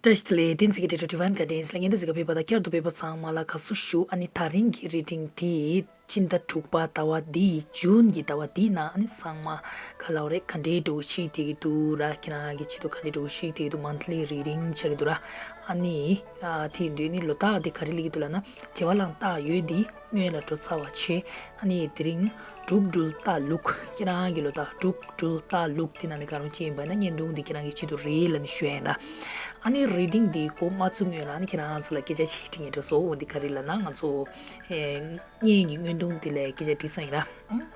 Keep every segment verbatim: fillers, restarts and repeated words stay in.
བཀྲ་ཤིས་བདེ་ལེགས། བསྟན་འཛིན་གྱི་འདྲ་སྒྲོ་དྲི་བན་ག་དྲན་ལ་ངན་འདུ་ཟིག་ག་ཕེབས་པ་དང་བསྐྱར་དུ་ཕེབས་པ་ཚང་མ་ལ་དགའ་བསུ་ཞུ། ཨ་ནི་ད་རིང་གི་རི་ཌིང་དེ་སྤྱི་ཟླ་དྲུག་པ་ཟླ་བ་འདིའི་ཇུན་གྱི་ཟླ་བ་འདིའི་ནང་ཨ་ནི་ཚང་མ་ག་ལབ་རེད། ག་འདྲའི་འདྲ་བོ་ཞིག་བསྡད་ཀྱི་འདུག་ར། ཁྱེད་རང་གི་ཆེད་དུ་ག་འདྲའི་འདྲ་བོ་ཞིག་བསྡད་ཀྱི་འདུག་མན་ཐ་ལི་རི་ཌིང་ཆགས་ཀྱི་འདུག་ར། ཨ་ནི་ཨ་དེ་ཡིན་དུས་ནི་ལོ་རྟགས་དེ་ག་རེ་སླེབས་ཀྱི་འདུག་ལབ་ན། བྱེ་བ་གླང་སྟག་ཡོས་འདི་སྔོན་ལ་འགྲོ་ཚར་བ་བྱས། ཨ་ནི་དེ་རིང་འབྲུག་སྦྲུལ་སྟག་ལུག་ཁྱེད་རང་གི་ལོ་རྟགས་འབྲུག་སྦྲུལ་སྟག་ལུག་དེ་ནང་ནས་གང་རུང་ཅིག་ཡིན་པ་ན་བརྙན་ཐུང་འདི་ཁྱེད་རང་གི་ཆེད་དུ་རེད་ལབ་ནས་ཞུ་ཡ་ཡིན་ར། ཨ་ནི་རི་ཌིང་འདི་འགོ་མ་ཚུགས་སྔོན་ལ་ཨ་ནི་ཁྱེད་རང་ཚོ་ལ་སྐད་ཆ་ཞིག་དྲི་ངེས་འགྲོ་སོང་། འོ་འདི་ག་རེ་ལབ་ན། ང་ཚོ་ཨེ་བརྙན་གྱི་བརྙན་ཐུང་འདི་ལ་སྐད་ཆ་དྲི་ས་ཡིན་ར། ཨང་།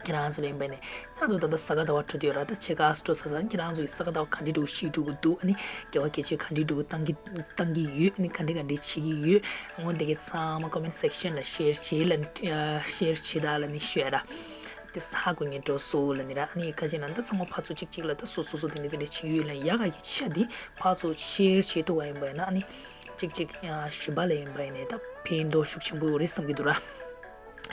ཁྱེད་རང་ཚོ་ལ་ཡིན་པ་ནས་ད་ཚོ་ད་ལྟ་ས་ག་ཟླ་བ་འགྲོ་དུས་ར། ད་ཕྱེད་ཀ་འགྲོ་ཚར་ཙང་ཁྱེད་རང་ཚོ་ཡི་ས་ག་ཟླ་བ་ག་འདྲ་འདྲ་བོ་ཞིག་འགྲོ་གི་འདུག་ཨ་ནི་དགེ་བ་དགེ་ཆོས་ག་འདྲ་འདྲ་བོ་བཏང་གི་བཏང་གི་ཡོད། ཨ་ནི་ག་འདྲ་ག་འདྲ་བྱེད་ཀྱི་ཡོད། འོ་འདི་གི་ཚང་མ་ཀོ་མེན་ཊི་སེག་ཤན་ལ་ཤེར་བྱེད་ལ་ནི་ཤེར་བྱེད་ད་ལ་ནི་ཞུ་ཡ་ར། དེ་ཧ་གོ་ངེས་འགྲོ་སོང་ལབ་ནི་ར། ཨ་ནི་ཁ་ཅིག་ན་ད་ཚང་མ་ཕར་ཚུར་གཅིག་གཅིག་ལ་ད་སོ་སོ་སོ་དེ་འདྲ་དེ་འདྲ་བྱེད་ཀྱི་ཡོད་ལབ། ཡག་ག་གི་ཆ་དེ་ཕར་ཚུར་ཤེར་བྱེད་ཐུབ་པ་ཡིན་པ་ཡིན་ན་ཨ་ནི་གཅིག་གཅིག་གཞན་པ་ལ་ཡིན་པ་ཡིན་ནའི་ད་ཕན་ཐོགས་ཤུགས་ཆེན་པོ་ཡོད་རེད་བསམ་གྱི་འདུག་ར།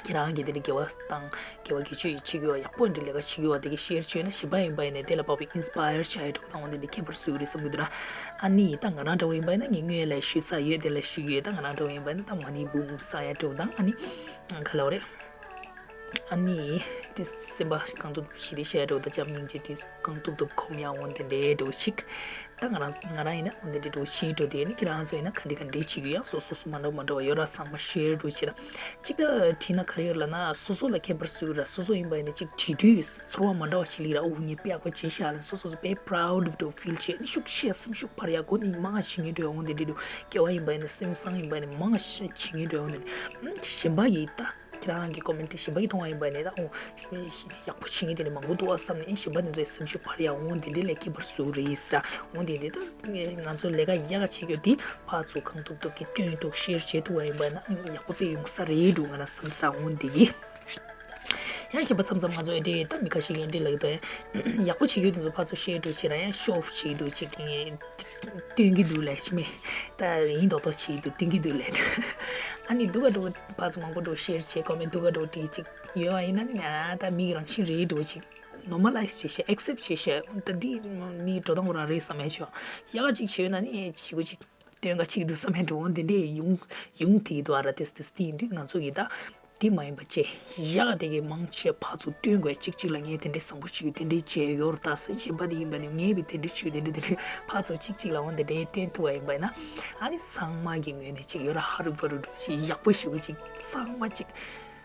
ཁྱེད་རང་གིས་དེ་འདྲ་དགེ་བ་དང་དགེ་བ་དགེ་ཆོས་ཡི་བྱེད་ཀྱི་ཡོད། ཡག་པོ་འདྲ་ལས་ཀ་བྱེད་ཀྱི་ཡོད། དེ་གི་ཤེར་བྱས་ན་གཞན་པ་ཡིན་པ་ཡིན་ནའི་དེ་ལ་དཔག་པའི་ཨིན་སི་པ་ཡར་བྱ་ཡ་འདྲ་བོ་དང་འོ་འདི་འདི་ཁྱད་པར་བཟོ་གི་རེད་བསམ་གྱི་འདུག་ར། ཨ་ནི་ད་ང་རང་འདྲ་བོ་ཡིན་པ་ཡིན་ན་ངས་སྔོན་ལ་ཞུས་ཚར་ཡོད། དེ་ལ་ཞུ་གི་ཡོད། ད་ང་རང་འདྲ་བོ་ཡིན་པ་ཡིན་ན་ད་མ་ཎི་འབུམ་བསག་ཡ་འདྲ་བོ་དང་། ཨ་ནི་ག་ལབ་རེད། ཨ་ནི་དེ་སེམས་པ་གང་ཐུབ་ཞི་བདེ་བྱ་ཡ་འདྲ་བོ་དང་བྱམས་སྙིང་རྗེ་དེ་གང་ཐུབ་ཐུབ་སྒོམ་ཡ་འོ་དེ་འདྲའི་འདྲ་བོ་ཞིག་ད་ང་རང་ང་རང་ཡིན་ན་འོ་དེ་འདྲའི་འདྲ་བོ་ཞིག་འགྲོ་དེ། ཨ་ནི་ཁྱེད་རང་ཚོ་ཡིན་ན་ག་འདྲ་ག་འདྲ་བྱེད་ཀྱི་ཡོད། ཡང་སོ་སོ་སོ་མ་འདྲ་མ་འདྲ་བ་ཡོད་ར། ཚང་མ་ཤེར་འདྲ་བོ་བྱེད་ད། གཅིག་ད་དྲིས་ན་ག་རེ་ཡོད་ལབ་ན་སོ་སོ་ལ་ཁྱད་པར་བཟོ་གི་ར། སོ་སོ་ཡིན་པ་ཡིན་ན་གཅིག་དྲི་དུས་ཚོར་བ་མ་འདྲ་བ་ཞིག་སླེབས་ར། ཨོ་ངས་དཔེ་ཡག་པོ་བྱས་ཤག་ལབ་སོ་སོ་སོ་དཔེ་པ་རའུ་ཌི་འདྲ་བོ་ཕིལ་བྱེད། ཨ་ནི་ཤུགས་ཆེ་སེམས་ཤུགས་འཕར་ཡ། གོ་ནི་མང་བ་བྱེད་མཁན་འདྲ་བོ་འོང་དེ་འདྲ་འདུག་སྐྱེ་བ་ཡིན་པ་ཡིན་ན་སེམས་བཟང་ཡིན་པ་ཡིན་ན་མང་བ་བྱེད་མཁན་འདྲ་བོ་འོང་དེ་འདྲ། གཞན་པ་ཡིས་ད་ཁྱེད་རང་གི་ཀོ་མེན་ཊི་དེ་གཞན་པ་གིས་མཐོང་བ་ཡིན་པ་ཡིན་ན་ད་ཨོ་ཡག་པོ་བྱེད་མཁན་དེ་འདྲ་མང་པོ་འདུག་ཨ་བསམ་ནས་གཞན་པ་དེ་ཚོའི་སེམས་ཤུགས་འཕར་ཡ་འོང་དེ་འདྲ་ལས་ཁྱད་པར་བཟོ་གི་རེད་ཟེར་ར། འོང་དེ་འདྲ་ད་ང་ཚོ་ལས་ཀ་ཡག་ག་བྱེད་རྒྱུ་དེ་ཕར་ཚུར་གང་ཐུབ་ཐུབ་ཀྱིས་སྟོན་ཐུབ་ཤེར་བྱེད་ཐུབ་པ་ཡིན་པ་ན་ཡག་པོ་དཔེ་ཡོང་ས་རེད་འདུག་ང་རང་བསམ་ས་འོང་དེ་གི། ཡང་གཞན་པ་མཚམས་མཚམས་ང་ཚོ་ཨེ་འདྲས་ད་མི་ཁ་ཤས་ཀྱིས་ཨེ་འདྲས་ལབ་ཀྱི་འདུག་ཡང་ཡག་པོ་བྱེད་ཀྱི་ཡོད་དེ་ཚོ་ཕར་ཚུར་ཤེར་འདྲ་བྱེད་ར། ཡང་ཤོ་ཨོཕ་བྱེད་ཀྱི་འདུག་ཅིག་སྟོན་གྱི་འདུག་ལབ་ཤི་མེད། ད་ཡིན་མདོག་མདོག་བྱེད་ཀྱི་འདུག་སྟོན་གྱི་འདུག་ལབ་འདུག་ཨ་ནི་སྡུག་ག་འགྲོ་ཕར་ཚུར་མང་པོ་འགྲོ་ཤེར་བྱེད་ཀོ་མེན་ཊི་སྡུག་ག་འགྲོ་བྲིས་ཅིག་ཡོད་པ་ཡིན་ན་ནི་ང་ད་མིའི་རང་བཞིན་རེད་འགྲོ་ཅིག་ནོར་མ་ལའི་ཛི་བྱེད་ཤེས། ཨེག་སེབ་བྱེད་ཤེས། ད་འདི་མིའི་འགྲོ་སྟངས་ཁོ་རང་རེད་བསམ་ཡ་ཆོག་ཡག་ག་ཅིག་བྱེད་ཡོད་ན་ནི་ཞི་བོ་ཅིག་སྟོན་ག་ཅིག་འདུག་བསམ་ཡ་འགྲོ་འོང་དེ་འདྲས་ཡོང་ཡོང་དེ་གི་འདུག་ཨ་ར། ཏེས་ཏེས་དེ་ཡིན་དུས་ང་ཚོ་གི་ད་དེ་མ་ཡིན་པ་བྱས་ཡག་ག་དེ་གའི་མང་ཆེ་ཕར་ཚུར་སྟོན་དགོས། གཅིག་གཅིག་ལ་ངས་དེ་འདྲས་བཟང་པོ་བྱེད་ཡོད། དེ་འདྲས་བྱས་ཡོད་རེད། ད་སེམས་ཅན་པ་དེ་ཡིན་པ་ནི་ངས་བི་དེ་འདྲས་བྱེད་ཡོད། དེ་འདྲས་དེ་འདྲས་ཕར་ཚུར་གཅིག་གཅིག་ལ་འོང་དེ་འདྲས་སྟོན་ཐུབ་པ་ཡིན་པ་ཡིན་ན་ཨ་ནི་ཚང་མ་གི་ངོས་ནས་ཅིག་ཡོད་ར། ཧ་རུ་བ་རུ་འགྲོ་ཅིག་ཡག་པོ་ཞེ་པོ་ཅིག་ཚང་མ་ཅིག་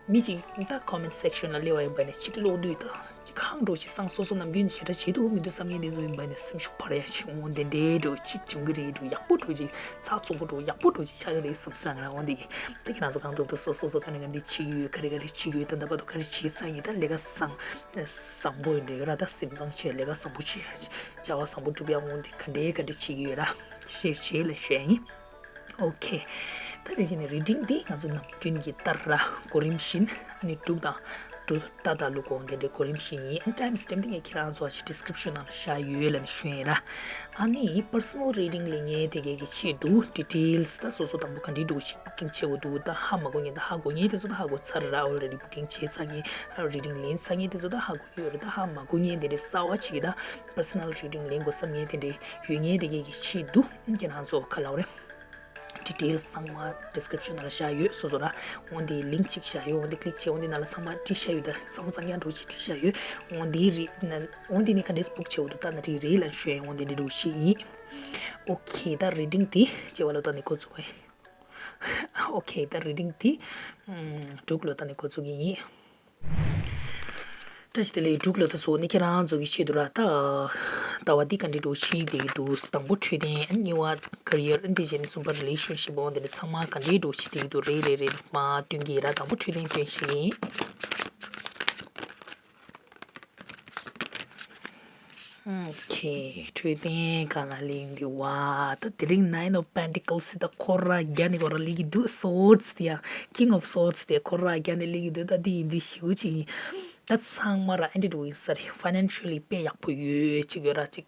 མི་གཅིག་ད་ཀོ་མེན་ཊི་སེག་ཤན་ལ་སླེབས་པ་ཡིན་པ་ནས་གཅིག་ཀློག་དུས་ད་གཅིག་ཧང་འགྲོ་ཅིག་སང་སོ་སོ་ནམ་རྒྱུན་ཞེ་དྲག་བྱེད་ཐུབ་མི་འདུག་བསམ་མཁན་དེ་ཚོ་ཡིན་པ་ནས་སེམས་ཤུགས་འཕར་ཡ་ཞིག་འོང་དེ་འདྲའི་འགྲོ་གཅིག་བྱུང་གི་རེད་འགྲོ། ཡག་པོ་འགྲོ་ཅིག་ཚགས་ཚུད་པོ་འགྲོ་ཡག་པོ་འགྲོ་ཅིག་ཆགས་ཀྱི་རེད་བསམ་སྲིད་ང་རང་འོང་དེ་གི་ད་ཁྱེད་རང་ཚོ་གང་ཐུབ་ཐུབ་སོ་སོ་སོ་ག་ནས་ག་འདྲས་བྱེད་ཀྱི་ཡོད། ག་རེ་ག་རེ་བྱེད་ཀྱི་ཡོད། ད་ད་བར་དུ་ག་རེ་བྱེད་ཚར་ཡིན། ད་ལས་ཀ་བཟང་བཟང་པོ་ཡིན་འགྲོ་ཡོད་ར། ད་སེམས་བཟང་བྱས་ལས་ཀ་བཟང་པོ་བྱས་བྱ་བ་བཟང་པོ་སྒྲུབ་ཡ་འོང་དེ་ག་འདྲས་ག་འདྲས་བྱེད་ཀྱི་ཡོད་ར་ཤེར་བྱེད་ལ་ཞུ་ཡ་ཡིན། ཨོ་ཁེ། ད་དེ་བཞིན་རི་ཌིང་འདི་ང་ཚོ་ནམ་རྒྱུན་གྱི་ལྟར་ར་གོ་རིམ་བཞིན་ཨ་ནི་འབྲུག་དང་སྦྲུལ་རྟ་དང་ཀླུ་གོ་དེ་འདྲའི་གོ་རིམ་བཞིན་ཡིན། ཨ་ནི་ཊའིམ་སི་ཊེམ་པ་དེ་ངས་ཁྱེད་རང་ཚོ་ཨ་ཅེ་ཌི་སི་ཀི་རིབ་ཤན་ནང་ལ་བཞག་ཡོད་ལབ་ནས་ཞུ་ཡིན་ར། ཨ་ནི་པར་སོ་ནལ་རི་ཌིང་ལེན་མཁན་དེ་གའི་གི་ཆེད་དུ་ཌི་ཊེལ་སི་ད་སོ་སོ་དང་པོ་ག་འདྲའི་འདྲ་བོ་ཞིག་བུ་ཀིང་བྱེད་དགོས་འདུག་ད་ཧ་མ་གོ་མཁན་ད་ཧ་གོ་མཁན་དེ་ཚོ་ད་ཧ་གོ་ཚར་ར། ཨོལ་རེ་ཌི་བུ་ཀིང་བྱས་ཚར་མཁན་རི་ཌིང་ལེན་ཚར་མཁན་དེ་ཚོ་ད་ཧ་གོ་ཡོད་རེད། ད་ཧ་མ་གོ་མཁན་དེ་འདྲའི་གསར་པ་ཞིག་གིས་ད་པར་སོ་ནལ་རི་ཌིང་ལེན་དགོས་བསམ་མཁན་དེ་འདྲའི་ཡོད་མཁན་དེ་གའི་གི་ཆེད་དུ་ཁྱེད་རང་ཚོ་ག་ལབ་རེད། ཌི་ཊེལ་སི་ཚང་མ་ཌི་སི་ཀི་རིབ་ཤན་ནང་ལ་བཞག་ཡོད། སོ་སོ་ར་འོ་འདི་ལིང་ཅིག་བཞག་ཡོད། འོ་འདི་ཀི་ལིག་བྱས་འོ་འདི་ནང་ལ་ཚང་མ་བྲིས་བཞག་ཡོད། ད་ཚང་མ་གཙང་རྐྱང་འདྲ་བོ་ཅིག་བྲིས་བཞག་ཡོད། འོ་འདི་རེད་ན་འོ་འདི་ནི་ག་འདྲས་སེ་བུག་བྱེད་དགོས་འདུག་ད་ནི་རེད་རེད་ལབ་ཞུ་ཡ་ཡིན། འོ་འདི་འདྲ་འདྲ་བོ་ཞིག་ཡིན། ཨོ་ཁེ། ད་རི་ཌིང་འདི་བྱེ་བ་ལོ་ད་ནི་འགོ་བཙུགས་ཡིན། ཨོ་ཁེ། ད་རི་ཌིང་འདི་འབྲུག་ལོ་ད་ནི་འགོ་བཙུགས་ཡིན། བཀྲ་ཤིས་བདེ་ལེགས། འབྲུག་ལོ་ད་ཚོ་ནི་ཁྱེད་རང་ཚོ་གི་ཆེད་དུ་ར་ད་ལྟ་བ་འདི་ག་འདྲའི་འདྲ་བོ་ཞིག་བསྡད་ཀྱི་འདུག་དང་པོ་འཕྲོད་བསྟེན། ཨ་ནི་གཉིས་པ་ཀེ་རི་ཡར། ཨ་ནི་དེ་བྱས་ནས་གསུམ་པ་རི་ལེ་ཤན་ཤིབ། འོ་འདི་འདྲ་ཚང་མ་ག་འདྲའི་འདྲ་བོ་ཞིག་བསྡད་ཀྱི་འདུག་རེད་རེད་རེད། མར་སྟོན་གྱི་ཡིན་ར། དང་པོ་འཕྲོད་བསྟེན་སྟོན་བཞག་གི་ཡིན། ཨོ་ཁེ། འཕྲོད་བསྟེན་སྒང་ལ་ལིང་འདི་བ། ད་དེ་རིང་ནའིན་ཨོཕ་པེན་ཊི་ཀལ་སི་ད་ཁོ་ར་རྒྱ་ནས་ཁོ་ར་སླེབས་ཀྱི་འདུག་སོར་ཌི་སི་དེ་ཡང་ཀིང་ཨོཕ་སོར་ཌི་སི་དེ་ཁོ་ར་རྒྱ་ནས་སླེབས་ཀྱི་འདུག་ད་འདི་ཡིན་དུས་ཞེ་པོ་ཅིག་ཡིན། ད་ཚང་མ་ར་ཨེ་འདྲ་འདྲ་བོ་ཡིན་ས་རེད། ཕའི་ནན་ཤལ་ལི་དཔེ་ཡག་པོ་ཡོད་ཅིག་ཡོད་ར་ཅིག་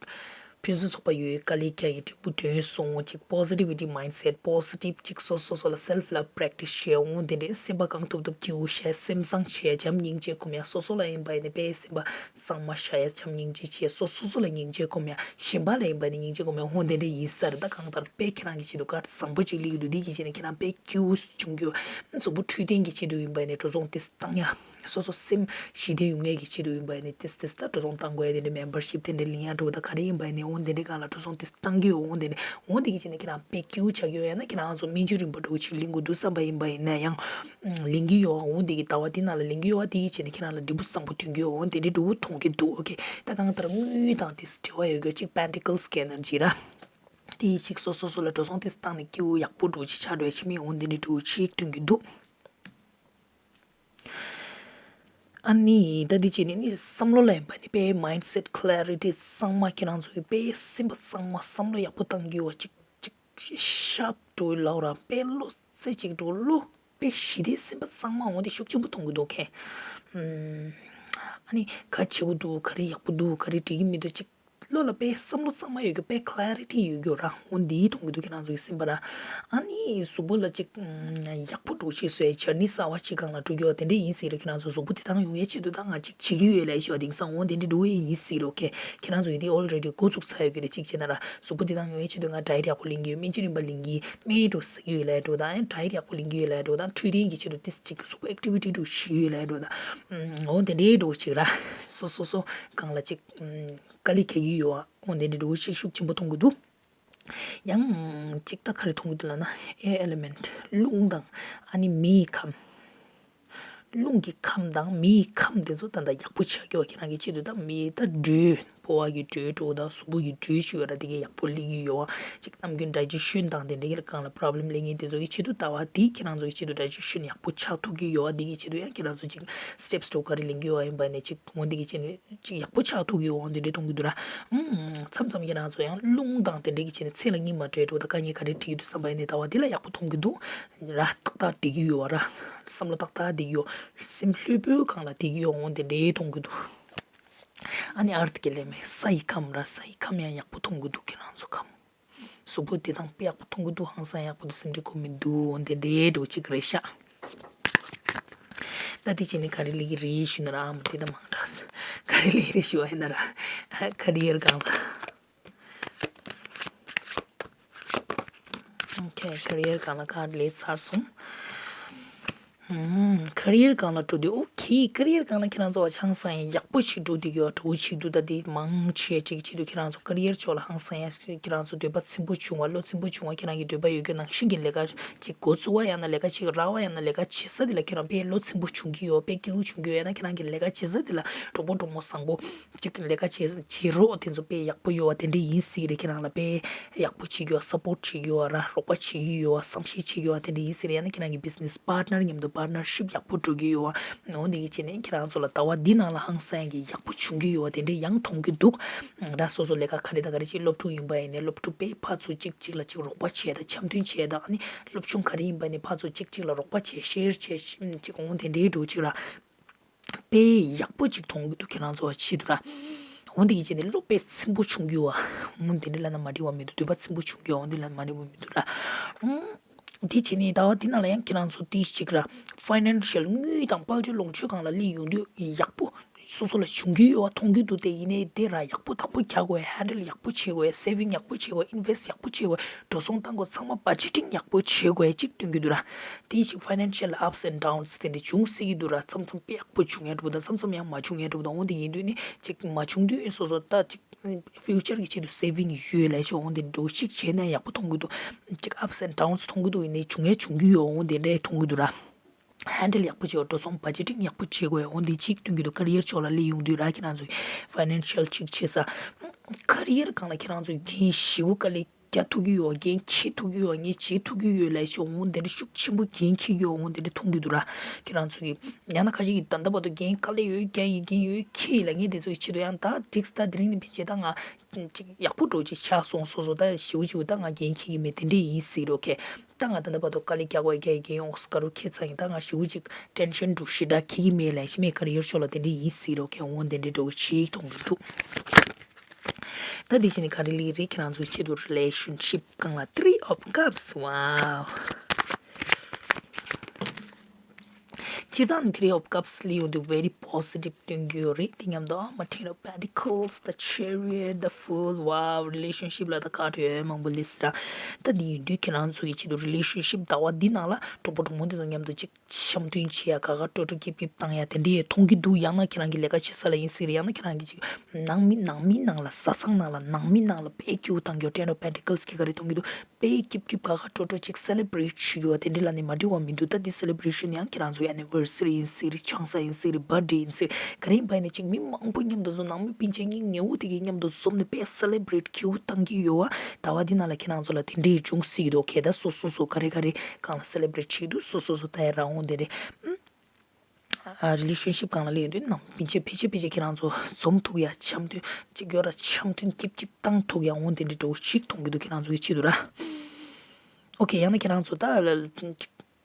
ཕུན་སུམ་ཚོགས་པ་ཡོད། དཀའ་ལས་རྒྱག་ཡས་འབྲས་བུ་ཐོན་སོང་། ཅིག་positivity mindset positive ཅིག་སོ་སོ་སོ་ལ་self love practice བྱས་འོང་། དེ་འདྲའི་སེམས་པ་གང་ཐུབ་ཐུབ་སྐྱིད་པོ་བྱས། སེམས་བཟང་བྱས། བྱམས་སྙིང་རྗེ་སྒོམ་ཡ། སོ་སོ་ལ་ཡིན་པ་ཡིན་ན་དཔེ་སེམས་པ་གཙང་མ་བྱ་ཡ། བྱམས་སྙིང་རྗེ་བྱས། སོ་སོ་སོ་ལ་སྙིང་རྗེ་སྒོམ་ཡ། གཞན་པ་ལ་ཡིན་པ་ཡིན་ན་སྙིང་རྗེ་སྒོམ་ཡ། འོང་དེ་འདྲ་ཡིན་ས་རེད། ད་གང་ལྟར་དཔེ་ཁྱེད་རང་གི་ཆེད་དུ་ག་བཟང་པོ་ཅིག་སླེབས་ཀྱི་འདུག་འདི་གི་ཆེད་ནས་ཁྱེད་རང་དཔེ་སྐྱིད་པོ་བྱུང་རྒྱུ། གཟུགས་པོ་འཕྲོད་བསྟེན་གྱི་ཆེད་དུ་ཡིན་པ་ཡིན་ན་འགྲོ་སོང་དེ་བཏང་ཡ། སོ་སོ་སེམས་ཞི་བདེ་ཡོང་ཡས་ཀྱི་ཆེད་དུ་ཡིན་པ་ཡིན་ན་ཏིས་ཏིས་ད་འགྲོ་སོང་བཏང་དགོས་ཡ། དེ་འདྲའི་membership དེ་འདྲའི་ལེན་ཡ་འགྲོ་ད་ག་རེ་ཡིན་པ་ཡིན་ན་འོང་དེ་འདྲའི་སྒང་ལ་འགྲོ་སོང་དེ་བཏང་གི་ཡོད། འོང་དེ་འདྲའི་འོང་དེ་གི་ཆེད་ནས་ཁྱེད་རང་དཔེ་སྐྱིད་པོ་ཆགས་ཀྱི་ཡོད། ཡང་ན་ཁྱེད་རང་ཚོ་སྨན་བཅོས་རིམ་པ་འགྲོ་ཅིག་ལེན་དགོས་འདུག་བསམ་པ་ཡིན་པ་ཡིན་ན་ཡང་ལེན་གི་ཡོད། འོང་དེ་གི་ཟླ་བ་འདི་ནང་ལ་ལེན་གི་ཡོད། དེ་གི་ཆེད་ནས་ཁྱེད་རང་ལ་འབྲས་བུ་བཟང་པོ་ཐོན་གི་ཡོད། འོང་དེ་འདྲའི་འགྲོ་བོ་མཐོང་གི་འདུག་ཨོ་ཁེ། ད་གང་ལྟར་དངུལ་དང་དེ་འབྲེལ་བ་ཡོད་གི་ཅིག་Pentacles གི་energy ར། དེ་ཡི་ཅིག་སོ་སོ་སོ་ལ་འགྲོ་སོང་དེ་བཏང་ནས་སྐྱིད་པོ་ཡག་པོ་འགྲོ་ཅིག་ཆགས་འགྲོ་ཡ་ཕྱི་མི་འོང་དེ་འདྲའི་འགྲོ་བོ་ཅིག་ཐོན་གི་འདུག་ཨ་ནི་ད་འདི་བྱས་ནས་ནི་བསམ་བློ་ལ་ཡིན་པ་ནི་དཔེ་mindset clarity གཙང་མ་ཁྱེད་རང་ཚོ་གི་དཔེ་སེམས་པ་གཙང་མ་བསམ་བློ་ཡག་པོ་བཏང་གི་ཡོད་པ་ཅིག་ཅིག་ཤབ་འགྲོ་ལའོ་ར། དཔེ་བློ་རྩེ་གཅིག་འགྲོ་བློ་དཔེ་ཞི་བདེ་སེམས་པ་གཙང་མ་འོང་དེ་ཤུགས་ཆེན་པོ་མཐོང་གི་འདུག་ཁེ། ཨ་ནི་ག་བྱེད་དགོས་འདུག་ག་རེ་ཡག་པོ་འདུག་ག་རེ་འགྲིག་གི་མི་འདུག་ཅིག་བློ་ལ་དཔེ་བསམ་བློ་གཙང་མ་ཡོད་རྒྱུ་དཔེ་clarity ཡོད་རྒྱུ་ར། འོ་འདི་མཐོང་གི་འདུག་ཁྱེད་རང་ཚོ་གི་སེམས་པ་ར། ཨ་ནི་གཟུགས་པོ་ལ་ཅིག་ཡག་པོ་འགྲོ་ཆེད་བཟོས་journey གསར་བ་ཅིག་སྒང་ལ་འགྲོ་རྒྱུ་བ་དེ་འདྲ་ཡིན་སྲིད་ར། ཁྱེད་རང་ཚོ་གཟུགས་པོ་དེ་དང་ཡོང་ཡའི་ཆེད་དུ་ད་ང་ཅིག་བྱེད་ཀྱི་ཡོད་ལབ་ཤོག་དེང་སང་འོ་དེ་འདྲ་འགྲོ་ཡི་ཡིན་སྲིད་ར། ཨོ་ཁེ། ཁྱེད་རང་ཚོ་གི་དེ་already འགོ་བཙུགས་ཚར་ཡོད་ཀྱི་རེད། ཅིག་བྱས་ན་ར་གཟུགས་པོ་དེ་དང་ཡོང་ཡའི་ཆེད་དུ་ང་diet ཡག་པོ་ལེན་གྱི་ཡོད། སྨན་བཅོས་རིམ་པ་ལེན་གྱི་ཡོད། སྨན་འགྲོ་ཟ་གི་ཡོད་ལབ་འགྲོ་ད། ཨ་ནི་diet ཡག་པོ་ལེན་གྱི་ཡོད་ལབ་འགྲོ་ད། འཕྲོད་བསྟེན་གྱི་ཆེད་དུ་ཏིས་ཅིག་གཟུགས་པོ་activity འགྲོ་བྱེད་ཀྱི་ཡོད་ལབ་འགྲོ་ད། འོ་དེ་འདྲའི་འགྲོ་ཅིག་ར། སོ་སོ་སོ་སྒང་ལ་ཅིག་དཀའ་ལས་ཁག་གི་ཡོད་ཨ། འོ་དེ་འདྲའི་འགྲོ་ཅིག་ཤུགས་ཆེན་པོ་མཐོང་གི་འདུག་ཡང་ཅིག་ད་ག་རེ་མཐོང་གི་འདུག་ལབ་ན་air element རླུང་དང་ཨ་ནི་མེའི་ཁམས། རླུང་གི་ཁམས་དང་མེའི་ཁམས་དེ་ཚོ་ད་ལྟ་ཡག་པོ་ཆགས་ཀྱི་ཡོད་པ་ཁྱེད་རང་གི་ཆེད་དུ། ད་མེ་ད་དྲོད་ཕོ་བ་གི་དྲོད་འགྲོ་དང་གཟུགས་པོ་གི་དྲོད་ཅིག་ཡོད་ར། དེ་གས་ཡག་པོ་སླེབས་ཀྱི་ཡོད་པ། ཅིག་ནམ་རྒྱུན་digestion དང་དེ་འདྲ་གི་སྒང་ལ་problem སླེབས་མཁན་དེ་ཚོ་གི་ཆེད་དུ་ལྟ་བ་དེ་ཁྱེད་རང་ཚོ་གི་ཆེད་དུ་digestion ཡག་པོ་ཆགས་ཐུབ་ཀྱི་ཡོད་པ། དེ་གི་ཆེད་དུ་ཡང་ཁྱེད་རང་ཚོ་ཅིག་steps འགྲོ་ག་རེ་ལེན་གྱི་ཡོད་པ་ཡིན་པ་ནས་ཅིག་འོ་དེ་གི་ཆེད་ནས་ཅིག་ཡག་པོ་ཆགས་ཐུབ་ཀྱི་ཡོད་པ་འོ་དེ་འདྲ་མཐོང་གི་འདུག་ར། ཨུམ། མཚམས་མཚམས་ཁྱེད་རང་ཚོ་ཡང་རླུང་དང་དེ་འདྲ་གི་ཆེད་ནས་ཚེ་ལ་གཉིད་མ་བྲལ་འགྲོ་ད་དཀའ་ངལ་ག་རེ་འཕྲད་ཀྱི་འདུག་བསམ་པ་ཡིན་ནས་ལྟ་བ་དེ་ལ་ཡག་པོ་མཐོང་གི་འདུག་ར། ཏག་ཏག་བསྡད་ཀྱི་ཡོད་པ་ར། བསམ་བློ་ཏག་ཏག་བསྡད་ཀྱི་ཡོད། སེམས་ལྷོད་པོའི་སྒང་ལ་བསྡད་ཀྱི་ཡོད་འོ་དེ་འདྲ་མཐོང་གི་འདུག་ཨ་ནི་earth གི་element སའི་ཁམས་ར། སའི་ཁམས་ཡང་ཡག་པོ་མཐོང་གི་འདུག་ཁྱེད་རང་ཚོ་ཁམས། གཟུགས་པོ་དེ་དང་དཔེ་ཡག་པོ་མཐོང་གི་འདུག་ཧང་སང་ཡག་པོ་འདུག་སེམས་ཁྲལ་དགོས་མི་འདུག་འོ་དེ་འདྲའི་འགྲོ་ཅིག་རེད་ཤག་ད་དེ་བྱས་ནས་ག་རེ་ལས་ཀྱི་རེད་ཞུ་ན་ར། ཨ་མ་དེ་ད་མང་དྲགས། ག་རེ་ལས་ཀྱི་རེད་ཞུ་བ་ཡིན་ན་ར། career སྒང་ལ། ཨོ་ཁེ། career སྒང་ལ་ག་རེ་ལས་ཚར་སོང་། ཨུམ། career སྒང་ལ་འགྲོ་དུས་ཨོ་ཁེ། career སྒང་ལ་ཁྱེད་རང་ཚོ་བ་ཆང་ས་ཡིན་ཡག་པོ་ཞིག་འགྲོ་དུས་ཡོད་འགྲོ་ཞིག་འདུག་ད་དེ་མང་ཆེ་ཅིག་བྱེད་དུས་ཁྱེད་རང་ཚོ་career ཕྱོགས་ལ་ཧང་སང་ཡ་ཁྱེད་རང་ཚོ་འདོད་པ་ཚིམ་པོ་བྱུང་བ་བློ་ཚིམ་པོ་བྱུང་བ་ཁྱེད་རང་གི་འདོད་པ་ཡོད་རྒྱུ་ནང་བཞིན་གྱི་ལས་ཀ་ཅིག་འགོ་བཙུགས་པ་ཡང་ན་ལས་ཀ་ཅིག་རག་པ་ཡང་ན་ལས་ཀ་བྱེད་ས་དེ་ལ་ཁྱེད་རང་དཔེ་བློ་ཚིམ་པོ་བྱུང་གི་ཡོད། དཔེ་སྐྱིད་པོ་བྱུང་གི་ཡོད། ཡང་ན་ཁྱེད་རང་གི་ལས་ཀ་བྱེད་ས་དེ་ལ་གྲོགས་པོ་གྲོགས་མོ་བཟང་པོ་ཅིག་ལས་ཀ་བྱེད་བྱེད་རོགས་དེ་ཚོ་དཔེ་ཡག་པོ་ཡོད་པ་དེ་འདྲ་ཡིན་སྲིད་རེད། ཁྱེད་རང་ལ་དཔེ་ཡག་པོ་བྱེད་ཀྱི་ཡོད། support བྱེད་ཀྱི་ཡོད་ར། རོགས་པ་བྱེད་ཀྱི་ཡོད། བསམ་ཤེས་བྱེད་ཀྱི་ཡོད་དེ་འདྲ་ཡིན་སྲིད་རེད། ཡང་ན་ཁྱེད་རང་གི་business partner མཉམ་དུ་partnership ཡག་པོ་འགྲོ་གི་ཡོད། འོ་འདི་གི་བྱས་ནས་ཁྱེད་རང་ཚོ་ལ་ཟླ་བ་འདི་ནང་ལ་ཧང་སང་གི་ཡག་པོ་བྱུང་གི་ཡོད་དེ་འདྲ་ཡང་མཐོང་གི་འདུག་ད་སོ་སོ་ལས་ཀ་ག་རེ་དང་ག་རེ་ཅིག་སློབ་ཕྲུག་ཡིན་པ་ཡིན་ནའི་སློབ་ཕྲུག་དཔེ་ཕར་ཚུར་གཅིག་གཅིག་ལ་གཅིག་རོགས་པ་བྱས་དང་འཆམ་མཐུན་བྱས་དང་། ཨ་ནི་སློབ་ཆུང་ག་རེ་ཡིན་པ་ནི་ཕར་ཚུར་གཅིག་གཅིག་ལ་རོགས་པ་བྱས་share བྱས་ཅིག་འོང་དེ་འདྲའི་འགྲོ་ཅིག་ལ། དཔེ་ཡག་པོ་ཅིག་མཐོང་གི་འདུག་ཁྱེད་རང་ཚོ་བ་ཆེད་དུ་ར། འོ་འདི་གི་བྱས་ནས་བློ་དཔེ་ཚིམ་པོ་བྱུང་གི་ཡོད་པ། འོ་འདི་འདྲ་ལབ་ན་མ་འགྲིག་པ་མི་འདུག་འདོད་པ་ཚིམ་པོ་བྱུང་གི་ཡོད། འོ་འདི་ལབ་ན་མ་འགྲིག་པ་མི་འདུག་ར། ཨང་། དེ་བྱས་ནས་ཟླ་བ་འདི་ནང་ལ་ཡང་ཁྱེད་རང་ཚོ་ཏིས་ཅིག་ར། financial དངུལ་དང་དཔལ་འབྱོར་ལོངས་སྤྱོད་སྒང་ལ་སླེབས་ཡོང་དུས་ཡག་པོ་སོ་སོ་ལ་བྱུང་གི་ཡོད་པ་མཐོང་གི་འདུག་དེ་ཡིན་ནའི་དེ་ར་ཡག་པོ་བདག་པོ་རྒྱག་དགོས། handle ཡག་པོ་བྱེད་དགོས། saving ཡག་པོ་བྱེད་དགོས། invest ཡག་པོ་བྱེད་དགོས། འགྲོ་སོང་བཏང་དགོས། ཚང་མ་budgeting ཡག་པོ་བྱེད་དགོས་ཅིག་སྟོན་གྱི་འདུག་ར། དེ་ཞིག་financial ups and downs དེ་འདྲ་འབྱུང་སྲིད་ཀྱི་འདུག་ར། མཚམས་མཚམས་དཔེ་ཡག་པོ་བྱུང་ཡ་འགྲོ་དང་མཚམས་མཚམས་ཡང་མ་བྱུང་ཡ་འགྲོ་དང་། འོ་དེ་ཡིན་དུས་ནི་ཅིག་མ་བྱུང་དུས་སོ་སོ་ད་ཅིག future གི་ཆེད་དུ་saving ཡོད་ལས་ཆེ་འོ་དེ་འགྲོ་ཞིག་བྱས་ན་ཡག་པོ་མཐོང་གི་འདུག་ཅིག་ups and downs མཐོང་གི་འདུག་ཡིན་ནའི་བྱུང་ཡ་བྱུང་གི་ཡོད། འོ་དེ་འདྲ་མཐོང་གི་འདུག་ར། handle ཡག་པོ་བྱེད་དགོས། འགྲོ་སོང་budgeting ཡག་པོ་བྱེད་དགོས། འོ་འདི་གཅིག་སྟོན་གྱི་འདུག career ཕྱོགས་ལ་སླེབས་ཡོང་དུས་ར་ཁྱེད་རང་ཚོ་financial གཅིག་བྱེད་ས། career སྒང་ལ་ཁྱེད་རང་ཚོ་འགན་ཞེ་པོ་དཀའ་ལས་རྒྱག་ཐུབ་ཀྱི་ཡོད། འགན་འཁྱེར་ཐུབ་ཀྱི་ཡོད། ངས་བྱེད་ཐུབ་ཀྱི་ཡོད་ལབ་ཤོག་འོ་འདི་འདྲ་ཤུགས་ཆེན་པོ་འགན་འཁྱེར་གྱི་ཡོད། འོ་འདི་འདྲ་མཐོང་གི་འདུག་ར་ཁྱེད་རང་ཚོ་གི། ཡང་ན་ཁ་ཤས་ཀྱིས་ད་ལྟ་བར་དུ་འགན་དཀའ་ལས་ཡོད་རྒྱག་ཡི་འགན་ཡོད་འཁྱེར་ཡི་ལབ་མཁན་དེ་ཚོ་གི་ཆེད་དུ་ཡང་ད་འགྲིགས་ད་དེ་རིང་ནས་ཕན་ཆད་ད་ང་ཅིག་ཡག་པོ་འགྲོ་ཅིག་ཆགས་སོང་། སོ་སོ་ད་ཞེ་པོ་ཅིག་ད་ང་འགན་འཁྱེར་གྱི་མེད་དེ་འདྲ་ཡིན་སྲིད་རོ་ཁེ། ད་ང་ད་ལྟ་བར་དུ་དཀའ་ལས་རྒྱག་དགོས་རྒྱག་ཡི་འགན་ཡོངས་སུ་ག་རུ་འཁྱེར་ཚར་ཡིན། ད་ང་ཞེ་པོ་ཅིག་tension འགྲོ་ཞེ་དྲག་འཁྱེར་གྱི་མེད་ལབ་ཤི་མེད། career ཕྱོགས་ལ་དེ་འདྲ་ཡིན་སྲིད་རོ་ཁེ། འོ་དེ་འདྲ་འགྲོ་ཅིག་མཐོང་གི་འདུག་ད་དེ་བཞིན་ག་རེ་ལི་རེད། ཁྱེད་རང་ཚོའི་ཆེད་དུ་relationship་སྒང་ལ་three of cups། Wow། སྤྱིར་བཏང་ནི་three of cups་ལི་ཡོང་དུས་very positive་སྟོན་གྱི་ཡོད་རེད། དེ་མཉམ་དུ་ཨ་མ་ten of pentacles, the chariot, the fool། Wow། relationship་ལ་ད་ཁ་བྲལ་མང་པོ་ལི་སི་ར། ད་དེ་ཡིན་དུས་ཁྱེད་རང་ཚོ་ཡི་ཆེད་དུ་relationship་ཟླ་བ་འདི་ནང་ལ་གྲོགས་པོ་གྲོགས་མོ་དེ་ཚོ་མཉམ་དུ་གཅིག་འཆམ་མཐུན་བྱེད་ཡ་དགའ་དགའ་སྤྲོ་སྤྲོ་སྐྱིད་སྐྱིད་བཏང་ཡ་དེ་འདྲའི་མཐོང་གི་འདུག་ཡང་ན་ཁྱེད་རང་གི་ལས་ཀ་བྱེད་ས་ལ་ཡིན་སྲིད་རེད། ཡང་ན་ཁྱེད་རང་གི་ཅིག་ནང་མི་ནང་མི་ནང་ལ་བཟའ་ཚང་ནང་ལ་ནང་མི་ནང་ལ་དཔེ་སྐྱིད་པོ་བཏང་གི་ཡོད། ten of pentacles་གི་ག་རེ་མཐོང་གི་འདུག་དཔེ་སྐྱིད་སྐྱིད་དགའ་དགའ་སྤྲོ་སྤྲོ་ཅིག་celebrate་བྱེད་ཀྱི་ཡོད། དེ་འདྲ་ལ་ནི་མ་འགྲིག་པ་མི་འདུག་ད་འདི་celebration་ཡང་ཁྱེད་རང་ཚོ་anniversary་ཡིན་སྲིད་རེད། ཆང་ས་ཡིན་སྲིད་རེད། birthday་ཡིན་སྲིད་རེད། ག་རེ་ཡིན་པ་ཡིན་ན་ཅིག་མི་མང་པོ་མཉམ་དུ་འཛོམས། ནང་མི་སྤུན་མཆེད་གཉེན་ཉེ་བོ་དེ་གའི་མཉམ་དུ་འཛོམས་ནས་དཔེ་celebrate་སྐྱིད་པོ་བཏང་གི་ཡོད་པ། ཟླ་བ་འདི་ནང་ལ་ཁྱེད་རང་ཚོ་ལ་དེ་འདྲའི་འབྱུང་སྲིད་ཀྱི་འདུག་ཁྱེད་ད་སོ་སོ་སོ་ག་རེ་ག་རེ་སྒང་ལ་celebrate་བྱེད་ཀྱི་འདུག་སོ་སོ་སོ་ད་ཡ་རང་འོང་དེ་རེད། ཨ་relationship་སྒང་ལ་སླེབས་ཡོང་དུས་ནང་སྤུན་མཆེད་ཕལ་ཆེར་ཕལ་ཆེར་ཁྱེད་རང་ཚོ་འཛོམས་ཐུབ་ཡ། འཆམ་མཐུན་གཅིག་ཡོད་ར། འཆམ་མཐུན་སྐྱིད་སྐྱིད་བཏང་ཐུབ་ཡ་འོང་དེ་འདྲའི་འགྲོ་ཞིག་མཐོང་གི་འདུག་ཁྱེད་རང་ཚོ་གི་ཆེད་དུ་ར། ཨོ་ཁེ། ཡང་ན་ཁྱེད་རང་ཚོ་ད་ལ་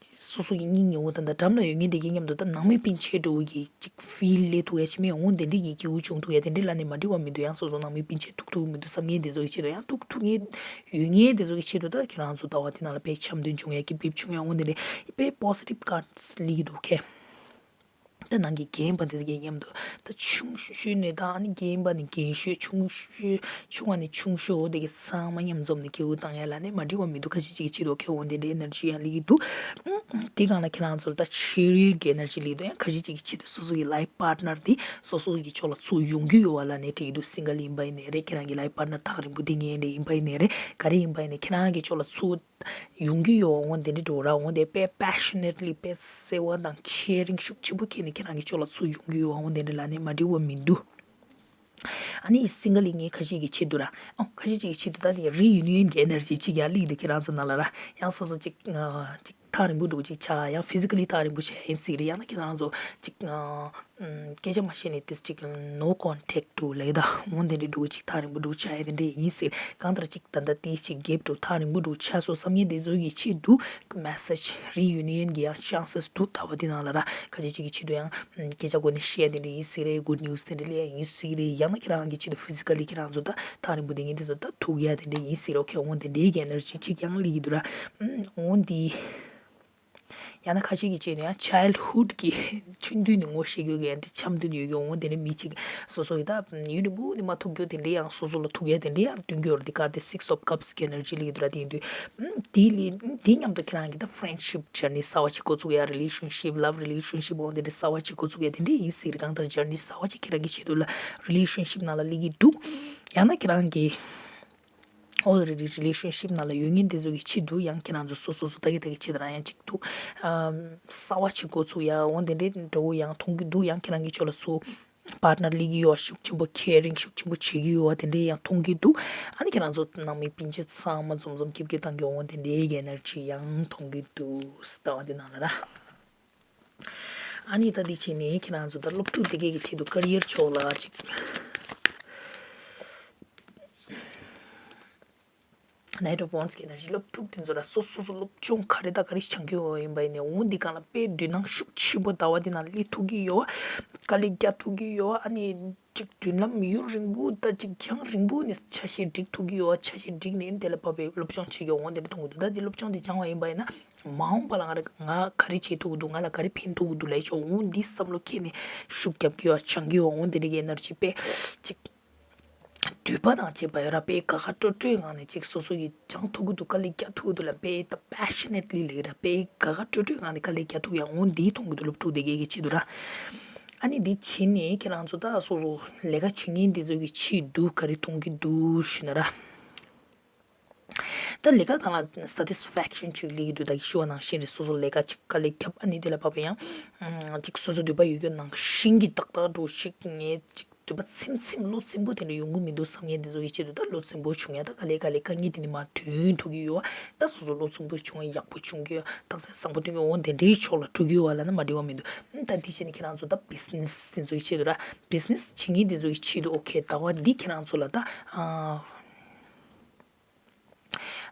སོ་སོ་ཡི་སྙིང་ཉེ་བོ་དང་ད་འགྲམ་ལ་ཡོད་མཁན་དེ་གའི་མཉམ་དུ་ད་ནང་མི་སྤུན་མཆེད་འདྲ་བོ་གི་ཅིག་feel་སླེབས་ཐུབ་ཡ་ཅིག་མེད་འོང་དེ་འདྲའི་གི་སྐྱིད་པོ་བྱུང་ཐུབ་ཡ་དེ་འདྲའི་ལ་ནི་མ་འགྲིག་པ་མི་འདུག་ཡང་སོ་སོ་ནང་མི་སྤུན་མཆེད་ཐུག་ཐུབ་མི་འདུག་བསམ་མཁན་དེ་ཚོ་གི་ཆེད་དུ། ཡང་ཐུག་ཐུབ་མཁན་ཡོད་མཁན་དེ་ཚོ་གི་ཆེད་དུ་ད་ཁྱེད་རང་ཚོ་ཟླ་བ་དེ་ནང་ལ་དཔེ་འཆམ་མཐུན་བྱུང་ཡ་སྐྱིད་སྐྱིད་བྱུང་ཡ་འོང་དེ་འདྲའི་དཔེ་positive cards་སླེབས་ཀྱི་འདུག་ཁེ། ད་ནང་གི་རྒན་པ་འདི་གའི་མཉམ་དུ་ད་ཆུང་ཤོས་ནས་ད་ཨ་ནི་རྒན་པ་ནས་རྒན་ཤོས། ཆུང་ཤོས་ཆུང་བ་ནས་ཆུང་ཤོས་འོ་དེ་གི་ཚང་མ་མཉམ་འཛོམས་ནས་སྐྱིད་པོ་བཏང་ཡ་ལ་ནི་མ་འགྲིག་པ་མི་འདུག་ཁ་ཤས་ཅིག་གི་ཆེད་དུ་ཁེ་འོང་དེ་འདྲའི་energy་ཡང་སླེབས་ཀྱི་འདུག་དེ་སྒང་ལ་ཁྱེད་རང་ཚོ་ལ་ད་chariot་གི་energy་སླེབས་འདུག་ཡང་ཁ་ཤས་ཅིག་གི་ཆེད་དུ་སོ་སོ་གི་life partner་འདི་སོ་སོ་གི་ཕྱོགས་ལ་ཚུར་ཡོང་གི་ཡོད་པ་ལ་ནི་འགྲིག་གི་འདུག single་ཡིན་པ་ཡིན་ནའི་རེད། ཁྱེད་རང་གི་life partner་ཐག་རིང་པོ་འདི་ངན་རེད་ཡིན་པ་ཡིན་ནའི་རེད། ག་རེ་ཡིན་པ་ཡིན་ནའི་ཁྱེད་རང་གི་ཕྱོགས་ལ་ཚུར་ཡོང་གི་ཡོད་འོང་དེ་འདྲ་འགྲོ་ར་འོང་དེ་དཔེ་passionately་དཔེ་བརྩེ་བ་དང་caring་ཤུགས་ཆེན་པོ་ཁྱེར་ནས་ཁྱེད་རང་གི་ཕྱོགས་ལ་ཚུར་ཡོང་གི་ཡོད་འོང་དེ་འདྲ་ལ་ནི་མ་འགྲིག་པ་མི་འདུག་ཨ་ནི་single་ཡིན་མཁན་ཁ་ཤས་ཀྱི་ཆེད་དུ་ར། ཨོ་ཁ་ཤས་ཅིག་གི་ཆེད་དུ་ད་དེ་reunion་གི་energy་ཅིག་ཡར་སླེབས་འདུག་ཁྱེད་རང་ཚོ་ནང་ལ་ར། ཡང་སོ་སོ་ཅིག་ཅིག་ཐག་རིང་པོ་འདྲ་ཅིག་ཆགས། ཡང་physically་ཐག་རིང་པོ་ཆགས་ཡིན་སྲིད་རེད། ཡང་ན་ཁྱེད་རང་ཚོ་ཅིག་སྐད་ཆ་མ་བཤད་ནས་དེ་ཅིག་no contact་འདྲ་ལབ་ད་འོང་དེ་འདྲ་འདྲ་ཅིག་ཐག་རིང་པོ་འདྲ་ཆགས་ཡ་དེ་འདྲ་ཡིན་སྲིད། གང་ལྟར་ཅིག་ད་ལྟ་དེ་ཅིག་gap་འདྲ་ཐག་རིང་པོ་འདྲ་ཆགས་སོང་བསམ་མཁན་དེ་ཚོ་གི་ཆེད་དུ་message reunion་གི་ཡང་chances་འདུག་ཟླ་བ་འདི་ནང་ལ་ར། ཁ་ཤས་ཅིག་གི་ཆེད་དུ་ཡང་སྐད་ཆ་སྒོ་ནས་བཤད་དེ་འདྲ་ཡིན་སྲིད་རེད། good news་དེ་འདྲ་སླེབས་ཡ་ཡིན་སྲིད་རེད། ཡང་ན་ཁྱེད་རང་གི་ཆེད་དུ་physically་ཁྱེད་རང་ཚོ་ད་ཐག་རིང་པོ་དེ་ངས་དེ་ཚོ་ད་ཐུག་ཡ་དེ་འདྲ་ཡིན་སྲིད་རེད། ཨོ་ཁེ། འོང་དེ་འདྲའི་གི་energy་ཅིག་ཡང་སླེབས་ཀྱི་འདུག་ར། འོང་དེ། ཡང་ན་ཁ་ཤས་ཀྱི་ཆེད་དུ་ཡང་childhood་གི་ཆུང་དུས་ནས་ངོ་ཤེས་རྒྱུ་གི་འདྲ་འཆམ་མཐུན་ཡོད་ཀྱི་འོང་དེ་འདྲ་མི་གཅིག་སོ་སོ་ཡི་ད་ཡུན་རིང་པོ་ནས་མ་ཐུག་རྒྱུ་དེ་འདྲ་ཡང་སོ་སོ་ལ་ཐུག་ཡ་དེ་འདྲ་ཡང་སྟོན་གྱི་ཡོད་རེད། དེ་གར་དེ་six of cups་གི་energy་སླེབས་ཀྱི་འདུག་ར། དེ་ཡིན་དུས་དེ་ལས་དེ་མཉམ་དུ་ཁྱེད་རང་གི་ད་friendship journey་གསར་བ་ཅིག་འགོ་ཚུགས་ཡ། relationship love relationship་འོང་དེ་འདྲ་གསར་བ་ཅིག་འགོ་ཚུགས་ཡ་དེ་འདྲ་ཡིན་སྲིད་རེད། གང་ལྟར་journey་གསར་བ་ཅིག་ཁྱེད་རང་གི་ཆེད་དུ་ལ་relationship་ནང་ལ་སླེབས་ཀྱི་འདུག་ཡང་ན་ཁྱེད་རང་གི already relationship་ནང་ལ་ཡོད་མཁན་དེ་ཚོ་གི་ཆེད་དུ་ཡང་ཁྱེད་རང་ཚོ་སོ་སོ་སོ་ད་གི་ད་གི་ཆེད་དུ་རང་ཡང་ཅིག་ཐུག་ཨམ་གསར་བ་ཅིག་འགོ་ཚུགས་ཡ་འོང་དེ་འདྲའི་འགྲོ་བོ་ཡང་མཐོང་གི་འདུག་ཡང་ཁྱེད་རང་གི་ཕྱོགས་ལ་ཚུར་partner་སླེབས་ཀྱི་ཡོད་པ། ཤུགས་ཆེན་པོ་caring་ཤུགས་ཆེན་པོ་བྱེད་ཀྱི་ཡོད་པ་དེ་འདྲའི་ཡང་མཐོང་གི་འདུག་ཨ་ནི་ཁྱེད་རང་ཚོ་ནང་མི་སྤུན་མཆེད་ཚང་མ་འཛོམས་འཛོམས་སྐྱིད་སྐྱིད་བཏང་གི་འོང་དེ་འདྲའི་གི་energy་ཡང་མཐོང་གི་འདུག་ཟླ་བ་འདི་ནང་ལ་ར། ཨ་ནི་ད་འདི་བྱས་ནས་ཁྱེད་རང་ཚོ་ད་སློབ་ཕྲུག་དེ་གའི་གི་ཆེད་དུ་career་ཕྱོགས་ལ་ཅིག Knight of Wands་གི་energy་སློབ་ཕྲུག་དེ་ཚོ་ལ་སོ་སོ་སོ་སློབ་སྦྱོང་ག་རེ་དང་ག་རེ་སྦྱང་གི་ཡོད་ཡིན་པ་ཡིན་ནའི་འོ་འདི་སྒང་ལ་དཔེ་དོ་སྣང་ཤུགས་ཆེན་པོ་ཟླ་བ་འདི་ནང་སླེབས་ཐུབ་ཀྱི་ཡོད། དཀའ་ལས་རྒྱག་ཐུབ་ཀྱི་ཡོད། ཨ་ནི་ཅིག་མདུན་ལམ་ཡུན་རིང་པོ་ད་ཅིག་རྒྱང་རིང་པོ་ནས་ཆ་ཤས་སྒྲིག་ཐུབ་ཀྱི་ཡོད། ཆ་ཤས་སྒྲིག་ནས་དེ་ལ་བབས་པའི་སློབ་སྦྱོང་བྱེད་ཀྱི་འོ་འདི་འདྲ་མཐོང་གི་འདུག་ད་འདི་སློབ་སྦྱོང་འདི་སྦྱང་བ་ཡིན་པ་ཡིན་ན་མ་འོངས་པ་ལ་ང་ར་ང་ག་རེ་བྱེད་ཐུབ་ཀྱི་འདུག་ང་ལ་ག་རེ་ཕན་ཐོགས་ཀྱི་འདུག་ལབ་ཆོག་འོ་འདི་བསམ་བློ་འཁྱེར་ནས་ཤུགས་རྒྱབ་ཀྱི་ཡོད། སྦྱང་གི་ཡོད། འོ་འདི་འདྲ་གི་energy་དཔེ་ཅིག་འདོད་པ་དང་བཅས་པ་ཡོད་ར། དཔེ་དགའ་དགའ་སྤྲོ་སྤྲོའི་ངང་ནས་ཅིག་སོ་སོ་ཡི་སྦྱང་ཐུབ་ཀྱི་འདུག་དཀའ་ལས་རྒྱག་ཐུབ་ཀྱི་འདུག་ལ་དཔེ་ད་passionately་ལབ་ར། དཔེ་དགའ་དགའ་སྤྲོ་སྤྲོའི་ངང་ནས་དཀའ་ལས་རྒྱག་ཐུབ་ཡ་འོ་འདི་མཐོང་གི་འདུག་སློབ་ཕྲུག་དེ་གའི་གི་ཆེད་དུ་ར། ཨ་ནི་འདི་བྱས་ནས་ཁྱེད་རང་ཚོ་ད་སོ་སོ་ལས་ཀ་བྱེད་མཁན་འདི་ཚོ་གི་ཆེད་དུ་ག་རེ་མཐོང་གི་འདུག་ཞུ་ན་ར། ད་ལས་ཀ་སྒང་ལ་satisfaction་ཅིག་སླེབས་ཀྱི་འདུག་ད་གི་ཞུ་བ་ནང་བཞིན་རེད། སོ་སོ་ལས་ཀ་ཅིག་དཀའ་ལས་རྒྱབ་ཨ་ནི་དེ་ལ་བབས་པ་ཡང་ཅིག་སོ་སོ་འདོད་པ་ཡོད་རྒྱུ་ནང་བཞིན་གྱི་ཏག་ཏག་འགྲོ་ཞིག་ངས་ཅིག་འདོད་པ་ཚིམ་ཚིམ་བློ་ཚིམ་པོ་དེ་འདྲ་ཡོང་གི་མི་འདུག་བསམ་མཁན་དེ་ཚོ་གི་ཆེད་དུ་ད་བློ་ཚིམ་པོ་བྱུང་ཡ། ད་དཀའ་ལས་དཀའ་ལས་དཀའ་ངལ་དེ་ནི་མར་ཐོན་ཐུབ་ཀྱི་ཡོད་པ། ད་སོ་སོ་བློ་ཚིམ་པོ་བྱུང་ཡ་ཡག་པོ་བྱུང་གི་ཡོད། རྟགས་མཚན་བཟང་པོ་སྟོན་གྱི་འོ་དེ་འདྲའི་ཕྱོགས་ལ་འགྲོ་གི་ཡོད་པ་ལབ་ན་མ་འགྲིག་པ་མི་འདུག་ད་དེ་བྱས་ནས་ཁྱེད་རང་ཚོ་ད་business་དེ་ཚོ་གི་ཆེད་དུ་ར། business་བྱེད་མཁན་དེ་ཚོ་གི་ཆེད་དུ་okay་ཟླ་བ་འདི་ཁྱེད་རང་ཚོ་ལ་ད་ཨ།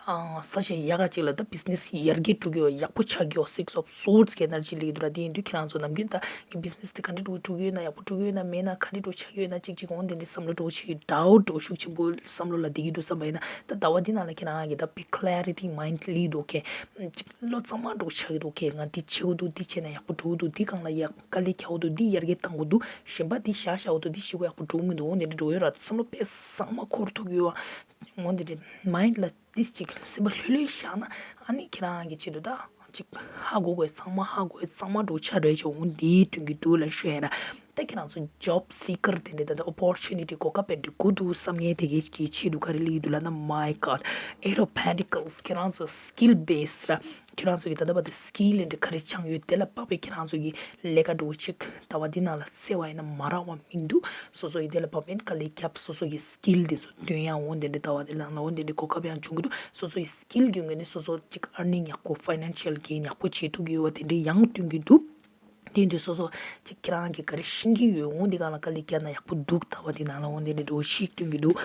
ཨང་། ས་ཆ་ཡག་ག་ཅིག་ལ་ད་བི་ཛི་ནེ་སི་ཡར་རྒྱས་འགྲོ་གི་ཡོད། ཡག་པོ་ཆགས་ཀྱི་ཡོད། Six of Swords གི་ཨེ་ནར་ཇི་སླེབས་ཀྱི་འདུག་ར། དེ་ཡིན་དུས་ཁྱེད་རང་ཚོ་ནམ་རྒྱུན་ད་ངའི་བི་ཛི་ནེ་སི་དེ་ག་འདྲ་འགྲོ་འགྲོ་གི་ཡོད་ན། ཡག་པོ་འགྲོ་གི་ཡོད་ན། མེད་ན་ག་འདྲ་འགྲོ་ཆགས་ཀྱི་ཡོད་ན། ཅིག་ཅིག་འོང་དེ་འདྲ་བསམ་བློ་འགྲོ་ཆེ་གི་ཌའུ་ཊི་འགྲོ་ཤུགས་ཆེན་པོ་བསམ་བློ་ལ་བསྡད་ཀྱི་འདུག་བསམ་པ་ཡིན་ན། ད་ཟླ་བ་འདི་ནང་ལ་ཁྱེད་རང་གི་ད་big clarity mind སླེབས་ཀྱི་འདུག་གས། ཅིག་བློ་གཙང་མ་འགྲོ་ཆགས་ཀྱི་འདུག་གས། ང་འདི་བྱེད་དགོས་འདུག་འདི་བྱས་ན་ཡག་པོ་འགྲོ་གི་འདུག་འདི་སྒང་ལ་ཡག་དཀའ་ལས་རྒྱག་དགོས་འདུག་འདི་ཡར་རྒྱས་གཏང་དགོས་འདུག་གཞན་པ་འདི་བཞག་བཞག་དགོས་འདུག་འདི་བྱེད་དགོས། ཡག་པོ་འགྲོ་གི་མི་འདུག་འོང་དེ་འདྲ་འགྲོ་ཡོད་ར། བསམ་བློ་དཔེ་གཙང་མ་འཁོར་ཐུབ་ཀྱི་ཡོད་པ། འོང་དེ་འདྲ་མའིན་ཌི་ལ་འདི་ཅིག་སེམས་པ་ལྷོད་ལྷོད་བཞག་ན། ཨ་ནི་ཁྱེད་རང་གི་ཆེད་དུ་ད་ཅིག་ཧ་གོ་དགོས། ཚང་མ་ཧ་གོ་དགོས། གཙང་མ་འགྲོ་ཆགས་འདྲ་ཅིག་འོང་འདི་སྟོན་གྱི་འདུག་ལབ་ཞུ་ཡ་ར། ད་ཁྱེད་རང་ཚོ་ཇོབ་སི་ཀར་དེ་འདྲ་ད་ད་ཨོ་པོར་ཅུ་ནི་ཊི་གོ་སྐབས་དཔེ་འགྲིག་གི་འདུག་བསམ་མཁན་དེ་གའི་གི་ཆེད་དུ་ག་རེ་སླེབས་ཀྱི་འདུག་ལབ་ན། My God, Eight of Pentacles ཁྱེད་རང་ཚོ་སི་ཀིལ་བེ་སི་ར། ཁྱེད་རང་ཚོ་གི་ད་ལྟ་བར་དུ་སི་ཀིལ་ཨེ་འདྲ་ག་རེ་སྦྱངས་ཡོད། དེ་ལ་དཔག་པའི་ཁྱེད་རང་ཚོ་གི་ལས་ཀ་འགྲོ་ཅིག་ཟླ་བ་འདི་ནང་ལ་བསལ་བ་ཡིན་ན་མ་རག་པ་མི་འདུག་སོ་སོ་ཡི་དེ་ལ་དཔག་པའི་དཀའ་ལས་བརྒྱབ། སོ་སོ་གི་སི་ཀིལ་དེ་ཚོ་སྟོན་ཡ་འོང་དེ་འདྲ་ཟླ་བ་འདི་ནང་ལ་འོང་དེ་འདྲ་གོ་སྐབས་ཡང་འབྱུང་གི་འདུག་སོ་སོ་ཡི་སི་ཀིལ་གྱི་ངོས་ནས་སོ་སོ་ཅིག་ཨར་ནིང་ཡག་པོ། ཕའི་ནན་ཤལ་གི་ཡག་པོ་བྱེད་ཐུབ་ཀྱི་ཡོད་པ་དེ་འདྲ་ཡང་སྟོན་གྱི་འདུག་དེ་ཡིན་དུས་སོ་སོ་ཅིག་ཁྱེད་རང་གིས་ག་རེ་ཤེས་ཀྱི་ཡོད། འོང་འདི་སྒང་ལ་དཀའ་ལས་བརྒྱབ་ན་ཡག་པོ་འདུག་ཟླ་བ་འདི་ནང་ལ་འོང་དེ་འདྲ་འགྲོ་ཞིག་སྟོན་གྱི་འདུག་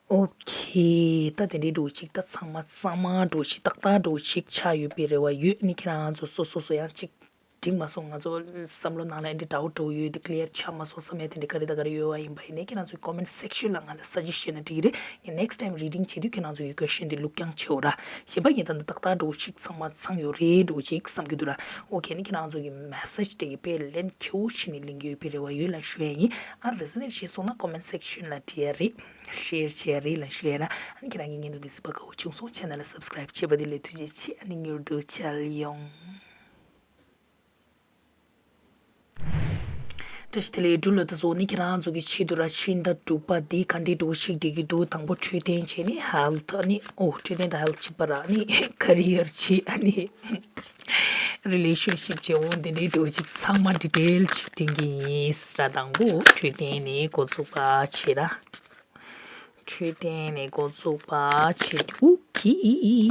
ཨོ་ཁེ། ད་དེ་འདྲའི་འགྲོ་ཞིག་ད་ཚང་མ་གཙང་མ་འགྲོ་ཞིག་ཏག་ཏག་འགྲོ་ཞིག་ཆགས་ཡོད་པའི་རེ་བ་ཡོད། ནི་ཁྱེད་རང་ཚོ་སོ་སོ་སོ་ཡང་ཅིག་འགྲིག་མ་སོང་། ང་ཚོ་བསམ་བློ་ནང་ལ་འདི་འདྲའི་ཌའུ་ཊི་འདྲ་ཡོད། འདི་ཀི་ལི་ཡར་ཆགས་མ་སོང་བསམ་ཡ་དེ་འདྲ་ག་རེ་དང་ག་རེ་ཡོད་པ་ཡིན་པ་ཡིན་ནའི་ཁྱེད་རང་ཚོའི་ཀོ་མེན་ཊི་སེག་ཤན་ལ་ང་ལ་སཱ་ཇེ་ཤན་ན་འགྲིག་གི་རེད། ངས་ནེགསི་ཊའིམ་རི་ཌིང་བྱེད་དུས་ཁྱེད་རང་ཚོ་གི་ཀོ་ཤན་འདི་ལུགས་རྐྱང་བྱེད་འོ་ར། གཞན་པ་ངས་ད་ལྟ་ཏག་ཏག་འགྲོ་ཞིག་ཚང་མ་ཚང་ཡོད་རེད་འགྲོ་ཞིག་བསམ་གྱི་འདུག་ར། ཨོ་ཁེ། ནི་ཁྱེད་རང་ཚོ་གི་མེ་སེ་ཇི་དེ་གི་དཔེ་ལན་ཁྱེའུ་ཤི་ནི་ལེན་གྱི་ཡོད་པའི་རེ་བ་ཡོད་ལ་ཞུ་ཡ་ཡིན། ཨ་རེ་ཟོ་ནེ་ཊི་བྱས་སོང་ན་ཀོ་མེན་ཊི་སེག་ཤན་ལ་བྲིས་ཡ་རེད། ཤེར་བྱས་ཡ་རེད་ལ་ཞུ་ཡ་ར། ཨ་ནི་ཁྱེད་རང་གི་ངན་དུ་འདི་སི་པ་ཀའོ་བྱུང་སོང་ཆེ་ན་ལ་སབ་སི་ཀ་རེབ་བྱས་པ་དེ་ལས་ཐུགས་རྗེ་ཆེ། ཨ་ནི་མྱུར་དུ་མཇལ་ཡོང་། བཀྲ་ཤིས་བདེ་ལེགས་འབྲུག་ལོ། ད་གཟོད་ནི་ཁྱེད་རང་ཚོ་གི་ཆེད་དུ་ར་ཕྱི་ཟླ་དྲུག་པ་འདི་ག་འདྲའི་འགྲོ་ཞིག་བསྡད་ཀྱི་འདུག་དང་པོ་འཕྲོད་བསྟེན་བྱས་ནས་ཧེལ་ཐི། ཨ་ནི་ཨོ་འཕྲོད་བསྟེན་དང་ཧེལ་ཐི་གཅིག་པ་ར། ཨ་ནི་ཀ་རི་ཡར་བྱས། ཨ་ནི་རི་ལེ་ཤན་ཤིབ་བྱས། འོ་འདི་འདྲའི་འགྲོ་ཞིག་ཚང་མ་ཌི་ཊེལ་ཅིག་སྟོན་གྱི་ཡིན་ཟེར་ར། དང་པོ་འཕྲོད་བསྟེན་ནས་འགོ་བཙུགས་པ་བྱས་ར། འཕྲོད་བསྟེན་ནས་འགོ་བཙུགས་པ་བྱས། ཨུ་ཁི།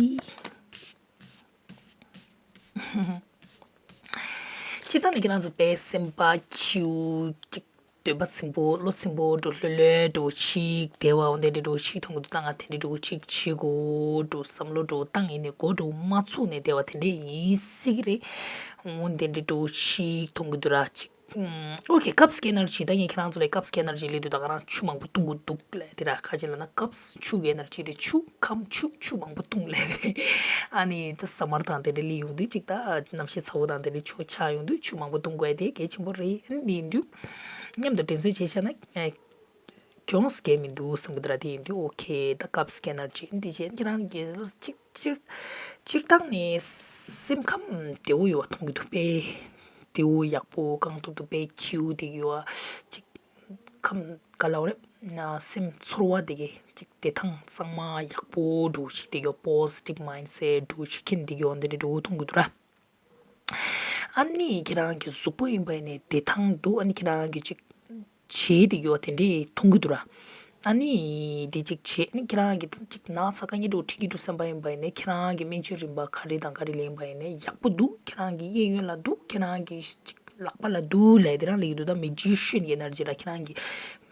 སྤྱིར་བཏང་ནས་ཁྱེད་རང་ཚོ་དཔེ་སེམས་པ་སྐྱིད་པོ་ཅིག་འདོད་པ་ཚིམ་པོ་བློ་ཚིམ་པོ་འགྲོ་ལྷོད་ལྷོད་འགྲོ་ཅིག་བསྡད་པ། འོ་འདི་འདྲ་འགྲོ་ཅིག་མཐོང་གི་འདུག་ད་ང་དེ་འདྲ་འགྲོ་ཅིག་བྱེད་དགོས་འགྲོ་བསམ་བློ་འགྲོ་བཏང་ཡིན་ནས་འགོ་འགྲོ་མ་ཚུགས་ནས་བསྡད་པ་དེ་འདྲ་ཡིན་སྲིད་ཀྱི་རེད། འོ་འདི་འདྲ་འགྲོ་ཅིག་མཐོང་གི་འདུག་ར་ཅིག་ཨོ་ཁེ། ཀབ་སི་ཀེ་ནར་ཇི། ད་ངས་ཁྱེད་རང་ཚོ་ལ་ཀབ་སི་ཀེ་ནར་ཇི་སླེབས་དུས་ད་ག་རང་ཆུ་མང་པོ་བཏུང་དགོས་འདུག་ལབ་དེ་ར། ཁ་ཅིག་ལབ་ན་ཀབ་སི་ཆུ་གི་ཨེ་ནར་ཇི་རེད། ཆུ་ཁམ་ཆུ་ཆུ་མང་པོ་བཏུང་ལབ་རེད། ཨ་ནི་ད་སམ་མར་དང་དེ་འདྲ་སླེབས་ཡོང་དུས་ཅིག་ད་གནམ་གཤིས་ཚ་བོ་དང་དེ་འདྲ་ཆུ་ཆགས་ཡོང་དུས་ཆུ་མང་པོ་བཏུང་དགོས་དེ་གལ་ཆེན་པོ་རེད། ཨ་ནི་འདི་ཡིན་དུས་མཉམ་དུ་འགྲན་རྩོད་བྱས་བཞག་ན་ཨེ་གྱོང་སྐྱེ་མི་འདུག་བསམ་གི་འདུག་ར། དེ་ཡིན་དུས་ཨོ་ཁེ། ད་ཀབ་སི་ཀེ་ནར་ཇི་འདི་བྱས། ཁྱེད་རང་གི་ཅིག་སྤྱིར་སྤྱིར་བཏང་ནས་སེམས་ཁམས་བདེ་བོ་ཡོད་པ་མཐོང་གི་འདུག་དཔེ་བདེ་བོ་ཡག་པོ་གང་ཐུབ་ཐུབ་དཔེ་ཁྱིའུ་དེ་ཡོད་པ་ཅིག་ཁམས་ག་ལབ་རེད། ན་སེམས་ཚོར་བ་དེ་གའི་ཅིག་བདེ་ཐང་གཙང་མ་ཡག་པོ་འདྲ་ཞིག་དེ་གའི་པོ་ཟི་ཊིབ་མའིན་ཌི་སེ་ཊི་འདྲ་ཞིག་མཁྱེན་དེ་གའི་འོ་འདི་འདྲ་འདྲ་མཐོང་གི་འདུག་ར། ཨ་ནི་ཁྱེད་རང་གི་གཟུགས་པོ་ཡིན་པ་ཡིན་ནའི་བདེ་ཐང་འདུག་ཨ་ནི་ཁྱེད་རང་གི་ཅིག་བྱེད་དེ་གའི་འོ་དེ་འདྲ་མཐོང་གི་འདུག་ར། ཨ་ནི་དེ་ཅིག་བྱེད་ནི་ཁྱེད་རང་གི་ཅིག་ན་ཚ་དཀའ་ངལ་འདྲ་འཕྲད་ཀྱི་འདུག་བསམ་པ་ཡིན་པ་ཡིན་ནའི་ཁྱེད་རང་གི་སྨན་བཅོས་རིམ་པ་ག་རེ་དང་ག་རེ་ལེན་པ་ཡིན་ནའི་ཡག་པོ་འདུག་ཁྱེད་རང་གི་གཡས་གཡོན་ལ་འདུག་ཁྱེད་རང་གི་ཅིག་ལག་པ་ལ་འདུག་ལབ་དེ་རང་ལབ་ཀྱི་འདུག་ད་མེ་ཇི་ཤན་གྱི་ཨེ་ནར་ཇི་ར། ཁྱེད་རང་གི་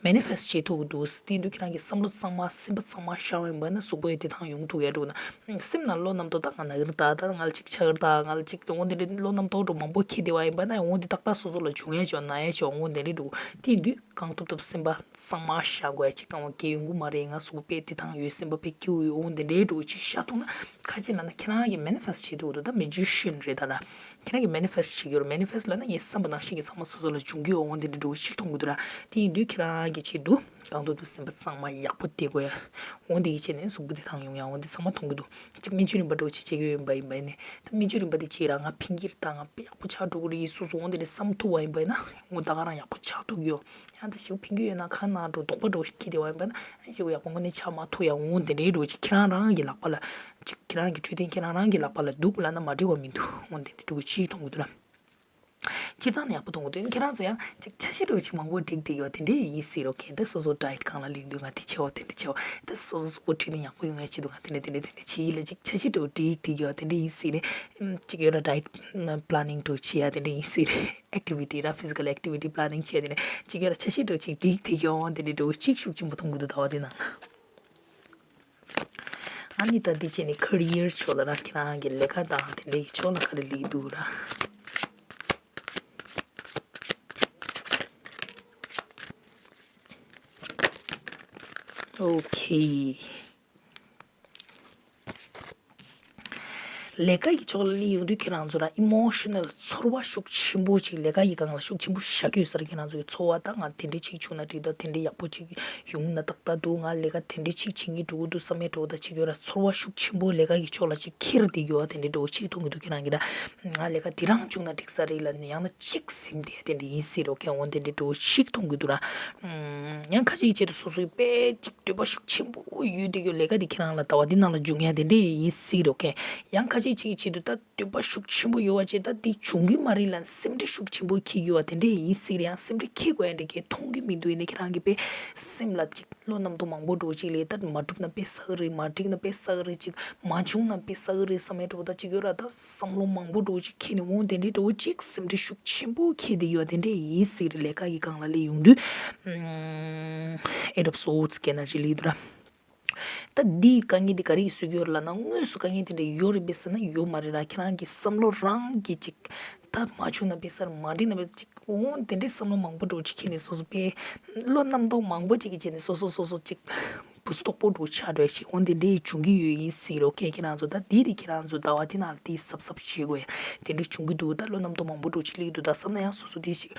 མེ་ནི་ཕེ་སི་ཊི་བྱེད་ཐུབ་ཀྱི་འདུག་དེ་ཡིན་དུས་ཁྱེད་རང་གི་བསམ་བློ་གཙང་མ་སེམས་པ་གཙང་མ་བཞག་པ་ཡིན་པ་ན་གཟུགས་པོ་ཡང་བདེ་ཐང་ཡོང་ཐུབ་ཡ་འགྲོ་ན། སེམས་ནང་བློ་རྣམ་རྟོག་ད་ང་ན་གི་རེད་ད། ད་ང་ལ་ཅིག་ཆགས་ཀྱི་རེད་ད། ང་ལ་ཅིག་འོ་འདི་འདྲའི་བློ་རྣམ་རྟོག་འདྲ་མང་པོ་འཁྱེར་བསྡད་པ་ཡིན་པ་ན་འོ་འདི་ཏག་ཏག་སོ་སོ་ལ་བྱུང་ཡ་ཅིག་ན་ཡ་ཅིག་འོ་འདི་འདྲའི་འགྲོ། དེ་ཡིན་དུས་གང་ཐུབ་ཐུབ་སེམས་པ་གཙང་མ་བཞག་དགོས་ཡ་ཅིག་གང་བ་གལ་ཡོང་གི་མ་རེད། ང་གཟུགས་པོ་དཔེ་བདེ་ཐང་ཡོད། སེམས་པ་དཔེ་སྐྱིད་པོ་ཡོད། འོ་འདི་འདྲའི་འགྲོ་ཅིག་བཞག་ཐུབ་ན་ག་ཅི་ལབ་ན་ཁྱེད་རང་གི་མེ་ནི་ཕེ་སི་ཊི་བྱེད་ཐུབ་འདུག་ད་མེ་ཇི་ཤན་རེད་ད་ལ། ཁྱེད་རང་གི་མེ་ནི་ཕེ་སི་ཊི་བྱེད་ཀྱི་ཡོད་རེད། མེ་ནི་ཕེ་སི་ཊི་ལབ་ན་ངས་བསམ་པ་ནང་བཞིན་གྱི་ཚང་མ་སོ་སོ་ལ་འབྱུང་གི་ཡོད། འོ་འདི་འདྲ་འདྲ་བོ་ཞིག་མཐོང་གི་འདུག་ར། དེ་ཡིན་དུས་ཁྱེད་རང་གི་ཆེད་དུ་གང་ཐུབ་ཐུབ་སེམས་པ་གཙང་མ་ཡག་པོ་བསྡད་དགོས་ཡ། འོ་འདི་གི་ཆེད་ནས་གཟུགས་པོ་བདེ་ཐང་ཡོང་ཡ། འོ་འདི་ཚང་མ་མཐོང་གི་འདུག་ཅིག་སྨན་བཅོས་རིམ་པ་འདྲ་བོ་ཅིག་བྱེད་ཀྱི་ཡོད་པ་ཡིན་པ་ཡིན་ནའི་ད་སྨན་བཅོས་རིམ་པ་དེ་བྱེད་ར་ང་ཕིང་གི་རེད་ད། ང་དཔེ་ཡག་པོ་ཆགས་འགྲོ་གི་རེད་སོ་སོ་འོ་འདི་འདྲ་བསམ་ཐུབ་པ་ཡིན་པ་ཡིན་ན་འོ་ད་ག་རང་ཡག་པོ་ཆགས་ཐུབ་ཀྱི་ཡོད། ཡང་ད་ཞེ་པོ་ཕིང་གི་ཡོད་ན་ཁ་ན་འགྲོ་དོགས་པ་འདྲ་བོ་ཞིག་སྐྱེས་བསྡད་པ་ཡིན་པ་ན་ཞེ་པོ་ཡག་པོ་དངོས་གནས་ཆགས་མ་ཐུབ་ཡ། འོ་འདི་འདྲའི་འདྲ་བོ་ཅིག་ཁྱེད་རང་རང་གི་ལག་པ་ལ། ཅིག་ཁྱེད་རང་གི་འཕྲོད་བསྟེན་ཁྱེད་རང་རང་གི་ལག་པ་ལ་འདུག་ལབ་ན་མ་འགྲིག་པ་མི་འདུག་འོ་འདི་འདྲ་འདྲ་བོ་ཅིག་མཐོང་གི་འདུག་ལ། སྤྱིར་བཏང་ནས་ཡག་པོ་མཐོང་གི་འདུག་ཁྱེད་རང་ཚོ་ཡང་ཅིག་ཆ་ཤས་འདྲ་བོ་ཅིག་མང་པོ་བསྒྲིགས་བསྡད་ཡོད་དེ་འདྲ་ཡིན་སྲིད་རོ། ཁྱེད་ད་སོ་སོ་ཌ་ཡེ་ཊི་སྒང་ལ་ལེན་དུས་ང་དེ་བྱེད་འོ་དེ་འདྲ་བྱེད་འོ། ད་སོ་སོ་གཟུགས་པོ་འཕྲོད་བསྟེན་ཡག་པོ་ཡོང་ཡ་ཆེད་དུ་ང་དེ་འདྲ་དེ་འདྲ་དེ་འདྲ་བྱེད་ཡིན་ལ་ཅིག་ཆ་ཤས་འདྲ་བོ་བསྒྲིགས་བསྡད་ཡོད་དེ་འདྲ་ཡིན་སྲིད་རེད། ཅིག་ཡོད་ར་ཌ་ཡེ་ཊི་པི་ལེ་ནིང་འདྲ་བོ་བྱེད་ཡ་དེ་འདྲ་ཡིན་སྲིད་རེད། ཨེག་ཊི་བི་ཊི་ར་ཕི་ཟི་ཀལ་ཨེག་ཊི་བི་ཊི་པི་ལེ་ནིང་བྱེད་ཡ་དེ་འདྲ་ཅིག་ཡོད་ར་ཆ་ཤས་འདྲ་བོ་ཅིག་བསྒྲིགས་བསྡད་ཡོད་འོ་དེ་འདྲ་འདྲ་བོ་ཅིག་ཤུགས་ཆེན་པོ་མཐོང་གི་འདུག་ཟླ་བ་དེ་ནང་ལ། ཨ་ནི་ད་འདི་བྱས་ནས་ཁེ་རི་ཡར་ཕྱོགས་ལ་ར། ཁྱེད་རང་གི་ལས་ཀ་དང་དེ་འདྲའི་ཕྱོགས་ལ་ག་རེ་སླེབས་འདུག་ར། ཨོ་ཁེ། ལས་ཀ་གི་ཕྱོགས་ལ་སླེབས་ཡོང་དུས་ཁྱེད་རང་ཚོ་ར་ཨི་མོ་ཤི་ནལ་ཚོར་བ་ཤུགས་ཆེན་པོ་ཅིག་ལས་ཀ་གི་སྒང་ལ་ཤུགས་ཆེན་པོ་བཞག་གི་ཡོད་ས་རེད། ཁྱེད་རང་ཚོ་གི་ཚོར་བ་ད་ང་དེ་འདྲ་ཅིག་བྱུང་ན་འགྲིག་ད། དེ་འདྲ་ཡག་པོ་ཅིག་ཡོང་ན་ཏག་ཏག་འདུག་ང་ལས་ཀ་དེ་འདྲ་ཅིག་བྱེད་སྙིང་འདོད་ཀྱི་འདུག་བསམ་པའི་འདྲ་བོ་ད་ཅིག་ཡོད་ར། ཚོར་བ་ཤུགས་ཆེན་པོ་ལས་ཀ་གི་ཕྱོགས་ལ་ཅིག་འཁྱེར་བསྡད་ཡོད་པ་དེ་འདྲ་འདྲ་བོ་ཅིག་མཐོང་གི་འདུག་ཁྱེད་རང་གིས་ར། ང་ལས་ཀ་འདི་རང་བྱུང་ན་འགྲིག་ས་རེད་ལབ་ནས་ཡང་ན་ཅིག་ཟིན་བསྡད་དེ་འདྲ་ཡིན་སྲིད་རོགས་ཁྱེད། འོ་དེ་འདྲ་འདྲ་བོ་ཞིག་མཐོང་གི་འདུག་ར། ཡང་ཁ་ཅིག་གི་ཆེད་དུ་སོ་སོའི་དཔེ་ཅིག་འདོད་པ་ཤུགས་ཆེན་པོ་ཡོད་དེ་གི་ལས་ཀ་འདི་ཁྱེད་རང་ལ་ཟླ་བ་འདི་ནང་ལ་འབྱུང་ཡ་དེ་འདྲ་ཡིན་སྲིད་རོགས་ཁྱེད། ཡང་ཁ་ཅིག་གཅིག་གི་ཆེད་དུ་ད་འདོད་པ་ཤུགས་ཆེན་པོ་ཡོད་པ་བྱས་ད་འདི་འབྱུང་གི་མ་རེད་ལབ་སེམས་ཁྲལ་ཤུགས་ཆེན་པོ་འཁྱེར་གྱི་ཡོད་པ་དེ་འདྲ་ཡིན་སྲིད་རེད། ཡང་སེམས་ཁྲལ་འཁྱེར་དགོས་ཡ་འདྲ་གི་མཐོང་གི་མི་འདུག་ཡིན་ནའི་ཁྱེད་རང་གི་དཔེ་སེམས་ལ་ཅིག་བློ་རྣམ་རྟོག་མང་པོ་འདྲ་བོ་ཅིག་སླེབས། ད་མ་འགྲུབ་ན་དཔེ་བསགས་རེད། མ་འགྲིག་ན་དཔེ་བསགས་རེད། ཅིག་མ་བྱུང་ན་དཔེ་བསགས་རེད་བསམ་པའི་འདྲ་བོ་ད་ཅིག་ཡོད་ར། ད་བསམ་བློ་མང་པོ་འདྲ་བོ་ཅིག་འཁྱེར་ནས་འོང་དེ་འདྲའི་འདྲ་བོ་ཅིག་སེམས་ཁྲལ་ཤུགས་ཆེན་པོ་འཁྱེར་བསྡད་ཡོད་དེ་འདྲ་ཡིན་སྲིད་རེད། ལས་ཀ་གི་སྒང་ལ་སླེབས་ཡོང་དུས། Eight of Swords གི་ཨེ་ནར་ཇི་སླེབས་འདུག་ར། ད་འདིའི་དཀའ་ངལ་འདི་ག་རེ་གིས་བཟོས་ཀྱི་ཡོད་རེད་ལབ་ན། དངོས་སུ་དཀའ་ངལ་དེ་འདྲ་ཡོད་རེད་པས་ཟེར་ན་ཡོད་མ་རེད་ར། ཁྱེད་རང་གི་བསམ་བློ་རང་གིས་ཅིག་ད་མ་བྱུང་ན་དཔེ་བསགས། མ་འགྲིག་ན་དཔེ་ཅིག་འོ་དེ་འདྲའི་བསམ་བློ་མང་པོ་འདྲ་བོ་ཅིག་འཁྱེར་ནས་སོ་སོ་དཔེ་བློ་རྣམ་རྟོག་མང་པོ་ཅིག་གིས་བྱས་ནས་སོ་སོ་སོ་སོ་ཅིག་བུ་སུ་དོག་པོ་འདྲ་བོ་ཆགས་འགྲོ་ཡ་ཞིག་འོ་དེ་འདྲའི་འབྱུང་གི་ཡོད་ཡིན་སྲིད་རོགས་ཁྱེད། ཁྱེད་རང་ཚོ་ད་དེ་དེ་ཁྱེད་རང་ཚོ་ཟླ་བ་དེ་ནང་ལ་དེ་གཟབ་གཟབ་བྱེད་དགོས་ཡ་དེ་འདྲ་བྱུང་གི་འདུག་ད་བློ་རྣམ་རྟོག་མང་པོ་འདྲ་བོ་ཅིག་སླེབས་ཀྱི་འདུག་ད་བསམ་ན་ཡང་སོ་སོ་དེ་ཞིག་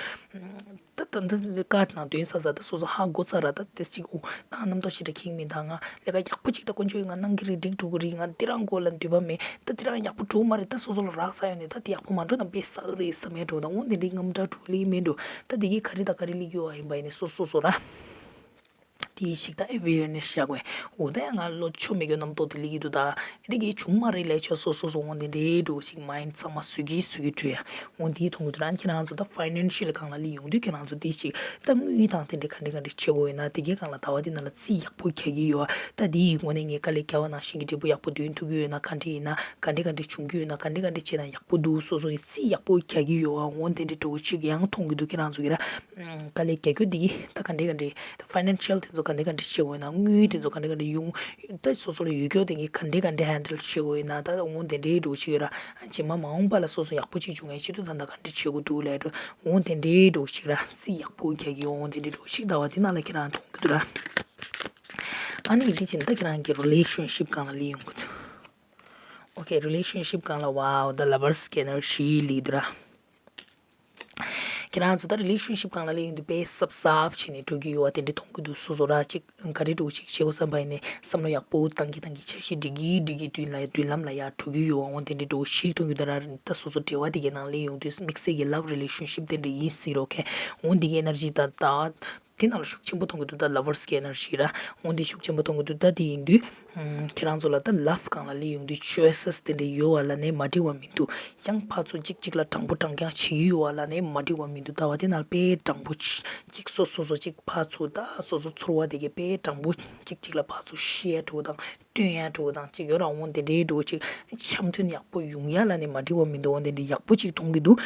ད་ད་འདི་ཀར་ནང་དོན་ས་ས་ད་སོ་སོ་ཧ་གོ་ཚར་ར། ད་དེ་ཅིག་འོ་ད་རྣམ་རྟོག་ཞེ་དྲག་ཁེངས་མི་འདུག་ང་ལས་ཀ་ཡག་པོ་ཅིག་ད་དཀོན་མཆོག་ཡིན། ང་གནང་གི་རེད། འགྲིག་འགྲོ་གི་རེད། ང་འདི་རང་མགོ་ལ་འདོད་པ་མེད། ད་འདི་རང་ཡག་པོ་འགྲོ་མ་རེད། ད་སོ་སོ་ལ་རག་ཚར་ཡོད་ནས་ད་འདི་ཡག་པོ་མ་འགྲོ་ན་དཔེ་བསགས་རེད་བསམ་ཡ་འགྲོ་ད་འོ་དེ་འདྲའི་དངངས་སྐྲག་འགྲོ་ལེ་མེད་འགྲོ། ད་དེ་གི་ག་རེ་ད་ག་རེ་སླེབས་ཡོད་ཨ་ཡིན་པ་ཡིན་ནས་སོ་སོ་སོ་ར། དེ་ཞིག་ད་ཨེ་ཝེར་ནེ་སི་བཞག་དགོས། འོ་ད་ཡང་ང་བློ་ཆོ་མེད་རྒྱུ་རྣམ་རྟོག་དེ་སླེབས་ཀྱི་འདུག་ད་དེ་གི་བྱུང་མ་རེད་ལས་ཆོ་སོ་སོ་སོ་འོ་དེ་འདྲའི་འགྲོ་ཞིག་མའིན་ཌི་ཚང་མ་བཟོས་ཀྱི་བཟོས་ཀྱི་འགྲོ་ཡ། འོ་དེའི་མཐོང་གི་འདུག་ར། ཁྱེད་རང་ཚོ་ད་ཕའི་ནན་ཤལ་སྒང་ལ་སླེབས་ཡོང་དུས་ཁྱེད་རང་ཚོ་དེ་ཞིག་ད་དངུལ་དང་དེ་འདྲ་ག་འདྲ་ག་འདྲ་བྱེད་དགོས་ཡོད་ན་དེ་གའི་སྒང་ལ་ཟླ་བ་འདི་ནང་ལ་རྩིས་ཡག་པོ་རྒྱག་གི་ཡོད། ད་དེའི་ངོས་ནས་ངས་དཀའ་ལས་རྒྱག་པ་ནང་བཞིན་གྱི་འབྲས་བུ་ཡག་པོ་འདོན་ཐུབ་ཀྱི་ཡོད་ན་ག་འདྲ་ཡིན་ན། ག་འདྲ་ག་འདྲ་བྱུང་གི་ཡོད་ན། ག་འདྲ་ག་འདྲ་བྱས་ན་ཡག་པོ་འདུག་སོ་སོ་ཡི་རྩིས་ཡག་པོ་རྒྱག་གི་ཡོད་ཨ། འོ་དེ་འདྲ་འགྲོ་ཅིག་ཡང་མཐོང་གི་འདུག་ཁྱེད་རང་ཚོ་གི་ར། དཀའ་ལས་རྒྱག་རྒྱུ་འདི་གི་ད་ག་འདྲ་ག་འདྲ་ཕའི་ནན་ཤལ་དེ་ཚོ་ག་འདྲ་ག་འདྲ་བྱེད་དགོས་ན། དངུལ་དེ་ཚོ་ག་འདྲ་ག་འདྲ་ཡོང་ད་སོ་སོ་ལ་ཡོད་རྒྱུ་དེ་གི་ག་འདྲ་ག་འདྲ་ཧན་ཌལ་བྱེད་དགོས་ཡོད་ན། ད་འོ་དེ་འདྲའི་འགྲོ་ཅིག་ཡོད་ར། རྗེས་མ་མ་འོངས་པ་ལ་སོ་སོ་ཡག་པོ་ཅིག་བྱུང་ཡ་ཆེད་དུ་ད་ད་ག་འདྲ་བྱེད་དགོས་འདུག་ལས་འགྲོ། འོ་དེ་འདྲའི་འགྲོ་ཅིག་ར། རྩིས་ཡག་པོ་རྒྱག་གི་འོ་དེ་འདྲའི་འགྲོ་ཅིག་ཟླ་བ་འདི་ནང་ལ་ཁྱེད་རང་མཐོང་གི་འདུག་ར། ཨ་ནི་འདི་བྱས་ན་ད་ཁྱེད་རང་གི་རི་ལེ་ཤན་ཤིབ་སྒང་ལ་སླེབས་ཡོང་གི་འདུག་ཨོ་ཁེ། རི་ལེ་ཤན་ཤིབ་སྒང་ལ་ཝའོ་ད་ལ་ཝར་སི་གི་ཨེ་ནར་ཇི་སླེབས་འདུག་ར། ཁྱེད་རང་ཚོ་ད་རི་ལེ་ཤན་ཤིབ་སྒང་ལ་སླེབས་ཡོང་དུས་དཔེ་གཟབ་གཟབ་བྱས་ནས་འགྲོ་གི་ཡོད་པ་དེ་འདྲ་མཐོང་གི་འདུག་སོ་སོ་ར་ཅིག་ག་རེ་འགྲོ་ཅིག་བྱེད་དགོས་བསམ་པ་ཡིན་ནའི་བསམ་བློ་ཡག་པོ་བཏང་གི་བཏང་གི་འཆར་གཞི་སྒྲིག་གི་སྒྲིག་གི་མདུན་ལ་མདུན་ལམ་ལ་ཡར་འགྲོ་གི་ཡོད་པ་འོ་དེ་འདྲ་འགྲོ་ཞིག་མཐོང་གི་འདུག་ར། ད་སོ་སོ་འབྲེལ་བ་དེ་གའི་ནང་སླེབས་ཡོང་དུས་དམིགས་བསལ་གྱི་ལབ་རི་ལེ་ཤན་ཤིབ་དེ་འདྲ་ཡིན་སྲིད་རོགས་ཁེ། འོ་འདི་གའི་ཨེ་ནར་ཇི་ད་ད། དེ་ནང་ལ་ཤུགས་ཆེན་པོ་མཐོང་གི་འདུག་ད་ལ་ཝར་སི་གི་ཨེ་ནར་ཇི་ར། འོ་འདི་ཤུགས་ཆེན་པོ་མཐོང་གི་འདུག་ད་དེ་ཡིན་དུས། ཁྱེད་རང་ཚོ་ལ་ད་ལབ་སྒང་ལ་སླེབས་ཡོང་དུས་ཆོའི་སི་དེ་འདྲ་ཡོད་པ་ལབ་ནས་མ་འགྲིག་པ་མི་འདུག་ཡང་ཕར་ཚུར་གཅིག་གཅིག་ལ་དྲང་པོ་དྲང་རྐྱང་བྱེད་ཀྱི་ཡོད་པ་ལབ་ནས་མ་འགྲིག་པ་མི་འདུག་ད་བ་དེ་ནང་དཔེ་དྲང་པོ་གཅིག་སོ་སོ་སོ་གཅིག་ཕར་ཚུར་ད་སོ་སོ་ཚོར་བ་དེ་གའི་དཔེ་དྲང་པོ་གཅིག་གཅིག་ལ་ཕར་ཚུར་བཤད་ཡ་འགྲོ་དང་སྟོན་ཡ་འགྲོ་དང་གཅིག་ཡོད་ར། འོ་དེ་འདྲའི་འགྲོ་གཅིག་འཆམ་མཐུན་ཡག་པོ་ཡོང་ཡ་ལབ་ནས་མ་འགྲིག་པ་མི་འདུག་འོ་དེ་འདྲའི་ཡག་པོ་གཅིག་མཐོང་གི་འདུག་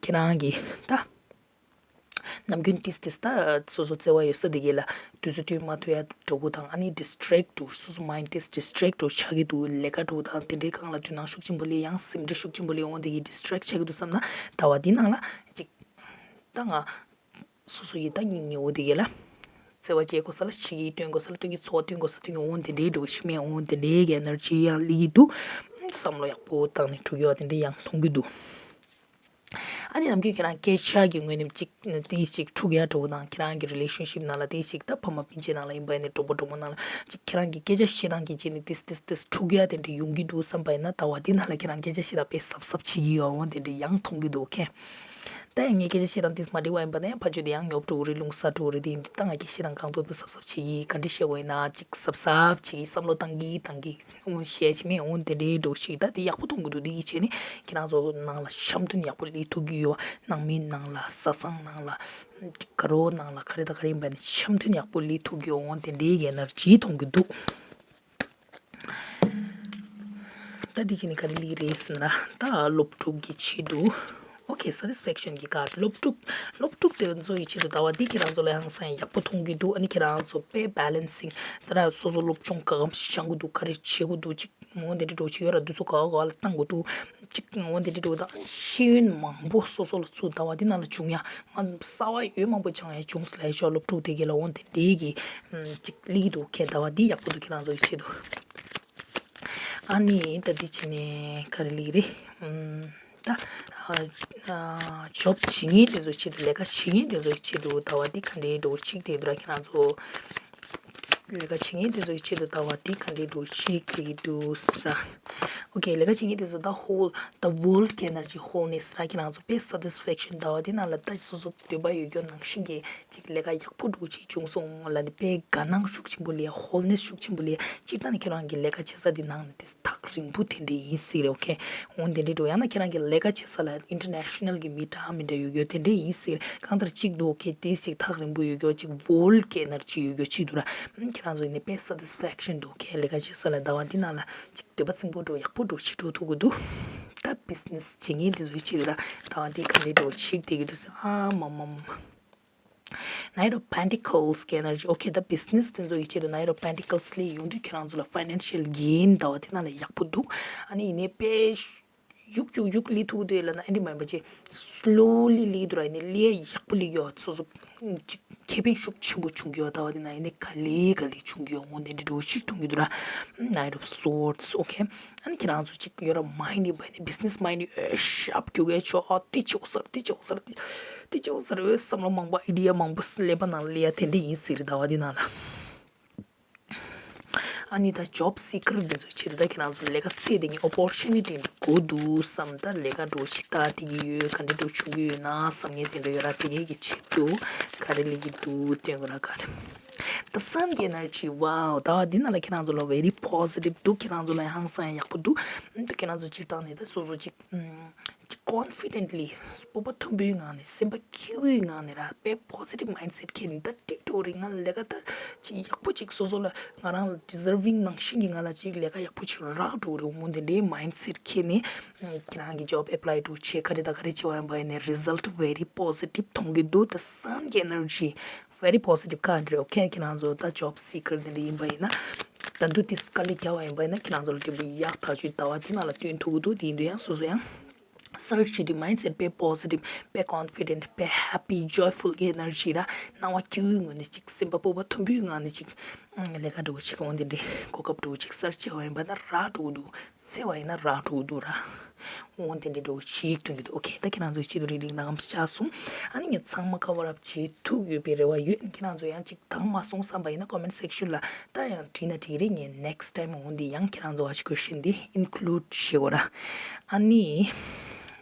ཁྱེད་རང་གིས་ད། ནམ་རྒྱུན་ཏིས་ཏིས་ད་སོ་སོ་བརྩེ་བ་ཡོད་ས་དེ་གའི་ལ་དུས་ཚོད་སྟོན་མ་ཐུབ་ཡ་འགྲོ་གི་དང་ཨ་ནི་ཌིས་ཊེག་འགྲོ་སོ་སོ་མའིན་ཌི་ཏིས་ཌིས་ཊེག་འགྲོ་ཆགས་ཀྱི་འདུག་ལས་ཀ་འགྲོ་དང་དེ་འདྲའི་སྒང་ལ་དུས་ནང་ཤུགས་ཆེན་པོ་སླེབས་ཡང་སེམས་ཁྲལ་ཤུགས་ཆེན་པོ་སླེབས་འོང་དེ་གའི་ཌིས་ཊེག་ཆགས་ཀྱི་འདུག་བསམ་ན་ཟླ་བ་འདི་ནང་ལ་ཅིག་ད་ང་སོ་སོ་ཡི་ད་སྙིང་ཉེ་བོ་དེ་གའི་ལ་བརྩེ་བ་བྱེད་དགོས་ས་ལ་བྱེད་ཀྱི་སྟོན་དགོས་ས་ལ་སྟོན་གྱི་ཚོར་བ་སྟོན་དགོས་ས་སྟོན་གྱི་འོང་དེ་འདྲའི་འགྲོ་ཤི་མེད་འོང་དེ་འདྲའི་གའི་ཨེ་ནར་ཇི་ཡང་སླེབས་ཀྱི་འདུག་བསམ་བློ་ཡག་པོ་བཏང་ནས་འགྲོ་གི་ཡོད་དེ་འདྲའི་ཡང་མཐོང་གི་འདུག་ཨ་ནི་ནམ་རྒྱུན་ཁྱེད་རང་སྐད་ཆ་གི་ངོས་ནས་གཅིག་དེ་གཅིག་འཁྲུག་ཡ་འགྲོ་དང་ཁྱེད་རང་གི་རི་ལེ་ཤན་ཤིབ་ནང་ལ་དེ་གཅིག་ད་ཕ་མ་སྤུན་མཆེད་ནང་ལ་ཡིན་པ་ཡིན་ནའི་གྲོགས་པོ་གྲོགས་མོ་ནང་ལ་གཅིག་ཁྱེད་རང་གི་སྐད་ཆ་བཤད་སྟངས་ཀྱི་རྗེས་ནས་ཏིས་ཏིས་ཏིས་འཁྲུག་ཡ་དེ་འདྲ་ཡོང་གི་འདུག་བསམ་པ་ཡིན་ན་ཟླ་བ་འདི་ནང་ལ་ཁྱེད་རང་སྐད་ཆ་བཤད་སྟངས་དཔེ་གཟབ་གཟབ་བྱེད་ཀྱི་ཡོད་འོང་དེ་འདྲ་ཡང་མཐོང་གི་འདུག་ཁེ། ད་ཡང་ངས་སྐད་ཆ་བཤད་སྟངས་ཏིས་མ་འགྲིག་པ་ཡིན་པ་ན་ཡང་ཕ་ཆོས་དེ་ཡང་ཉོབ་འགྲོ་གི་རེད་རླུང་ཟ་འགྲོ་གི་རེད། དེ་ཡིན་དུས་ད་ང་སྐད་ཆ་བཤད་སྟངས་གང་ཐུབ་ཐུབ་གཟབ་གཟབ་བྱེད་ཀྱི་ག་འདྲ་བཤད་དགོས་ཡིན་ན་གཅིག་གཟབ་གཟབ་བྱེད་ཀྱི་བསམ་བློ་བཏང་གི་བཏང་གི། འོང་བཤད་ཅི་མེད་འོང་དེ་འདྲའི་འགྲོ་ཞིག་ད་དེ་ཡག་པོ་མཐོང་གི་འདུག་དེ་ཡིས་བྱས་ནས་ཁྱེད་རང་ཚོ་ནང་ལ་འཆམ་མཐུན་ཡག་པོ་སླེབས་ཐུབ་ཀྱི་ཡོད། ནང་མི་ནང་ལ་བཟའ་ཚང་ནང་ལ་དགའ་རོགས་ནང་ལ་ག་རེ་དང་ག་རེ་ཡིན་པ་ནས་འཆམ་མཐུན་ཡག་པོ་སླེབས་ཐུབ་ཀྱི་ཡོད། འོང་དེ་འདྲའི་གའི་ཨེ་ནར་ཇི་མཐོང་གི་འདུག་ད་དེ་བྱས་ནས་ག་རེ་སླེབས་རེད་ཟེར་ན་ད་སློབ་ཕྲུག་གི་ཆེད་དུ། ཨོ་ཁེ། སེ་ཊིས་ཕེག་ཤན་གྱི་ཀར་ཌི། སློབ་ཕྲུག་སློབ་ ཕྲུག་དེ་ཚོ་ཡི་ཆེད་དུ་ཟླ་བ་འདི་ཁྱེད་རང་ཚོ་ལ་ཧང་སང་ཡག་པོ་མཐོང་གི་འདུག་ཨ་ནི་ཁྱེད་རང་ཚོ་དཔེ་བེ་ལེན་སིང་ད་ར་སོ་སོ་སློབ་སྦྱོང་ག་གམ་ཞིག་སྦྱང་གི་འདུག་ག་རེ་བྱེད་དགོས་འདུག་ཅིག་འོ་དེ་འདྲ་འགྲོ་ཆེ་ཡོད་ར། འདི་ཚོ་ག་བ་ག་བ་ལ་བཏང་དགོས་འདུག་ཅིག་འོ་དེ་འདྲ་འགྲོ་ད་ཤེས་ཡོན་མང་པོ་སོ་སོ་ལ་ཚུར་ཟླ་བ་འདི་ནང་ལ་བྱུང་ཡ་ང་གསར་བ་ཡོད་མང་པོ་སྦྱང་ཡ་བྱུང་སླེབས་ཤོག་སློབ་ཕྲུག་དེ་གས་ལ་འོ་དེ་འདྲའི་གི་ཅིག་སླེབས་ཀྱི་འདུག་ཁྱེད་ཟླ་བ་འདི་ཡག་པོ་འདུག་ཁྱེད་རང་ཚོ་ཡི་ཆེད་དུ། ཨ་ནི་ད་འདི་བྱས་ནས་ག་རེ་ལེགས་རེད། ཨམ། ད་ཨ་ཨ་ཇོབ་བྱེད་མཁན་དེ་ཚོ་ཆེད་དུ་ལས་ཀ་བྱེད་མཁན་དེ་ཚོ་ཆེད་དུ་ཟླ་བ་འདི་ག་འདྲའི་འགྲོ་ཞིག་དེ་འདུག་ར་ཁྱེད་རང་ཚོ། ལས་ཀ་བྱེད་མཁན་དེ་ཚོ་ཆེད་དུ་ཟླ་བ་འདི་ག་འདྲའི་འགྲོ་ཞིག་དེ་གི་འདུག་ཟེར། ཨོ་ཁེ། ལས་ཀ་བྱེད་མཁན་དེ་ཚོ་ད་ཧོལ་ད་ཝོལ་ག་ནར་ཇི་ཧོལ་ནེས་ར་ཁྱེད་རང་ཚོ་དཔེ་སེ་ཊིས་ཕེག་ཤན་ཟླ་བ་འདི་ནང་ལ་ད་སོ་སོ་འདོད་པ་ཡོད་རྒྱུ་ནང་བཞིན་གྱི་ཅིག་ལས་ཀ་ཡག་པོ་འགྲོ་ཅིག་བྱུང་སོང་ལ་ནི་དཔེ་དགའ་སྣང་ཤུགས་ཆེན་པོ་ལས་ཧོལ་ནེས་ཤུགས་ཆེན་པོ་ལས་སྤྱིར་བཏང་ནི་ཁྱེད་རང་གི་ལས་ཀ་བྱེད་ས་དེ་ནང་ནི་དེ་ཐག་རིང་པོ་དེ་འདྲ་ཡིན་སྲིད་རེད། ཨོ་ཁེ། འོ་དེ་འདྲ་འགྲོ་ཡང་ན་ཁྱེད་རང་གི་ལས་ཀ་བྱེད་ས་ལ་ཨིན་ཊར་ནེ་ཤ་ནལ་གི་མི་འདྲ་མི་འདྲ་ཡོད་ཡོད་དེ་འདྲ་ཡིན་སྲིད་རེད། གང་ལྟར་གཅིག་འདུག་ཨོ་ཁེ། དེ་ཅིག་ཐག་རིང་པོ་ཡོད་ཡོད་ཅིག་ཝོལ་ག་ནར་ཇི་ཡོད་ཡོད་ཅིག་འདུག་ར། ཁྱེད་རང་ཚོ་ནི་དཔེ་སེ་ཊིས་ཕེག་ཤན་འདུག་ཨོ་ཁེ། ལས་ཀ་བྱེད་ས་ལ་ཟླ་བ་འདི་ནང་ལ་ཅིག་འདོད་པ་ཚིམ་པོ་འགྲོ་ཡག་པོ་འགྲོ་བྱེད་འགྲོ་ཐུབ་ཀྱི་འདུག་ད་བི་ཛི་ནེ་སི་བྱེད་མཁན་དེ་ཚོའི་ཆེད་དུ་ར་ཟླ་བ་འདི་ག་འདྲའི་འགྲོ་ཞིག་དེ་གི་འདུག་ཟེར། ཨ་མ་མ་མ། Knight of Pentacles ག་ནར་ཇི། ཨོ་ཁེ། ད་བི་ཛི་ནེ་སི་དེ་ཚོ་ཡི་ཆེད་དུ་Knight of Pentacles སླེབས་ཡོང་དུས་ཁྱེད་རང་ཚོ་ལ་ཕའི་ནན་ཤལ་གེན་ཟླ་བ་དེ་ནང་ལ་ཡག་པོ་འདུག་ཨ་ནི་ཡིན་ནའི་དཔེ་ཡུག་ཡུག་ཡུག་སླེབས་ཐུབ་འདུག་ལབ་ན་ཨ་འདྲ་མ་ཡིན་པ་ཅིག་སི་ལོ་ལི་སླེབས་འདུག་ར། ཡིན་ནའི་སླེབས་ཡག་པོ་སླེབས་ཡོད། སོ་སོ་ཅིག་ཁེ་ཕན་ཤུགས་ཆེན་པོ་བྱུང་གི་ཡོད། ཟླ་བ་དེ་ནང་ཡིན་ནའི་ག་ལེ་ག་ལེ་བྱུང་གི་ཡོད། འོ་དེ་འདྲ་འགྲོ་ཞིག་མཐོང་གི་འདུག་ར། Knight of Swords ཨོ་ཁེ། ཨ་ནི་ཁྱེད་རང་ཚོ་ཅིག་ཡོད་ར། མའིན་ཌི་ཡིན་པ་ཡིན་ནའི་བི་ཛི་ནེ་སི་མའིན་ཌི་ཡིན་ནའི་ཨེ་ཤབ་རྒྱུག་གི་ཆོག་ཨ་དེ་ཆོག་ཟེར་དེ་ཆོག་ཟེར་དེ་དེ་ཆོག་ཟེར་བའི་བསམ་བློ་མང་པོ་ཨའི་ཌི་ཡ་མང་པོ་ཀླད་པ་ནང་སླེབས་ཡ་དེ་འདྲ་ཡིན་སྲིད་རེད་ཟླ་བ་འདི་ནང་ལ། ཨ་ནི་ད་ཇོབ་སི་ཀར་འདི་ཚོའི་ཆེད་དུ་ད་ཁྱེད་རང་ཚོ་ལས་ཀ་འཚོལ་དེ་ནི་ཨོ་པོར་ཅུ་ནི་ཊི་འདི་དགོས་འདུག་བསམ། ད་ལས་ཀ་འགྲོ་ཞིག་ལྟ་དེ་གི་ཡོད་ག་འདྲ་འགྲོ་བྱུང་གི་ཡོད་ན་བསམ་ངེས་དེ་འདྲ་ཡོད་ར། དེ་གའི་གི་ཆེད་དུ་ག་རེ་ལས་ཀྱི་འདུག་སྟོན་གི་ར་ག་རེ། The Sun གི་ཨེ་ནར་ཇི། ཝའོ། ད་འདི་ནང་ལ་ཁྱེད་རང་ཚོ་ལ་very positive འདུག་ཁྱེད་རང་ཚོ་ལ་ཧང་སང་ཡག་པོ་འདུག་ད་ཁྱེད་རང་ཚོ་སྤྱིར་བཏང་ནས་ད་སོ་སོ་ཅིག་ཨམ། ཅིག་ཀོན་ཕི་ཌེན་ཊི་ལི་སྤོབས་པ་མཐོན་པོའི་ངང་ནས་སེམས་པ་སྐྱིད་པོའི་ངང་ནས་ར་དཔེ་པོ་ཛི་ཊིབ་མའིན་ཌི་སེ་ཊི་ཁྱེར་ནས་ད་འགྲིག་འགྲོ་རེད། ང་ལས་ཀ་ད་ཅིག་ཡག་པོ་ཅིག་སོ་སོ་ལ་ང་རང་ལ་ཌི་ཛར་ཝིང་ནང་བཞིན་གྱི་ང་ལ་ཅིག་ལས་ཀ་ཡག་པོ་ཅིག་རག་འགྲོ་རེད། འོ་དེ་འདྲའི་མའིན་ཌི་སེ་ཊི་ཁྱེར་ནས་ཁྱེད་རང་གི་ཇོབ་ཨེ་པ་ལའི་འགྲོ་བྱེད་ག་རེ་ད་ག་རེ་བྱེད་པ་ཡིན་པ་ཡིན་ནའི་རི་ཛལ་ཊི་ཝེ་རི་པོ་ཛི་ཊིབ་མཐོང་གི་འདུག The Sun གི་ཨེ་ནར་ཇི། Very positive card རེད། ཨོ་ཁེ། ཁྱེད་རང་ཚོ་ད་ཇོབ་སི་ཀར་དེ་འདྲ་ཡིན་པ་ཡིན་ན། ད་འདུག་དེ་དཀའ་ལས་རྒྱག་པ་ཡིན་པ་ཡིན་ན་ཁྱེད་རང་ཚོ་ལ་འབྲས་བུ་ཡག་ཐག་ཆོད་ཟླ་བ་དེ་ནང་ལ་སྟོན་ཐུབ་ཀྱི་འདུག་དེ་ཡིན་དུས་ཡང་སོ་སོ་ཡང་སར་ཆ་བྱེད་དུས་མའིན་ཌི་སེ་ཊི་དཔེ་པོ་ཛི་ཊིབ་དཔེ་ཀོན་ཕི་ཌེན་ཊི་དཔེ་ཧེ་པི་ཇོའི་ཕུལ་གི་ཨེ་ནར་ཇི་ར་སྣང་བ་སྐྱིད་པོའི་ངང་ནས་ཅིག་སེམས་པ་སྤོབས་པ་མཐོན་པོའི་ངང་ནས་ཅིག་ལས་ཀ་འགྲོ་བ་ཅིག་འོ་དེ་འདྲའི་གོ་སྐབས་འགྲོ་བ་ཅིག་སར་ཆ་བྱེད་པ་ཡིན་པ་ན་རག་འགྲོ་གི་འདུག་འཚོལ་བ་ཡིན་ན་རག་འགྲོ་གི་འདུག་ར། འོ་དེ་འདྲའི་འགྲོ་ཞིག་ཐོན་གྱི་འདུག་ཨོ་ཁེ། ད་ཁྱེད་རང་ཚོའི་ཆེད་དུ་རིང་རིང་ནང་ལ་བཅར་སོང་། ཨ་ནི་ངས་ཚང་མ་ཀ་བར་ཨབ་བྱེད་ཐུབ་ཡོད་པའི་རེ་བ་ཡོད། ཁྱེད་རང་ཚོ་ཡང་ཅིག་དྭངས་མ་སོང་བསམ་པ་ཡིན་ན་ཀོ་མེན་ཊི་སེག་ཤན་ལ་ད་ཡང་བྲིས་ན་འགྲིག་རེད། ངས་ནེག་སི་ཊི་ཊའིམ་འོ་འདི་ཡང་ཁྱེད་རང་ཚོ་ཨ་ཅི་ཀོ་ཤན་འདི་ཨིན་ཀླུ་ཌི་བྱེད་དགོས་ར། ཨ་ནི་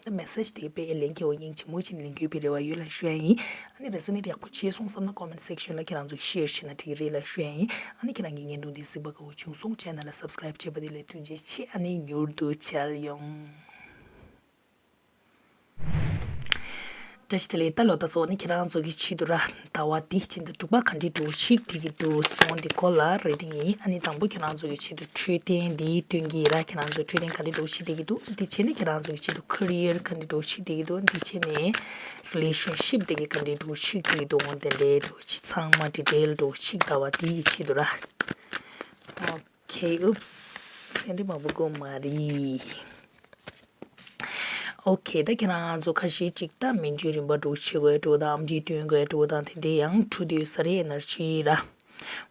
ད་མེ་སེ་ཇི་དེ་དཔེ་ལེན་གྱི་འོ་སྙིང་རྗེ་མོ་བྱས་ནས་ལེན་གྱི་ཡོད་པའི་རེ་བ་ཡོད་ལ་ཞུ་ཡ་ཡིན། ཨ་ནི་རེ་ཛོ་ནེ་ཊི་ཡག་པོ་བྱས་སོང་བསམ་ན་ཀོ་མེན་ཊི་སེག་ཤན་ལ་ཁྱེད་རང་ཚོ་ཤེར་བྱས་ན་འགྲིག་རེད་ལ་ཞུ་ཡ་ཡིན། ཨ་ནི་ཁྱེད་རང་གི་བརྙན་ཐུང་འདི་གཟིགས་པ་དགའ་བོ་བྱུང་སོང་ཆེ་ནལ་ལ་སབ་སི་ཀ་རའིབ་བྱས་པ་དེ་ལ་ཐུགས་རྗེ་ཆེ། ཨ་ནི་མྱུར་དུ་མཇལ་ཡོང་། བཀྲ་ཤིས་བདེ་ལེགས། ད་ལོ་ད་ཚོ་ནི་ཁྱེད་རང་ཚོ་གི་ཆེད་དུ་ར་ཟླ་བ་འདི་ཕྱི་ཟླ་དྲུག་པ་ག་འདྲའི་འགྲོ་ཞིག་དེ་གི་འདུག་སོང་འདི་སྐོར་ལ་རེ་ཌིང་ཡིན། ཨ་ནི་དང་པོ་ཁྱེད་རང་ཚོ་གི་ཆེད་དུ་འཕྲོད་བསྟེན་འདི་སྟོན་གྱི་ར། ཁྱེད་རང་ཚོ་འཕྲོད་བསྟེན་ག་འདྲའི་འགྲོ་ཞིག་དེ་གི་འདུག་འདི་བྱས་ནས་ཁྱེད་རང་ཚོ་གི་ཆེད་དུ་ཁེ་རི་ཡར་ག་འདྲའི་འགྲོ་ཞིག་དེ་གི་འདུག་འདི་བྱས་ནས་རི་ལེ་ཤན་ཤིབ་དེ་གི་ག་འདྲའི་འགྲོ་ཞིག་དེ་གི་འདུག་འོ་དེ་འདྲའི་འགྲོ་ཞིག་ཚང་མ་ཌི་ཊེལ་འགྲོ་ཞིག་ཟླ་བ་འདི་གི་ཆེད་དུ་ར། ཨོ་ཁེ། ཨུབས། སེ་འདྲི་མང་པོ་དགོས་མ་རེད། ཨོ་ཁེ། ད་ཁྱེད་རང་ཚོ་ཁ་ཤས་ཅིག་ད་སྨན་བཅོས་རིམ་པ་འགྲོ་བྱེད་དགོས་འགྲོ་དང་ཨེམ་ཆི་སྟོན་དགོས་འགྲོ་དང་དེ་འདྲའི་ཡང་འཕྲོ་དེ་ཡོད་ས་རེད། ཨེ་ནར་ཇི་ར།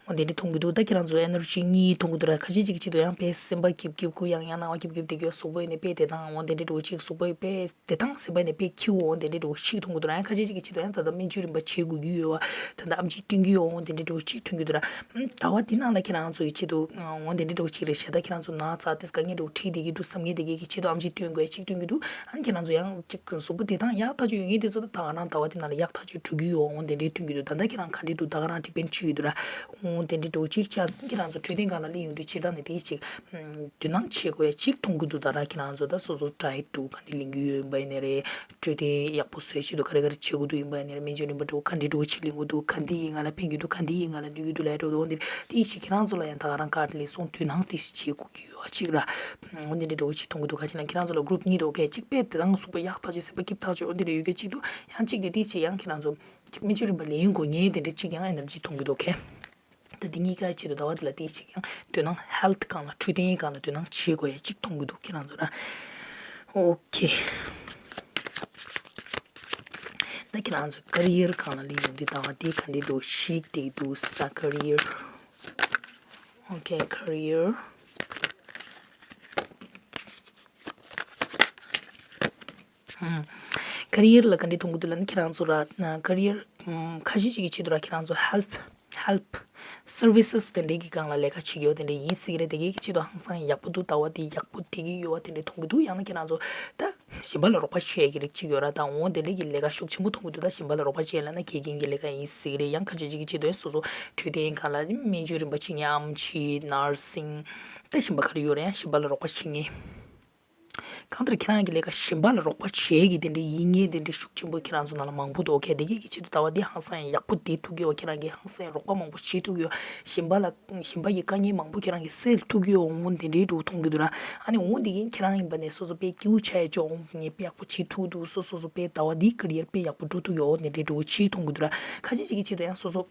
འོ་དེ་འདྲ་མཐོང་གི་འདུག་ད་ཁྱེད་རང་ཚོ་ཨེ་ནར་ཇི་གཉིས་མཐོང་གི་འདུག་ར། ཁ་ཤས་ཅིག་གི་ཆེད་དུ་ཡང་དཔེ་སེམས་པ་སྐྱིད་སྐྱིད་ཁུ་ཡང་ཡང་སྣང་བ་སྐྱིད་སྐྱིད་དེ་གི་གཟུགས་པོ་ཡིན་ནའི་དཔེ་བདེ་ཐང་འོ་དེ་འདྲ་འགྲོ་ཅིག་གཟུགས་པོ་ཡིན་དཔེ་བདེ་ཐང་ཟེར་བ་ནས་དཔེ་ཁྱིའོ་འོང་དེ་འདྲའི་འགྲོ་ཞིག་མཐོང་གི་འདུག་ར། ཡང་ཁ་ཤས་ཅིག་གི་ཆེད་དུ་ཡང་ད་ལྟ་སྨན་བཅོས་རིམ་པ་བྱེད་དགོས་ཀྱི་ཡོད་བ། ད་ལྟ་ཨེམ་ཆི་སྟོན་གྱི་ཡོད་འོང་དེ་འདྲའི་འགྲོ་ཞིག་མཐོང་གི་འདུག་ར། ཟླ་བ་འདི་ནང་ལ་ཁྱེད་རང་ཚོ་ཡི་ཆེད་དུ་འོང་དེ་འདྲའི་འགྲོ་ཞིག་རེད་ཤག་ད་ཁྱེད་རང་ཚོ་ན་ཚ་དེ་དཀའ་ངལ་འགྲོ་འཕྲད་བསྡད་ཀྱི་འདུག་བསམ་མཁན་དེ་གའི་གི་ཆེད་དུ་ཨེམ་ཆི་སྟོན་དགོས་ཞིག་སྟོན་གྱི་འདུག་ཨ་ནི་ཁྱེད་རང་ཚོ་ཡང་ཅིག་གཟུགས་པོ་བདེ་ཐང་ཡག་ཐག་ཆོད་ཡོད་མཁན་དེ་ཚོ་ད་ད་ག་རང་ཟླ་བ་འདི་ནང་ལ་ཡག་ཐག་ཆོད་འགྲོ་གི་ཡོད་འོང་དེ་འདྲའི་མཐོང་གི་འདུག་ད་ལྟ་ཁྱེད་རང་ག་འདྲའི་འདུག་ད་ག་རང་ཌི་པེན་ཌི་བྱེད་ཀྱི་འདུག་ར། འོ་དེ་འདྲའི་འགྲོ་གཅིག་ཆགས་ཟིན་ཁྱེད་རང་ཚོ་འཕྲོད་བསྟེན་སྒང་ལ་སླེབས་ཡོང་དུས་སྤྱིར་བཏང་ནས་དེ་ཅིག་དོ་སྣང་བྱེད་དགོས་ཡ་གཅིག་མཐོང་གི་འདུག་ད་ར་ཁྱེད་རང་ཚོ་ད་སོ་སོ་ཌའེ་ཊི་འགྲོ་ག་འདྲ་ལེན་གི་ཡོད་པ་ཡིན་ནའི་རེད། འཕྲོད་བསྟེན་ཡག་པོ་བཟོས་བྱེད་དུ་ག་རེ་ག་རེ་བྱེད་དགོས་འདུག་ཡིན་པ་ཡིན་ནའི་རེད། སྨན་བཅོས་རིམ་པ་འགྲོ་ག་འདྲའི་འགྲོ་བྱེད་ལེན་དགོས་འདུག་ག་འདི་ཡིན་ང་ལ་ཕན་གྱི་འདུག་ག་འདི་ཡིན་ང་ལ་གནོད་ཀྱི་འདུག་ལབ་འགྲོ་འདུག་འོ་འདི་དེ་ཅིག་ཁྱེད་རང་ཚོ་ལ་ཡང་ད་ག་རང་ཀར་ཌི་ལ་སོང་དོ་སྣང་དེ་བྱེད་དགོས་ཀྱི་ཡོད་ཅིག་ར། འོ་འདི་འདྲའི་འགྲོ་བྱེད་མཐོང་གི་འདུག་ག་ཅིག་ན་ཁྱེད་རང་ཚོ་ལ་གུ་རུབ་གཉིས་འདུག་ག་གཅིག་པས་དེ་དང་གཟུགས་པོ་ཡག་ཐག་ཆོད་སེམས་པ་སྐྱིད་ཐག་ཆོད་འོ་འདི་འདྲ་ཡོད་གི་གཅིག་འདུག་ཡང་གཅིག་དེ་དེ་ཅིག་ཡང་ཁྱེད་རང་ཚོ། གཅིག་སྨན་བཅོས་རིམ་པ་ལེན་དགོས་ངེས་དེ་འདྲ་གཅིག་ཡང་ཨེ་ནར་ཇི་མཐོང་གི་འདུག་གས། ད་འདི་གཉིས་ཀའི་ཆེད་དུ་ཟླ་བ་འདི་ལ་དེ་གཅིག་ཡང་དོ་སྣང་ཧེལ་ཐི་སྒང་ལ་འཕྲོད་བསྟེན་སྒང་ལ་དོ་སྣང་བྱེད་དགོས་ཡ་གཅིག་མཐོང་གི་འདུག་ཁྱེད་རང་ཚོ་ར། ཨོ་ཁེ། ད་ཁྱེད་རང་ཚོ་ཀེ་རི་ཡར་སྒང་ལ་ལས་ཡོང་དུས་ཟླ་བ་འདི་ག་འདྲ་འདུག་ཤིག་དེ་འདུག་ས་ཀེ་རི་ཡར། ཨོ་ཁེ་ཀེ་རི་ཡར། ཀེ་རི་ཡར་ལ་ག་འདྲ་མཐོང་གི་འདུག་ལབ་ན་ཁྱེད་རང་ཚོ་ར་ཀེ་རི་ཡར་ཁ་ཤས་ཤིག་གི་ཆེད་དུ་ར་ཁྱེད་རང་ཚོ་ཧེལ་ཐི་ཧེལ་ཐི་སར་བི་སི་དེ་འདྲའི་གི་སྒང་ལ་ལས་ཀ་བྱེད་ཀྱི་ཡོད་དེ་འདྲ་ཡིན་སྲིད་ཀྱི་རེད། དེ་གའི་གི་ཆེད་དུ་ཧང་སང་ཡག་པོ་འདུག་ཟླ་བ་འདི་ཡག་པོ་བསྡད་ཀྱི་ཡོད་པ་དེ་འདྲ་མཐོང་གི་འདུག་ཡང་ན་ཁྱེད་རང་ཚོ་ད་གཞན་པ་ལ་རོགས་པ་བྱེད་ཀྱི་རིགས་གཅིག་ཡོད་ར་ད་འོ་དེ་འདྲའི་གི་ལས་ཀ་ཤུགས་ཆེན་པོ་མཐོང་གི་འདུག་ད་གཞན་པ་ལ་རོགས་པ་བྱེད་ལབ་ན་དགེ་རྒན་གྱི་ལས་ཀ་ཡིན་སྲིད་ཀྱི་རེད། ཡང་ཁ་ཤས་ཅིག་གི་ཆེད་དུ་སོ་སོ་འཕྲོད་བསྟེན་སྒང་ལ་སྨན་བཅོས་རིམ་པ་བྱེད་མཁན་ཨམ་ཆི་ནར་སིང་ད་གཞན་པ་ག་རེ་ཡོད་རེད། ཡང་གཞན་པ་ལ་རོགས་པ་བྱེད་མཁན། གང་ལྟར་ཁྱེད་རང་གི་ལས་ཀ་གཞན་པ་ལ་རོགས་པ་བྱེད་ཀྱི་དེ་འདྲའི་ཡིན་ངེས་དེ་འདྲའི་ཤུགས་ཆེན་པོ་ཁྱེད་རང་ཚོ་ནང་ལ་མང་པོ་འདུག་ཨོ་ཁེ། དེ་གའི་གི་ཆེད་དུ་ཟླ་བ་འདི་ཧང་སང་ཡག་པོ་བསྡད་ཐུབ་ཀྱི་ཡོད། ཁྱེད་རང་གིས་ཧང་སང་རོགས་པ་མང་པོ་བྱེད་ཐུབ་ཀྱི་ཡོད། གཞན་པ་ལ་གཞན་པ་ཡི་དཀའ་ངལ་མང་པོ་ཁྱེད་རང་གིས་སེལ་ཐུབ་ཀྱི་ཡོད། འོ་དེ་འདྲའི་འགྲོ་མཐོང་གི་འདུག་ར། ཨ་ནི་འོ་འདི་གིན་ཁྱེད་རང་ཡིན་པ་ནས་སོ་སོ་དཔེ་སྐྱིད་པོ་ཆགས་ཡ་ཅོག་འོ་ངས་དཔེ་ཡག་པོ་བྱེད་ཐུབ་འདུག་སོ་སོ་སོ་དཔེ་ཟླ་བ་འདིའི་ཀེ་རི་ཡར་དཔེ་ཡག་པོ་འགྲོ་ཐུབ་ཀྱི་ཡོད། འོ་དེ་འདྲའི་འགྲོ་བྱེད་མཐོང་གི་འདུག་ར། ཁ་ཤས་ཤིག་གི་ཆེད་དུ་ཡང་སོ་སོ།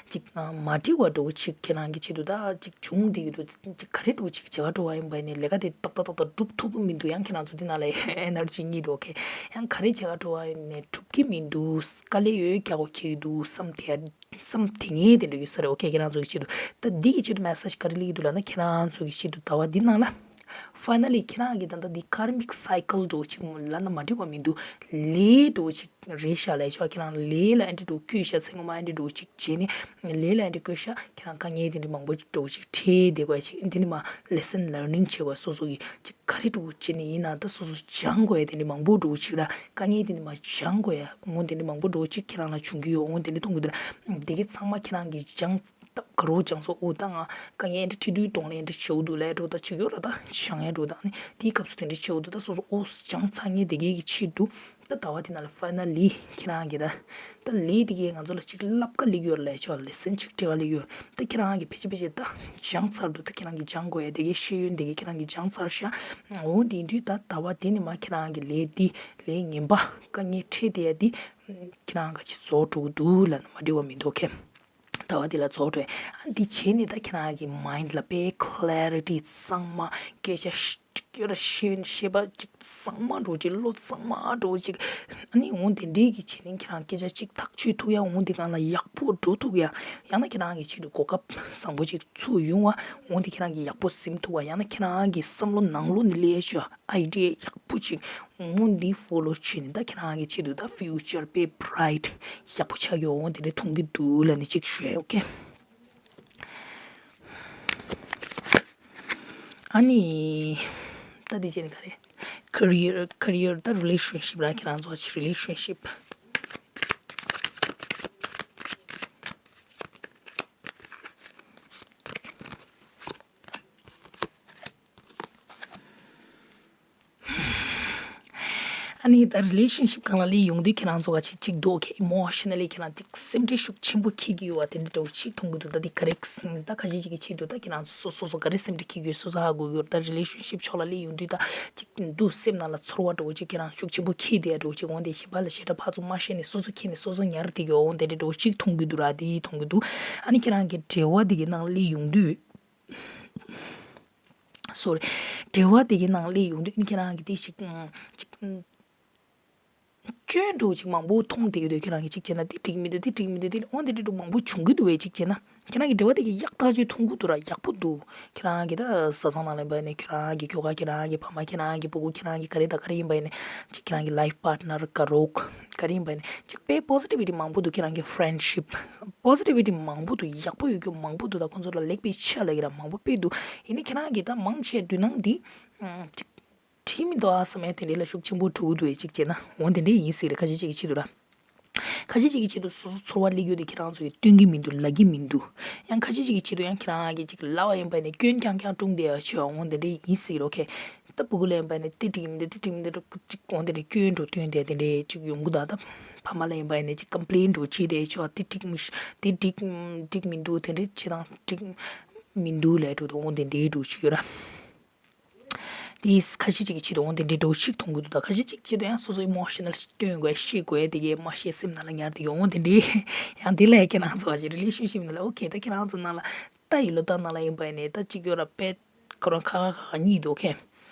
ཅིག་ཨ་མ་འགྲིག་པ་འདྲ་བོ་ཅིག་ཁྱེད་རང་གི་ཆེད་དུ་ད་ཅིག་བྱུང་བསྡད་ཀྱི་འདུག་ཅིག་ག་རེ་འདྲ་བོ་ཅིག་བྱེད་ག་འགྲོ་བ་ཡིན་པ་ཡིན་ནའི་ལས་ཀ་དེ་ཏག་ཏག་ཏག་ཏག་སྒྲུབ་ཐུབ་ཀྱི་མི་འདུག་ཡང་ཁྱེད་རང་ཚོ་འདི་ནང་ལ་ཨེ་ནར་ཇི་རྙེད་འདུག་ཨོ་ཁེ། ཡང་ག་རེ་བྱེད་ག་འགྲོ་བ་ཡིན་ནའི་འགྲུབ་ཀྱི་མི་འདུག་དཀའ་ལས་ཡོད་རྒྱག་དགོས་ཀྱི་འདུག་བསམ་དེ་བསམ་དེ་ངས་དེ་འདྲ་ཡོད་ས་རེད། ཨོ་ཁེ། ཁྱེད་རང་ཚོ་གི་ཆེད་དུ་ད་འདི་གི་ཆེད་དུ་མེ་སེ་ཇི་ག་རེ་སླེབས་ཀྱི་འདུག་ལབ་ན་ཁྱེད་རང་ཚོ་གི་ཆེད་དུ་ཟླ་བ་འདི་ནང་ལ་ཕའི་ནལ་ལི་ཁྱེད་རང་གི་ད་ལྟ་འདི་ཀར་མིག་སའི་ཀལ་འདྲ་བོ་ཅིག་ལབ་ན་མ་འགྲིག་པ་མི་འདུག་ལས་འདྲ་བོ་ཅིག་རེད་ཤག་ལས་ཆོག་ཁྱེད་རང་ལས་ལ་ཨེ་འདྲ་འགྲོ་བསྐྱོད་ཤག་ཚེ་སྔོན་མ་ཨེ་འདྲ་འགྲོ་ཅིག་བྱས་ནས་ལས་ལ་ཨེ་འདྲ་བསྐྱོད་ཤག་ཁྱེད་རང་དཀའ་ངལ་དེ་འདྲ་མང་པོ་འགྲོ་ཅིག་འཕྲད་བསྡད་དགོས་ཅིག་འདི་ནི་མ་ལེ་སན་ལར་ནིང་བྱེད་དགོས། སོ་སོ་གི་ཅིག་ག་རེ་འགྲོ་བྱས་ནས་ཡིན་ན་ད་སོ་སོ་སྦྱང་དགོས་ཡ་དེ་འདྲ་མང་པོ་འགྲོ་ཅིག་ར་དཀའ་ངལ་དེ་འདྲ་མ་སྦྱང་དགོས་ཡ་འོ་དེ་འདྲ་མང་པོ་འགྲོ་ཅིག་ཁྱེད་རང་ལ་བྱུང་གི་ཡོད། འོ་དེ་འདྲ་མཐོང་གི་འདུག་ར། དེ་གི་ཚང་མ་ཁྱེད་རང་གི་སྦྱང་ད་ག་རུ་སྦྱང་སོ་འོ་ད་ང་དཀའ་ངལ་འདི་འཕྲད་དུས་གདོང་ལེན་འདི་བྱེད་འུ་འདུག་ལས་འགྲོ་ད་ཅིག་ཡོད་ར་ད་སྦྱང་ཡ་འགྲོ་ད་ནི་དེའི་སྐབས་སུ་དེ་འདྲ་བྱེད་འུ་འདུག་ད་སོ་སོ་འོ་སྦྱང་ཚར་ངེས་དེ་གའི་གི་ཆེད་དུ། ད་ཟླ་བ་དེ་ནང་ལ་ཕའི་ནལ་ལི་ཁྱེད་རང་གིས་ད་ད་ལས་དེ་གས་ང་ཚོ་ལ་ཅིག་བསླབ་ག་སླེབས་ཡོད་ལས་ཆོག་ལེ་སན་ཅིག་སྤྲད་ག་སླེབས་ཡོད། ད་ཁྱེད་རང་གིས་ཕལ་ཆེར་ཕལ་ཆེར་ད་སྦྱངས་ཚར་འདུག་ད་ཁྱེད་རང་གིས་སྦྱང་དགོས་ཡ་དེ་གས་ཤེས་ཡོན་དེ་གས་ཁྱེད་རང་གིས་སྦྱངས་ཚར་ཤག་འོ་དེ་དུས་ད་ཟླ་བ་དེ་ནས་མ་ཁྱེད་རང་གི་ལས་འདི་ལས་ངན་པ་དཀའ་ངལ་འཕྲད་བསྡད་ཡ་འདི་ཁྱེད་རང་ག་ཅིག་རྫོགས་འགྲོ་གི་འདུག་ལབ་ན་མ་འགྲིག་པ་མི་འདུག་ཁེ། ཟླ་བ་འདི་ལ་རྫོགས་འགྲོ་ཡ་འདི་བྱས་ནས་ད་ཁྱེད་རང་གི་མའིན་ཌི་ལ་དཔེ་ཀ་ལེ་རི་ཊི་གཙང་མ་སྐད་ཆ་ཤ་སྐྱོ་ར་ཤེས་ཤེས་པ་ཅིག་གཙང་མ་འགྲོ་ཅིག་བློ་གཙང་མ་འགྲོ་ཅིག་ཨ་ནི་འོང་དེ་འདྲའི་གི་བྱས་ནས་ཁྱེད་རང་སྐད་ཆ་ཅིག་ཐག་ཆོད་ཐུབ་ཡ་འོང་དེ་གང་ལ་ཡག་པོ་འགྲོ་ཐུབ་ཡ་ཡང་ན་ཁྱེད་རང་གི་ཆེད་དུ་གོ་སྐབས་བཟང་པོ་ཅིག་ཚུར་ཡོང་བ་འོང་དེ་ཁྱེད་རང་གི་ཡག་པོ་ཟིན་ཐུབ་བ་ཡང་ན་ཁྱེད་རང་གི་བསམ་བློ་ནང་ལོགས་ནས་སླེབས་ཡ་ཆོག་ཨའི་ཌི་ཡ་ཡག་པོ་ཅིག་འོང་འདི་ཕོ་ལོ་བྱས་ནས་ད་ཁྱེད་རང་གི་ཆེད་དུ་ད་ཕིའུ་ཅར་དཔེ་བྷ་རའིཊ་ཡག་པོ་ཆགས་ཡོད་འོང་དེ་འདྲའི་མཐོང་གི་འདུག་ལབ་ནས་ཅིག་ཞུ་ཡ་ཨོ་ཁེ། ཨ་ནི། ད་དེ་བྱས་ནས་ག་རེ། ཀེ་རི་ཡར་ཀེ་རི་ཡར་ད་རི་ལེ་ཤན་ཤིབ་ར་ཁྱེད་རང་ཚོ་ཆེ་རི་ལེ་ཤན་ཤིབ། ཨ་ནི་ད་རི་ལེ་ཤན་ཤིབ་སྒང་ལ་སླེབས་ཡོང་དུས་ཁྱེད་རང་ཚོ་ག་ཅིག་ཅིག་འདུག་ཁེ་ཨི་མོ་ཤ་ན་ལི་ཁྱེད་རང་ཅིག་སེམས་ཁྲལ་ཤུགས་ཆེན་པོ་འཁྱེར་གྱི་ཡོད་པ་དེ་འདྲ་འདྲ་བོ་ཅིག་མཐོང་གི་འདུག་ད་འདི་ག་རེ་ད་ག་ཅིག་ཅིག་གི་ཆེད་དུ་ད་ཁྱེད་རང་ཚོ་སོ་སོ་སོ་ག་རེ་སེམས་ཁྲལ་འཁྱེར་གྱི་ཡོད་སོ་སོ་ཧ་གོ་གི་ཡོད། ད་རི་ལེ་ཤན་ཤིབ་ཕྱོགས་ལ་སླེབས་ཡོང་དུས་ད་ཅིག་འདུག་སེམས་ནང་ལ་ཚོར་བ་འདྲ་བོ་ཅིག་ཁྱེད་རང་ཤུགས་ཆེན་པོ་འཁྱེར་བསྡད་ཡ་འདྲ་བོ་ཅིག་འོང་དེ་གཞན་པ་ལ་ཞེ་དྲག་ཕར་ཚུར་མ་བཤད་ནས་སོ་སོ་འཁྱེར་ནས་སོ་སོ་ཉར་བསྡད་ཀྱི་འོང་དེ་འདྲ་འདྲ་བོ་ཅིག་མཐོང་གི་འདུག་ར་དེ་མཐོང་གི་འདུག་ཨ་ནི་ཁྱེད་རང་གི་འབྲེལ་བ་དེ་གི་ནང་སླེབས་ཡོང་དུས། སོ་རི། འབྲེལ་བ་དེ་གའི་ནང་སླེབས་ཡོང་དུས་ཁྱེད་རང་གིས་དེ་ཞིག་ཅིག་སྐྱོན་འདྲ་བོ་ཅིག་མང་པོ་མཐོང་བསྡད་ཀྱི་འདུག་ཁྱེད་རང་གིས་ཅིག་བྱས་ན་དེ་འགྲིག་མི་འདུག་དེ་འགྲིག་མི་འདུག་དེ་འོ་དེ་འདྲ་འདྲ་མང་པོ་བྱུང་གི་འདུག་བས་ཅིག་བྱས་ན་ཁྱེད་རང་གི་འབྲེལ་བ་དེ་གི་ཡག་ཐག་ཆོད་མཐོང་གི་འདུག་ར་ཡག་པོ་འདུག་ཁྱེད་རང་གི་ད་བཟའ་ཚང་ནང་ལ་ཡིན་པ་ཡིན་ན་ཁྱེད་རང་གི་ཁྱོ་ག་ཁྱེད་རང་གི་ཕ་མ་ཁྱེད་རང་གི་སྤུ་གུ་ཁྱེད་རང་གི་ག་རེ་དང་ག་རེ་ཡིན་པ་ཡིན་ན་ཅིག་ཁྱེད་རང་གི་ལའིཕ་པཱ་ཊི་ནར་དགའ་རོགས་ག་རེ་ཡིན་པ་ཡིན་ན་ཅིག་དཔེ་པོ་སི་ཊི་བི་ཊི་མང་པོ་འདུག་ཁྱེད་རང་གི་ཕ་རེན་ཌི་ཤིབ་པོ་སི་ཊི་བི་ཊི་མང་པོ་འདུག་ཡག་པོ་ཡོད་རྒྱུ་མང་པོ་འདུག་ད་ཁོང་ཚོ་ལ་ལེགས་པའི་ཆ་ལབ་ཀྱི་ར་མང་པོ་དཔེ་འདུག་ཡིན་ནའི་ཁྱེད་རང་གིས་ད་མང་ཆེ་དོ་སྣང་འདི་ཅིག་བྲིས་མི་འདུག་ཨ་བསམ་ཡ་དེ་འདྲའི་ལ་ཤུགས་ཆེན་པོ་འགྲོ་གི་འདུག་ཨེ་ཅིག་བྱས་ན་འོ་དེ་འདྲའི་ཡིན་སྲིད་རེད། ཁ་ཤས་ཅིག་གི་ཆེད་དུ་ར། ཁ་ཤས་ཅིག་གི་ཆེད་དུ་སོ་སོ་ཚོར་བ་སླེབས་རྒྱུ་དེ་ཁྱེད་རང་ཚོ་གིས་སྟོན་གྱི་མི་འདུག་ལབ་ཀྱི་མི་འདུག་ཡང་ཁ་ཤས་ཅིག་གི་ཆེད་དུ་ཡང་ཁྱེད་རང་གིས་ཅིག་ལབ་པ་ཡིན་པ་ནས་སྐྱོན་རྐྱང་རྐྱང་བཀྲུངས་བསྡད་ཡ་ཆེ་བ་འོང་དེ་འདྲ་ཡིན་སྲིད་རོ་ཁེ། ད་སྤུ་གུ་ལ་ཡིན་པ་ནས་དེ་འགྲིག་མི་འདུག་དེ་འགྲིག་མི་འདུག་ཅིག་འོང་དེ་འདྲ་སྐྱོན་འགྲོ་དོན་དེ་དེ་འདྲ་ཅིག་ཡོང་གི་འདུག་ད་ཕ་མ་ལ་ཡིན་པ་ནས་ཅིག་ཀམ་པི་ལེན་འགྲོ་བྱེད་བསྡད་ཆེ་བ་དེ་འགྲིག་མི་དེ་འགྲིག་འགྲིག་མི་འདུག་དེ་འདྲ་བྱེད་སྟངས་འགྲིག་མི་འདུག་ལབ་འགྲོ་འདུག་འོང་དེ་འདྲའི་འགྲོ་བྱེད་ཡོད་ར། དེས་ཁ་ཤས་ཅིག་གི་ཆེད་དུ་འོང་དེ་འདྲའི་འགྲོ་ཞིག་མཐོང་གི་འདུག་ད་ཁ་ཤས་ཅིག་ཆེད་དུ་ཡང་སོ་སོ་ཨི་མོ་ཤི་ནལ་སྟོན་དགོས་ཤེས་དགོས་དེ་གའི་མ་ཤེས་སེམས་ནང་ལ་ཉར་དེ་གའི་འོང་དེ་འདྲའི་ཡང་དེ་ལས་ཁྱེད་རང་ཚོ་བ་ཅིག་རི་ལེ་ཤན་ཤིབ་ནང་ལ་ཨོ་ཁེ་ད་ཁྱེད་རང་ཚོ་ནང་ལ་ད་ཡི་ལོ་ད་ནང་ལ་ཡིན་པ་ཡིན་ནས་ད་ཅིག་ཡོད་ར་པད་ཁོ་རང་ཁ་ཁ་ཁ་གཉིས་འདུག་ཁེ།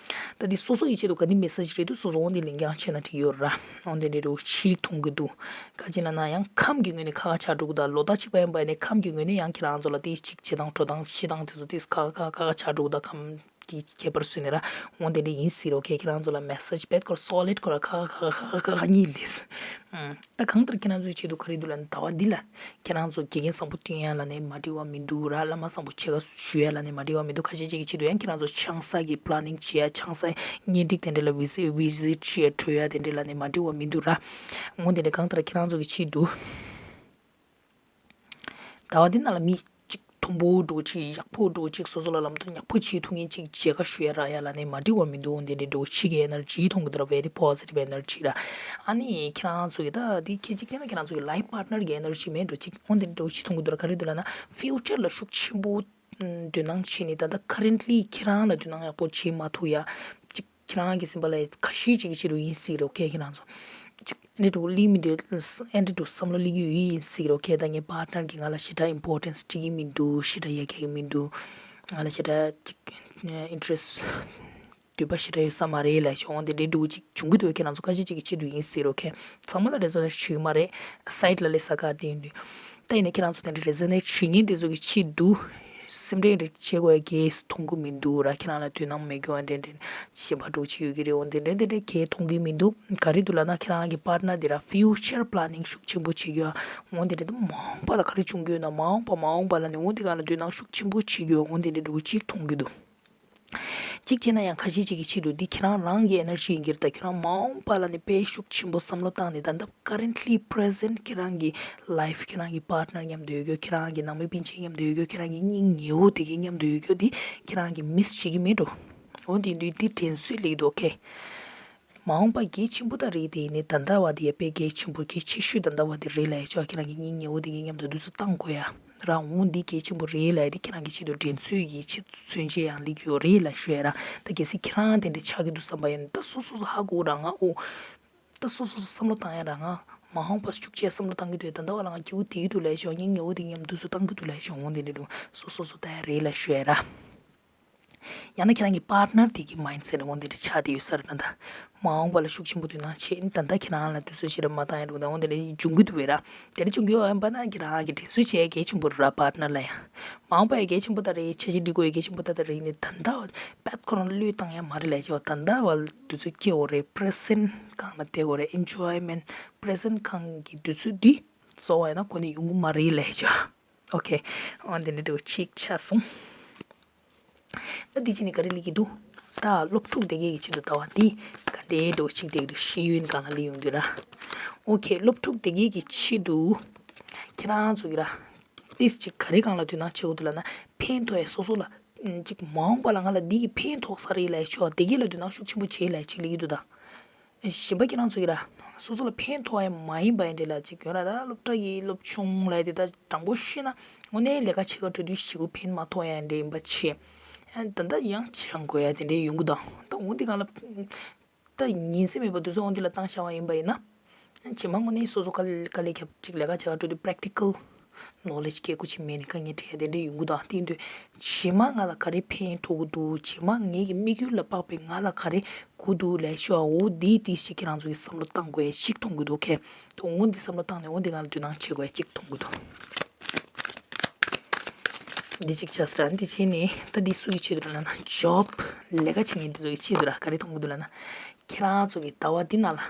ད་དེ་སོ་སོ་ཡི་ཆེད་དུ་ག་ནི་མེ་སེ་ཇི་རེད་འདུག་སོ་སོ་འོང་དེ་ལེན་རྐྱང་བྱས་ན་འགྲིག་ཡོད་ར། འོང་དེ་འདྲའི་འགྲོ་ཞིག་མཐོང་གི་འདུག་ག་ཅི་ལ་ན་ཡང་ཁམས་ཀྱི་ངོས་ནས་ཁ་ཁ་ཆགས་འགྲོ་གི་ད་ལོ་ད་ཅིག་པ་ཡིན་པ་ཡིན་ནས་ཁམས་ཀྱི་ངོས་ནས་ཡང་ཁྱེད་རང་ཚོ་ལ་དེ་ཅིག་བྱེད་སྟངས་འགྲོ་སྟངས་བྱེད་སྟངས་དེ་ཚོ་དེ་ཁ་ཁ་ཁ་ཁ་ཆགས་འགྲོ་གི་ད་ཁམས། གི་ཁྱད་པར་བཟོས་ནས་ར། འོང་དེ་འདྲ་ཡིན་སྲིད་རོ་ཁེ། ཁྱེད་རང་ཚོ་ལ་མེ་སེ་ཇི་བེད་ཁོ་ར་སོ་ལིད་ཁོ་ར་ཁ་ཁ་ཁ་ཁ་ཁ་ཁ་གཉིས་ལས། ཨ། ད་གང་ལྟར་ཁྱེད་རང་ཚོའི་ཆེད་དུ་ག་རེ་འདུག་ལབ་ན་ཟླ་བ་འདི་ལ་ཁྱེད་རང་ཚོ་དགེ་རྒན་བཟང་པོ་བསྟེན་ཡ་ལ་ནི་མ་འགྲིག་པ་མི་འདུག་ར། བླ་མ་བཟང་པོ་ཆེ་ག་ཞུ་ཡ་ལ་ནི་མ་འགྲིག་པ་མི་འདུག་ཁ་ཤས་ཅིག་གི་ཆེད་དུ་ཡང་ཁྱེད་རང་ཚོ་ཆང་ས་གི་པ་ལ་ནིང་བྱེད་ཡ་ཆང་ས་གཉེན་སྒྲིག་དེ་འདྲ་ལ་བི་ཟི་བི་ཟི་ཊི་བྱེད་ཡ་འགྲོ་ཡ་དེ་འདྲ་ལ་ནི་མ་འགྲིག་པ་མི་འདུག་ར། འོང་དེ་འདྲ་གང་ལྟར་ཁྱེད་རང་ཚོ་གི་ཆེད་དུ། ཟླ་བ་འདི་ནང་ལ་མི་གཅིག་དུམ་བུ་འགྲོ་གཅིག་ཡག་པོ་འགྲོ་གཅིག་སོ་སོ་ལ་ལམ་སྟོན་ཡག་པོ་བྱེད་ཐུབ་མཁན་གཅིག་མཇལ་ཁ་ཞུ་ཡ་རག་ཡ་ལ་ནི་མ་འགྲིག་པ་མི་འདུག་འདི་འདྲའི་འགྲོ་གཅིག་གི་ཨེ་ནར་ཇི་མཐོང་གི་འདུག་ར། very positive energy ར། ཨ་ནི་ཁྱེད་རང་ཚོ་གི་ད་འདི་ཁྱེད་གཅིག་བྱས་ན་ཁྱེད་རང་ཚོ་གི་ལའིཕ་པཱར་ཊི་ནར་གི་ཨེ་ནར་ཇི་མེད་འགྲོ་གཅིག་འོ་འདི་འདྲའི་འགྲོ་གཅིག་མཐོང་གི་འདུག་ར། ག་རེ་འདུག་ལབ་ན་ཕིའུ་ཅར་ལ་ཤུགས་ཆེན་པོ་འདོད་སྣང་བྱེད་ནི་ད་ལྟ་ཁ་རེན་ཊི་ལི་ཁྱེད་རང་ལ་འདོད་སྣང་ཡག་པོ་བྱེད་མ་ཐུབ་ཡ། གཅིག་ཁྱེད་རང་གི་སེམས་པ་ལ་ཁ་ཤས་ཅིག་གི་ཆེད་དུ་ཡིན་སྲིད་རོ་ཁེ། ཁྱེད་རང་ཚོ་གཅིག་ཨེ་འདྲ་འགྲོ་ལི་མི་འདོད་ཨེ་འདྲ་འགྲོ་བསམ་བློ་སླེབས་ཀྱི་ཡོད་ཡིན་སྲིད་རོ་ཁེ། ད་ངའི་པཱར་ཊི་ནར་གྱིས་ང་ལ་ཞེ་དྲག་ཨིམ་པོར་ཊེན་སི་སྤྲད་ཀྱི་མི་འདུག་ཞེ་དྲག་ཡ་གི་མི་འདུག་ང་ལ་ཞེ་དྲག་གཅིག་ཨིན་ཊི་རེ་སི་ཊི་འདོད་པ་ཞེ་དྲག་ཡོད་ས་མ་རེད་ལབ་ཤོག་འོང་དེ་འདྲའི་འགྲོ་གཅིག་བྱུང་གི་འདུག་ཁྱེད་རང་ཚོ་ཁ་ཤས་ཅིག་གི་ཆེད་དུ་ཡིན་སྲིད་རོ་ཁེ། ཚང་མ་ལ་རེ་ཛོ་ནེ་ཊི་བྱེད་ཀྱི་མ་རེད། སའིཌ་ལ་སླེབས་ས་ག་དེ་ཡིན་དུས། ད་ཡིན་ན་ཁྱེད་རང་ཚོ་དེ་འདྲའི་རེ་ཛོ་ནེ་ཊི་བྱེད་མཁན་དེ་ཚོ་གི་ཆེད་དུ། སེམས་ཁྲལ་རེ་བྱེད་དགོས་ཀྱི་མཐོང་གི་མི་འདུག་ར། ཁྱེད་རང་ལ་དོ་སྣང་མེད་རྒྱུ་ཨ་འདྲེ་འདྲེ་ཞིབ་པ་འགྲོ་ཆེ་ཡོད་ཀྱི་རེད། འོ་འདི་འདྲེ་འདི་འདྲེ་གས་མཐོང་གི་མི་འདུག་ག་རེ་འདུག་ལབ་ན་ཁྱེད་རང་གི་པཱར་ཊི་ནར་འདི་ར་ཕིའུ་ཅར་པ་ལ་ནིང་ཤུགས་ཆེན་པོ་བྱེད་རྒྱུ་ཨ། འོ་འདི་འདྲེ་འདི་མ་འོངས་པ་ལ་ག་རེ་བྱུང་རྒྱུ་ཡོད་ན་མ་འོངས་པ་མ་འོངས་པ་ལ་ནི་འོ་འདི་ག་ལ་དོ་སྣང་ཤུགས་ཆེན་པོ་བྱེད་རྒྱུ་ཨ། འོ་འདི་འདྲེ་འདྲེ་གཅིག་མཐོང་གི་འདུག་གཅིག་བྱས་ན་ཡང་ཁ་ཤས་ཅིག་གི་ཆེད་དུ་འདི་ཁྱེད་རང་རང་གི་ཨེ་ནར་ཇི་ཡིན་གྱི་རེད། ད་ཁྱེད་རང་མ་འོངས་པ་ལ་ནི་དཔེ་ཤུགས་ཆེན་པོ་བསམ་བློ་བཏང་ནས་ད་ལྟ་ཀ་རེན་ཊི་ལི་པི་རེ་ཛེན་ཊི་ཁྱེད་རང་གི་ལའིཕ་ཁྱེད་རང་གི་པཱར་ཊི་ནར་མཉམ་དུ་ཡོད་རྒྱུ་ཁྱེད་རང་གི་ནང་མི་སྤུན་མཆེད་མཉམ་དུ་ཡོད་རྒྱུ་ཁྱེད་རང་གི་སྙིང་ཉེ་བོ་དེ་གའི་མཉམ་དུ་ཡོད་རྒྱུ་འདི་ཁྱེད་རང་གི་མིས་བྱེད་ཀྱི་མེད་འགྲོ། འོ་འདི་འདི་འདི་དྲན་གསོས་སླེབས་འདུག་ཁེ། མ་འོངས་པ་གལ་ཆེན་པོ་ད་རེད་དེ་ཡིན་ནའི་ད་ལྟ་བ་དེ་ཡ་དཔེ་གལ་ཆེན་པོ་གལ་ཆེ་ཤོས་ད་ལྟ་བ་དེ་རེད་ལབ་ཡ་ཆོག་ཁྱེད་རང་གི་སྙིང་ཉེ་བོ་དེ་གའི་མཉམ་དུ་དུས་ཚོད་བཏང་དགོས་ཡ་རང་འོ་འདི་གལ་ཆེན་པོ་རེད་ལབ་ཡ་དེ་ཁྱེད་རང་གི་ཆེད་དུ་དྲན་གསོས་ཀྱི་ཆེད་དུ་མཚོན་བྱེད་ཡང་སླེབས་ཡོད་རེད་ལབ་ཞུ་ཡ་ར། ད་གལ་སྲིད་ཁྱེད་རང་དེ་འདྲ་ཆགས་ཀྱི་འདུག་བསམ་པ་ཡིན་ན་ད་སོ་སོ་སོ་ཧ་གོ་རང་ང་ཨོ། ད་སོ་སོ་སོ་བསམ་བློ་བཏང་ཡ་རང་ང་མ་འོངས་པ་ཤུགས་ཆེ་བསམ་བློ་བཏང་གི་འདུག་ད་ལྟ་བ་ལ་ང་སྐྱིད་པོ་བསྡད་ཀྱི་འདུག་ལབ་ཤོག་སྙིང་ཉེ་བོ་དེ་མཉམ་དུས་ཚོད་བཏང་གི་འདུག་ལབ་ཤོག་འོ་འདི་འདྲ་འདུག་སོ་སོ་སོ་ལྟ་ཡ་རེད་ལབ་ཞུ་ཡ་ར། ཡང་ན་ཁྱེད་རང་གི་པཱར་ཊི་ནར་དེ་གི་མའིན་ཌི་སེ་ཊི་འོ་འདི་འདྲ་ཆགས་བསྡད་ཡོད་ས་རེད་ད་ལྟ། མ་འོངས་པ་ལ་ཤུགས་ཆེན་པོ་དོ་སྣང་བྱེད་ད་ལྟ་ཁྱེད་རང་ལ་དུས་ཚོད་ཞིག་ར་མ་བཏང་ཡ་འགྲོ་ད་འོ་འདི་འདྲ་འབྱུང་གི་འདུག་བས་ར། དེ་འདྲ་བྱུང་གི་ཡོད་ཡིན་པ་ན་ཁྱེད་རང་གི་དྲན་གསོ་བྱེད་ཡ་གལ་ཆེན་པོ་རེད་ར་པཱར་ཊི་ནར་ལ་ཡང་། མ་འོངས་པ་ཡ་གལ་ཆེན་པོ་ད་ད་རེད་ཆ་ཞིག་འགྲིག་དགོས་ཡ་གལ་ཆེན་པོ་ད་ད་རེད་ནི་ད་ལྟ་བ་བད་ཁོ་རང་བློས་བཏང་ཡ་མ་རེད་ལབ་བྱས་པ་ད་ལྟ་བ་ལ་དུས་ཚོད་སྐྱེལ་དགོས་རེད། པི་རེ་ཛེན་ཊི་སྒང་ལ་བསྡད་དགོས་རེད། ཨེན་ཇོའི་མེན་ཊི་པི་རེ་ཛེན་ཊི་སྒང་གི་དུས་ཚོད་འདི་གཙོ་བོ་ཡིན་ན་ཁོ་ནི་ཡོང་གི་མ་རེད་ལབ་བྱས་པ། ཨོ་ཁེ། འོ་འདི་འདྲ་འདྲ་བོ་གཅིག་ཆགས་སོང་། ད་འདི་ཕྱི་ནས་ག་རེ་ལབ་ཀྱི་འདུག་ད་སློབ་ཕྲུག་དེ་གའི་གི་ཆེད་དུ་ཟླ་བ་འདི་ག་འདྲའི་འདྲ་བོ་གཅིག་བསྡད་ཀྱི་འདུག་ཤེས་ཡོན་སྒང་ལ་སླེབས་ཡོང་དུས་ར། ཨོ་ཁེ། སློབ་ཕྲུག་དེ་གའི་གི་ཆེད་དུ་ཁྱེད་རང་ཚོ་གི་ར། ཏིས་ཅིག་ག་རེ་སྒང་ལ་དོ་སྣང་བྱེད་དགོས་འདུག་ལབ་ན་ཕན་ཐོགས་ཡ་སོ་སོ་ལ། ཅིག་མ་འོངས་པ་ལ་ང་ལ་འདི་གི་ཕན་ཐོགས་ས་རེད་ལབ་ཆོག་དེ་གའི་ལ་དོ་སྣང་ཤུགས་ཆེན་པོ་བྱེད་ལབ་ཅིག་ལབ་ཀྱི་འདུག་ད། གཞན་པ་ཁྱེད་རང་ཚོ་གི་ར། སོ་སོ་ལ་ཕན་ཐོགས་ཡ་མ་ཡིན་པ་ཡིན་འདྲ་ལ་ཅིག་ཡོད་ར་ད་སློབ་གྲྭ་ཡི་སློབ་ཆུང་ལབ་དེ་ད་དྲང་པོ་བཤད་ན་དངོས་གནས་ལས་ཀ་བྱེད་ག་འགྲོ་དུས་ཞེ་པོ་ཕན་མ་ཐོགས་ཡ་འདྲ་ཡིན་པ་བྱས། ད་ལྟ་ཡང་སྦྱང་དགོས་ཡ་དེ་འདྲའི་ཡོང་གི་འདུག་ད་འོ་འདི་སྒང་ལ། ད་ཉིན་མཚན་མེད་པར་དུས་ཚོད་འོ་འདི་ལ་བཏང་བཞག་པ་ཡིན་པ་ཡིན་ན། རྗེས་མ་དངོས་གནས་སོ་སོ་དཀའ་ལས་དཀའ་ལས་རྒྱབ་ཅིག་ལས་ཀ་བྱེད་ག་འགྲོ་དུས་པི་རེག་ཊི་ཀལ་ནོ་ལེཇ་སྐྱེ་དགོས་ཅིག་མེད་ནས་དཀའ་ངལ་འཕྲད་ཡ་དེ་འདྲ་ཡོང་གི་འདུག་དེ་ཡིན་དུས་རྗེས་མ་ང་ལ་ག་རེ་ཕན་ཐོགས་ཀྱི་འདུག་རྗེས་མ་ངེད་ཀྱི་དམིགས་ཡུལ་ལ་དཔག་པའི་ང་ལ་ག་རེ་དགོས་འདུག་ལབ་ཤོག་འོ་འདི་དེ་ཞིག་ཁྱེད་རང་ཚོ་གི་བསམ་བློ་བཏང་དགོས་ཡ་ཞིག་མཐོང་གི་འདུག་ཁེ། ད་འོ་འདི་བསམ་བློ་བཏང་ནས་འོ་འདི་ང་ལ་དོ་སྣང་བྱེད་དགོས་ཡ་ཅིག་མཐོང་གི་འདུག་འདི་གཅིག་ཆགས་སོང་ར། འདི་བྱས་ནས་ད་འདི་སུ་ཡི་ཆེད་དུ་ལབ་ན་ཇོབ་ལས་ཀ་བྱེད་མཁན་འདི་ཚོ་ཡི་ཆེད་དུ་ར་ག་རེ་མཐོང་གི་འདུག་ལབ་ན། ཁྱེད་རང་ཚོ་གི་ཟླ་བ་འདི་ནང་ལ་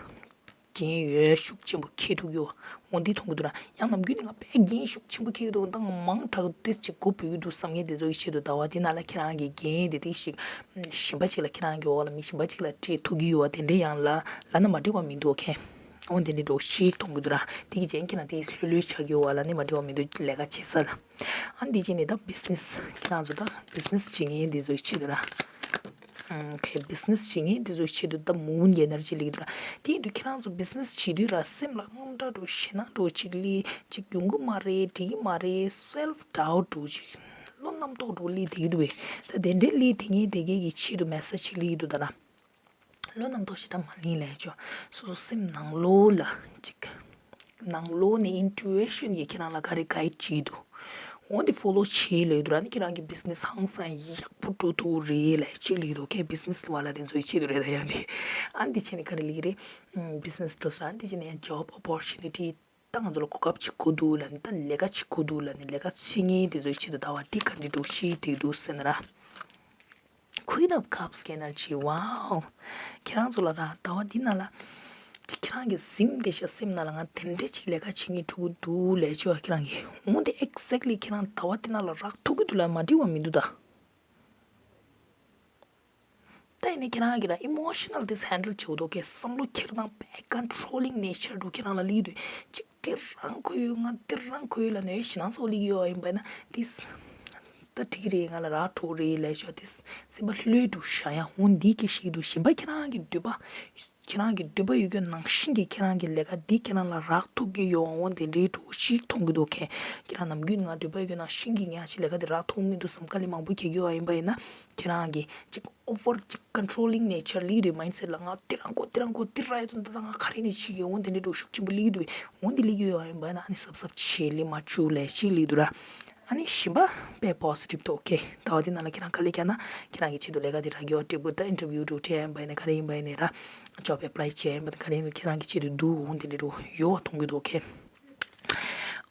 འགན་ཡོད་ཤུགས་ཆེན་པོ་འཁྱེར་ཐུབ་ཀྱི་ཡོད། འོ་འདི་མཐོང་གི་འདུག་ར། ཡང་ནམ་རྒྱུན་ནས་ང་དཔེ་འགན་ཤུགས་ཆེན་པོ་འཁྱེར་གྱི་འདུག་ད་ང་མང་དྲགས་ཏིས་ཅིག་གོ་བུད་ཀྱི་འདུག་བསམ་མཁན་འདི་ཚོ་ཡི་ཆེད་དུ་ཟླ་བ་འདི་ནང་ལ་ཁྱེད་རང་གི་འགན་འདི་ཏིག་ཞིག་གཞན་པ་ཅིག་ལ་ཁྱེད་རང་གི་འོག་ལ་མི་གཞན་པ་ཅིག་ལ་སྤྲད་ཐུབ་ཀྱི་ཡོད་པ་དེ་འདྲ་ཡང་ལ་ལབ་ན་མ་འགྲིག་པ་མི་འདུག་ཁེ། འོ་དེ་འདྲའི་འདྲ་བོ་ཞིག་མཐོང་གི་འདུག་ར། དེ་གི་རྗེས་ཁྱེད་རང་དེ་ལྷོད་ལྷོད་ཆགས་ཀྱི་ཡོད་པ་ལ་ནི་མ་འགྲིག་པ་མི་འདུག་ལས་ཀ་བྱེད་ས་ལ། ཨ་འདི་རྗེས་ནི་ད་བི་ཛི་ནེ་སི་ཁྱེད་རང་ཚོ་ད་བི་ཛི་ནེ་སི་བྱེད་མཁན་དེ་ཚོའི་ཆེད་དུ་ར། ཨང་ཁེ་བི་ཛི་ནེ་སི་བྱེད་མཁན་དེ་ཚོའི་ཆེད་དུ་ད་མུ་ཨེ་ནར་ཇི་སླེབས་ཀྱི་འདུག་ར། དེ་ཡིན་དུས་ཁྱེད་རང་ཚོ་བི་ཛི་ནེ་སི་བྱེད་དུས་ར་སེམས་ལ་དངངས་སྐྲག་འདྲ་བོ་ཞེད་སྣང་འདྲ་བོ་ཅིག་སླེབས་ཅིག་ཡོང་གི་མ་རེད། འགྲིག་གི་མ་རེད། སེལ་ཕི་ཌའུཊ་འདྲ་བོ་ཅིག་བློ་རྣམ་རྟོག་འདྲ་བོ་སླེབས་བསྡད་ཀྱི་འདུག་པས། ད་དེ་འདྲའི་སླེབས་བསྡད་མཁན་དེ་གས་ཀྱི་ཆེད་དུ་མེ་སེ་ཇི་ཅིག་སླེབས་ཀྱི་འདུག་ད་ར། བློ་རྣམ་རྟོག་ཞེ་དྲག་མ་ལེན་ལབ་ཡ་ཅོ། སོ་སོ་སེམས་ནང་ལོགས་ལ་ཅིག་ནང་ལོགས་ནས་ཨིན་ཊུ་ཨི་ཤན་གྱིས་ཁྱེད་རང་ལ་ག་རེ་གྷའིཌ་བྱེད་འདུག་འོ་འདི་ཕོ་ལོ་བྱེད་ལབ་འདུག་ར། ནི་ཁྱེད་རང་གི་བི་ཛི་ནེ་སི་ཧང་སང་ཡག་པོ་འགྲོ་ཐུབ་རེད་ལབ་ཅིག་སླེབས་འདུག་ཁེ་བི་ཛི་ནེ་སི་ཝ་ལ་དེ་ཚོའི་ཆེད་དུ་རེད། ད་ཡང་འདི་ཨ་འདི་བྱས་ནས་ག་རེ་སླེབས་ཀྱི་རེད། བི་ཛི་ནེ་སི་འགྲོ་ས་ར། ཨ་འདི་བྱས་ནས་ཡང་ཇོབ་ཨོ་པོར་ཅུ་ནི་ཊི། ད་ང་ཚོ་ལ་གོ་སྐབས་ཅིག་དགོས་འདུག་ལབ་ནས། ད་ལས་ཀ་ཅིག་དགོས་འདུག་ལབ་ནས་ལས་ཀ་འཚོལ་མཁན་དེ་ཚོའི་ཆེད་དུ་ཟླ་བ་འདི་ག་འདྲ་འདྲ་བོ་ཞིག་སླེབས་འདུག་ཟེར་ན་ར། Queen of Cups གི་ཨེ་ནར་ཇི། ཝའོ། ཁྱེད་རང་ཚོ་ལ་ར་ཟླ་བ་འདི་ནང་ལ་ཅིག་ཁྱེད་རང་གི་གཟིམ་བསྡད་ཤག་སེམས་ནང་ལ་ང་དེ་འདྲ་ཅིག་ལས་ཀ་བྱེད་མཁན་འགྲོ་གི་འདུག་ལབ་ཅིག་བ་ཁྱེད་རང་གི། འོ་འདི་ཨེག་ཛེག་ལི་ཁྱེད་རང་ཟླ་བ་འདི་ནང་ལ་རག་ཐུབ་ཀྱི་འདུག་ལབ་མ་འགྲིག་པ་མི་འདུག་ད། ད་ཡིན་ནའི་ཁྱེད་རང་གིས་ར་ཨི་མོ་ཤ་ནལ་དེ་ཧེན་ཌལ་བྱེད་དགོས་འདུག་གས། བསམ་བློ་འཁྱེར་སྟངས་དཔེ་ཀོན་ཊོ་ལིང་ནེ་ཅར་འདུག་ཁྱེད་རང་ལ་སླེབས་དུས་ཅིག་འདི་རང་དགོས་ཡོད། ང་འདི་རང་དགོས་ཡོད་ལབ་ནས་ཞེད་སྣང་ཚ་པོ་སླེབས་ཀྱི་ཡོད་ཡིན་པ་ཡིན་ན་དེ་ད་འགྲིག་གི་རེད། ང་ལ་རག་འགྲོ་གི་རེད་ལབ་ཤོག་དེ་སེམས་པ་ལྷོད་ལྷོད་འདུག་བཞག་ཡ། འོ་འདི་གི་ཞིག་འདུག་གཞན་པ་ཁྱེད་རང་གི་འདོད་པ། ཁྱེད་རང་གི་འདོད་པ་ཡོད་རྒྱུ་ནང་བཞིན་གྱི་ཁྱེད་རང་གི་ལས་ཀ་འདི་ཁྱེད་རང་ལ་རག་ཐུབ་ཀྱི་ཡོད། འོ་དེ་འདྲའི་འདྲ་བོ་ཞིག་མཐོང་གི་འདུག་གས། ཁྱེད་རང་ནམ་རྒྱུན་ང་འདོད་པ་ཡོད་རྒྱུ་ནང་བཞིན་གྱི་ངས་ཞིག་ལས་ཀ་འདི་རག་ཐུབ་མི་འདུག་བསམ་དཀའ་ལས་མང་པོ་བྱེད་ཀྱི་ཡོད་ཡིན་པ་ཡིན་ན་ཁྱེད་རང་གི་ཅིག་ཨོ་ཝར་ཅིག་ཀོན་ཊོ་ལིང་ནེ་ཅར་སླེབས་དུས། མའིན་སེ་ཊི་ལ་ང་འདི་རང་དགོས་འདི་རང་དགོས་འདི་རག་ཡོད་དུས་ད་ལྟ་ང་ག་རེ་ནས་བྱེད་ཀྱི། འོ་དེ་འདྲའི་འདྲ་བོ་ཤུགས་ཆེན་པོ་སླེབས་དུས། འོ་འདི་སླེབས་ཀྱི་ཡོད་ཡིན་པ་ཡིན་ན་ཨ་ནི་གཟབ་གཟབ་བྱེད་ལེ་མ་བཅུག་ལེ་ཞིག་སླེབས་འདུག་ར། ཨ་ནི་གཞན་པ་དཔེ་པོ་སི་ཊིབ་འདུག་ཨོ་ཁེ། ཟླ་བ་འདི་ནང་ལ་ཁྱེད་རང་དཀའ་ལས་བརྒྱབ་ན་ཁྱེད་རང་གི་ཆེད་དུ་ལས་ཀ་འདི་རག་གི་ཡོད། འབྲས་བུ་ད་ཨིན་ཊར་བིའུ་འདྲ་བོ་འཁྲིད་ཡ་ཡིན་པ་ཡིན་ན་ག་རེ་ཡིན་པ་ཡིན་ནའི་ར། ཇོབ་ཨེ་པ་ལའི་བྱེད་ཡ་ཡིན་པ་ཡིན་ན་ག་རེ་ཡིན་ན་ཁྱེད་རང་གི་ཆེད་དུ་འདུག་འོ་འདི་འདྲའི་འདྲ་བོ་ཡོད་པ་མཐོང་གི་འདུག་ཨོ་ཁེ།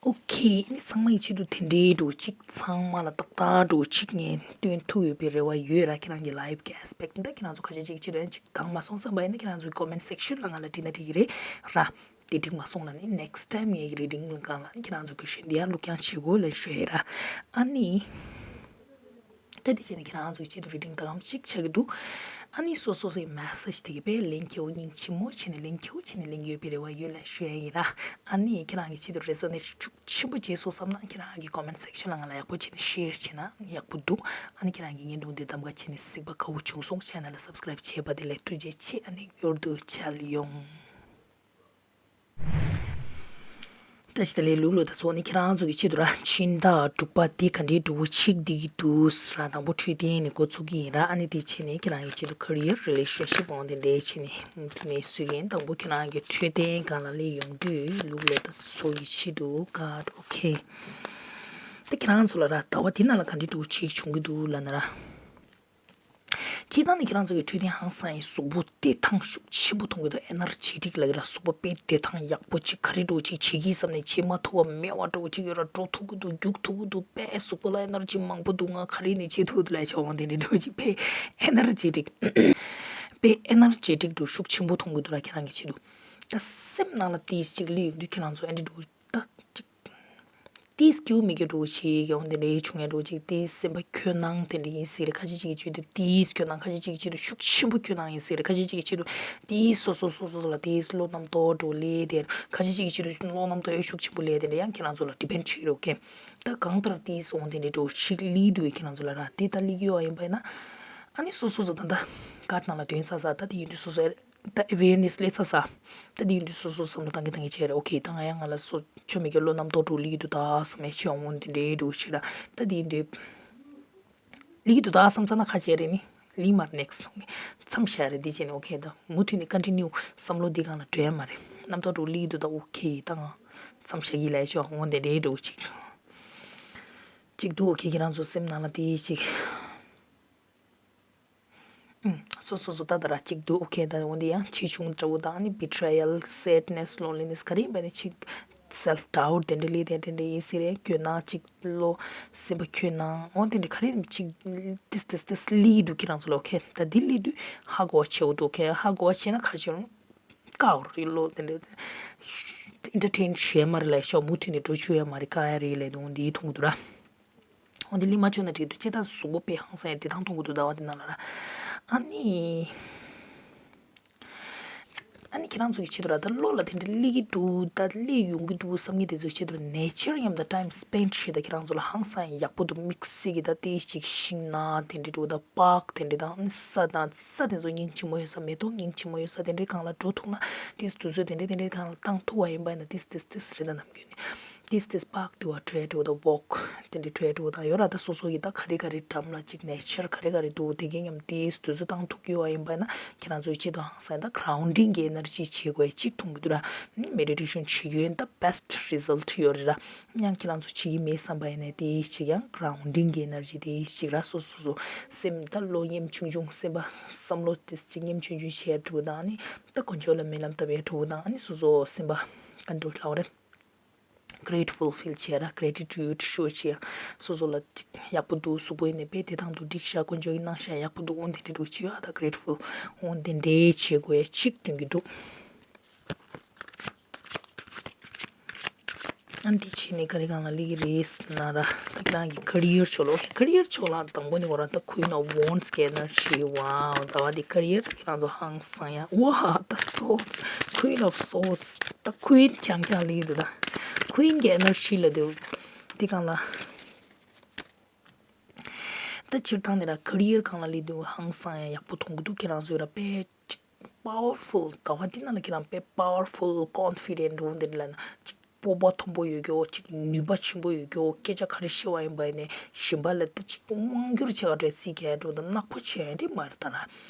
ཨོ་ཁེ། ཨ་ནི་ཚང་མ་ཡི་ཆེད་དུ་དེ་འདྲའི་འདྲ་བོ་ཅིག་ཚང་མ་ལ་ཏག་ཏག་འདྲ་བོ་ཅིག་ངས་སྟོན་ཐུབ་ཡོད་པའི་རེ་བ་ཡོད་ར། ཁྱེད་རང་གི་ལའིབ་ཀྱི་ཨེ་སི་པེག་ཊི་འདི་ཁྱེད་རང་ཚོ་ཁ་ཤས་ཅིག་ཆེད་དུ་ཡང་ཅིག་འདང་མ་སོང་བསམ་པ་ཡིན་ན་ཁྱེད་རང་ཚོའི་ཀོ་མེན་ཊི་སེག་ཤན་ལ་ང་ལ་འདྲི་ན་འགྲིག་གི་རེད་ར། དེ་འགྲིག་མ་སོང་ལབ་ནི་ནེག་སི་ཊའིམ་ངའི་རི་ཌིང་སྒང་ལ་ནི་ཁྱེད་རང་ཚོ་གི་ཤེས་འདི་ཡང་ལུགས་ཀྱང་བྱེད་དགོས་ལབ་ཞུ་ཡ་ཡིན་ར། ཨ་ནི། ད་དེ་བྱས་ནས་ཁྱེད་རང་ཚོ་གི་ཆེད་དུ་རི་ཌིང་ད་གམ་ཅིག་ཆགས་ཀྱི་འདུག་ཨ་ནི་སོ་སོ་སོའི་མེ་སེ་ཇི་དེ་གི་དཔེ་ལན་ཁེའུ་སྙིང་རྗེ་མོ་བྱས་ནས་ལན་ཁེའུ་བྱས་ནས་ལེན་གྱི་ཡོད་པའི་རེ་བ་ཡོད་ལབ་ཞུ་ཡ་ཡིན་ར། ཨ་ནི་ཁྱེད་རང་གི་ཆེད་དུ་རེ་སོ་ནེ་ཊི་ཤུགས་ཆེན་པོ་བྱས་སོང་བསམ་ན་ཁྱེད་རང་གི་ཀོ་མེན་ཊི་སེག་ཤན་ལ་ང་ལ་ཡག་པོ་བྱས་ནས་ཤེར་བྱས་ན་ཡག་པོ་འདུག་ཨ་ནི་ཁྱེད་རང་གི་བརྙན་ཐུང་འདི་གདམ་ག་བྱས་ནས་གཟིགས་པ་དགའ་བོ་བྱུང་སོང་། ཆེ་ནལ་ལ་སབ་སི་ཀ་རའིབ་བྱས་པ་དེ་ལ་ཐུགས་རྗེ་ཆེ། ཨ་ནི་མྱུར་དུ་མཇལ་ཡོང་། བཀྲ་ཤིས་བདེ་ལེགས། ལུག་ལོ་ད་ཚོ་ནི་ཁྱེད་རང་ཚོ་གི་ཆེད་དུ་ར་ཕྱི་ཟླ་དྲུག་པ་དེ་ག་འདྲའི་འགྲོ་གི་འདུག་ཟེར་ར། དང་པོ་འཕྲོད་བསྟེན་ནས་འགོ་ཚུགས་ཀྱི་ཡིན་ར། ཨ་ནི་དེ་བྱས་ནས་ཁྱེད་རང་གི་ཆེད་དུ་ཁེ་རི་ཡར་རི་ལེ་ཤན་ཤིབ་འོང་དེ་འདྲའི་བྱས་ནས་མུ་མཐུད་ནས་བཟོས་ཀྱི་ཡིན། དང་པོ་ཁྱེད་རང་གི་འཕྲོད་བསྟེན་སྒང་ལ་སླེབས་ཡོང་དུས་ལུག་ལོ་ད་ཚོ་གི་ཆེད་དུ་ག་ཨོ་ཁེ། ད་ཁྱེད་རང་ཚོ་ལ་ར་ཟླ་བ་དེ་ནང་ལ་ག་འདྲའི་འགྲོ་གི་བྱུང་གི་འདུག་ལབ་ན་ར། སྤྱིར་བཏང་ནི་ཁྱེད་རང་ཚོ་གི་འཕྲོད་བསྟེན་ཧང་སང་ཡིན། གཟུགས་པོ་བདེ་ཐང་ཤུགས་ཆེན་པོ་མཐོང་གི་འདུག་ཨེ་ནར་ཇེ་ཊིག་ལབ་ཀྱི་ར། གཟུགས་པོ་དཔེ་བདེ་ཐང་ཡག་པོ་ཅིག་ག་རེ་འདྲ་བོ་ཅིག་བྱེད་ཀྱི་བསམ་ནས་བྱེད་མ་ཐུབ་པ་མེད་པ་འདྲ་བོ་ཅིག་ཡོད་ར། འགྲོ་ཐུབ་ཀྱི་འདུག་རྒྱུག་ཐུབ་ཀྱི་འདུག་དཔེ་གཟུགས་པོ་ལ་ཨེ་ནར་ཇི་མང་པོ་འདུག་ང་ག་རེ་ནས་བྱེད་ཐུབ་འདུག་ལབ་བྱ་བ་དེ་འདྲ་འདྲ་བོ་ཅིག་དཔེ་ཨེ་ནར་ཇེ་ཊིག་དཔེ་ཨེ་ནར་ཇེ་ཊིག་འདྲ་བོ་ཤུགས་ཆེན་པོ་མཐོང་གི་འདུག་ར། ཁྱེད་རང་གི་ཆེད་དུ་ད་སེམས་ནང་ལ་ཏིས་ཅིག་སླེབས་ཡོང་དུས་ཁྱེད་རང་ཚོ་ཨེ་འདྲ་འདྲ་བོ་ད་ཅིག་ཏིས་སྐྱིད་པོ་མེད་རྒྱུ་འདྲ་བོ་ཞིག་ཡོང་དེ་འདྲའི་བྱུང་ཡ་འདྲ་བོ་ཅིག་ཏིས་སེམས་པ་འཁྱོལ་སྣང་དེ་འདྲ་ཡིན་ཟེར་རེད། ཁ་ཤས་ཅིག་གིས་བརྗོད་དུས་ཏིས་འཁྱོལ་སྣང་། ཁ་ཤས་ཅིག་གིས་བརྗོད་དུས་ཤུགས་ཆེན་པོ་འཁྱོལ་སྣང་ཡིན་ཟེར་རེད། ཁ་ཤས་ཅིག་གིས་བརྗོད་དུས་ཏིས་སོ་སོ་སོ་སོ་ལ་ཏིས་བློ་རྣམ་རྟོག་འདྲ་བོ་སླེབས་དེ། ཁ་ཤས་ཅིག་གིས་བརྗོད་དུས་བློ་རྣམ་རྟོག་ཡང་ཤུགས་ཆེན་པོ་སླེབས་དེ་འདྲ་ཡང་ཁྱེད་རང་ཚོ་ལ་ཌི་པེན་ཌི་བྱེད་ཀྱི་རེད། ཨོ་ཁེ། ད་གང་ལྟར་ཏིས་འོང་དེ་འདྲ་འདྲ་བོ་ཞིག་སླེབས་དུས་ཁྱེད་རང་ཚོ་ལ་ར་དེ་ད་སླེབས་ཀྱི་ཡོད་ཡིན་པ་ཡིན་ན། ཨ་ནི་སོ་སོ་ཚོ་ད་ལྟ་ཀར་ནང་ལ་འདོན་ཚར་ཚར། ད་དེ་ཡིན་དུས་སོ་སོ་ད་ཨེ་ཝེར་ནེ་སི་སླེབས་ཚར་ཚར། ད་དེ་ཡིན་དུས་སོ་སོ་བསམ་བློ་བཏང་གི་བཏང་གི་བྱས་རེད། ཨོ་ཁེ། ད་ང་ཡང་ང་ལ་སོ་ཆོ་མེད་ཀྱི་བློ་རྣམ་རྟོག་འདྲ་བོ་སླེབས་ཀྱི་འདུག་ད་བསམ་ཡས་ཆེ་འོང་འདི་འདྲའི་འདྲ་བོ་ཞིག་ར། ད་དེ་ཡིན་དུས་སླེབས་ཀྱི་འདུག་ད་བསམ་ཚར་ན་ཁ་བྱས་རེད། ནི་སླེབས་མ་རེད། ནེག་སི་མཚམས་བཞག་རེད། འདི་བྱས་ནས་ཨོ་ཁེ། ད་མུ་མཐུད་ནས་ཀོན་ཊི་ནིའུ་བསམ་བློ་འདི་སྒང་ལ་འགྲོ་ཡ་མ་རེད། རྣམ་རྟོག་འདྲ་བོ་སླེབས་ཀྱི་འདུག་ད་ཨོ་ཁེ། ད་ང་མཚམས་བཞག་གི་ལབ་ཆོག་འོང་འདི་འདྲའི་འདྲ་བོ་ཅིག་ཅིག་འདུག་ཨོ་ཁེ། ཁྱེད་རང་ཚོ་སེམས་ནང་ལ་དེ་ཅིག་ཨུམ། སོ་སོ་སོ་ད་ད་ར་གཅིག་འདུག་ཨོ་ཁེ། ད་འོ་འདི་ཡང་ཆེ་ཆུང་འདྲ་བོ་དང་ནི་བི་ཊི་རེ་ཡལ། སེཌ་ནེ་སི། ལོན་ལི་ནེ་སི། ག་རེ་ཡིན་པ་ནི་ཅིག་སེལ་ཕི་ཌའུཊ་དེ་འདྲ་ལི་དེ་འདྲ་འདྲ་ཡིན་སྲིད་རེད། འཁྱོལ་སྣང་ཅིག་བློ་སེམས་པ་འཁྱོལ་སྣང་འོ་དེ་འདྲ་ག་རེ་ཅིག་ཏིས་ཏིས་ཏིས་སླེབས་འདུག་ཁྱེད་རང་ཚོ་ལ། ཨོ་ཁེ། ད་འདི་སླེབས་དུས་ཧ་གོ་བ་བྱེད་འོ་འདུག་ཨོ་ཁེ། ཧ་གོ་བ་བྱེད་ན་ཁ་ཆེ་རུང་དཀའ་བ་རེད། བློ་དེ་འདྲ་ཨེན་ཊར་ཊེན་བྱས་མ་རེད་ལབ་ཤོག་མུ་མཐུད་ནས་འགྲོ་བཅུག་ཡ་མ་རེད། དཀའ་ཡ་རེད་ལབ་འདུག་འདི་མཐོང་གི་འདུག་ར། འོ་འདི་ལི་མ་བཅོས་ན་འགྲིག་འདུག་ཅེས་ད་གཟུགས་པོ་དཔེ་ཧང་སང་ཡ་བདེ་ཐང་མཐོང་གི་འདུག་ཟླ་བ་འདི་ནང་ལ་ར། ཨ་ནི། ཨ་ནི་ཁྱེད་རང་ཚོ་གི་ཆེད་དུ་ར་ད་བློ་ལ་དེ་འདྲ་སླེབས་ཀྱི་འདུག་ད་སླེབས་ཡོང་གི་འདུག་བསམ་མཁན་དེ་ཚོའི་ཆེད་དུ་ར་ནེ་ཅར་མཉམ་དུ་ཊའིམ་སྤེན་བྱེད་ད་ཁྱེད་རང་ཚོ་ལ་ཧང་སང་ཡག་པོ་འདུག་དམིགས་བསལ་གྱི་ད་ཏོག་ཙམ་ཅིག་ཤིང་ནགས་དེ་འདྲ་འདུག་ད་པཱརྐ་དེ་འདྲ་དང་ས་དང་ས་དེ་ཚོ་སྙིང་རྗེ་མོ་ཡོད་ས་མེ་ཏོག་སྙིང་རྗེ་མོ་ཡོད་ས་དེ་འདྲའི་སྒང་ལ་འགྲོ་ཐུབ་ན་ཏོག་ཙམ་དུས་ཚོད་དེ་འདྲ་དེ་འདྲའི་སྒང་ལ་བཏང་ཐུབ་པ་ཡིན་པ་ཡིན་ན་ཏོག་ཙམ་ཏོག་ཙམ་ཏོག་ཙམ་རེད་ད་ནམ་རྒྱུན་ནས། ཏིས་ཏིས་པཱརྐ་དེ་བ་འགྲོ་ཡ་འགྲོ་དང་ཝོག་དེ་འདྲ་འགྲོ་ཡ་འགྲོ་དང་ཡོད་ར། ད་སོ་སོ་ཡི་ད་ག་རེ་ག་རེ་འགྲམ་ལ་ཅིག་ནེ་ཅར་ག་རེ་ག་རེ་འདུག་དེ་གའི་མཉམ་ཏིས་དུས་ཚོད་བཏང་ཐུབ་ཀྱི་ཡོད་པ་ཡིན་པ་ན་ཁྱེད་རང་ཚོའི་ཆེད་དུ་ཧང་སང་ད་གྷ་རའུན་ཌིང་གི་ཨེ་ནར་ཇི་བྱེད་དགོས་ཡ་གཅིག་མཐོང་གི་འདུག་ར། མེ་ཌི་ཊེ་ཤན་བྱེད་རྒྱུ་ཡིན་ད་བེ་སི་ཊི་རི་ཛལ་ཊི་ཡོད་རེད་ར། ཡང་ཁྱེད་རང་ཚོ་བྱེད་ཀྱི་མེད་བསམ་པ་ཡིན་ན་ཏིས་ཅིག་ཡང་གྷ་རའུན་ཌིང་གི་ཨེ་ནར་ཇི་ཏིས་ཅིག་ར། སོ་སོ་སོ་སེམས་ད་བློ་ཉམ་ཆུང་ཆུང་སེམས་པ་བསམ་བློ་ཏིས་ཅིག་ཉམ་ཆུང་ཆུང་བྱེད་ཡ་འགྲོ་དང་ཨ་ནི་ད་དཀོན་མཆོག་ལ་སྨོན་ལམ་བཏབ་ཡ་འགྲོ་དང་ཨ་ནི་སོ་སོ་སེམས་པ་ག་འདྲ་ལབ་རེད། གྷི་རེ་ཊི་ཕུལ་ཕིལ་བྱས་ར། གྷི་རེ་ཊི་ཊུཌ་ཤོ་བྱས། སོ་སོ་ལ་ཅིག་ཡག་པོ་འདུག་གཟུགས་པོ་ཡིན་ནའི་དཔེ་བདེ་ཐང་འདུག་འགྲིག་ཤག་དཀོན་མཆོག་གིས་གནང་ཤག་ཡག་པོ་འདུག་འོ་དེ་འདྲ་འདྲ་བོ་ཅིག་ཡོད་ཨ། ད་གྷི་རེ་ཊི་ཕུལ་འོ་དེ་འདྲ་བྱེད་དགོས་ཡ་ཅིག་སྟོན་གྱི་འདུག་ཨ་འདི་བྱས་ནས་ག་རེ་སྒང་ལ་སླེབས་ཀྱི་རེད་ཟེར་ན་ར། ད་ཁྱེད་རང་གི་ཁེ་རི་ཡར་ཕྱོགས་ལ། ཁེ་རི་ཡར་ཕྱོགས་ལ་དང་པོ་ནས་ཁོ་རང་ད་Queen of Wands གི་ཨེ་ནར་ཇི། ཝའོ། ད་བ་འདི་ཁེ་རི་ཡར་ད་ཁྱེད་རང་ཚོ་ཧང་སང་ཡ། ཝའོ། ད་Swords། Queen of Swords། ད་ཁུན་རྐྱང་རྐྱང་ལེན་འདུག་ད་ཁུན་གྱི་ཨེ་ནར་ཇི་ལབ་འདུག་འདི་སྒང་ལ་ད་སྤྱིར་བཏང་ནས་ར་ཁེ་རི་ཡར་སྒང་ལ་ལེན་འདུག་ཧང་སང་ཡ་ཡག་པོ་མཐོང་གི་འདུག་ཁྱེད་རང་ཚོས་ར་དཔེ་ཅིག་པ་ཝར་ཕུལ། ད་བ་འདི་ནང་ལ་ཁྱེད་རང་དཔེ་པ་ཝར་ཕུལ་ཀོན་ཕི་ཌེན་ཊི་འོ་འདི་ལ་ན་ཅིག་སྤོབས་པ་མཐོན་པོ་ཡོད་རྒྱུ། ཅིག་ནུས་པ་ཆེན་པོ་ཡོད་རྒྱུ། སྐད་ཆ་ག་རེ་བཤད་པ་ཡིན་པ་ཡིན་ནའི་གཞན་པ་ལ་ད་ཅིག་དབང་སྒྱུར་བྱེད་ག་འདྲ་སྲིད་ཀྱི་འགྲོ་ད་ནག་པོ་བྱས་འདི་མ་རེད་ད་ར།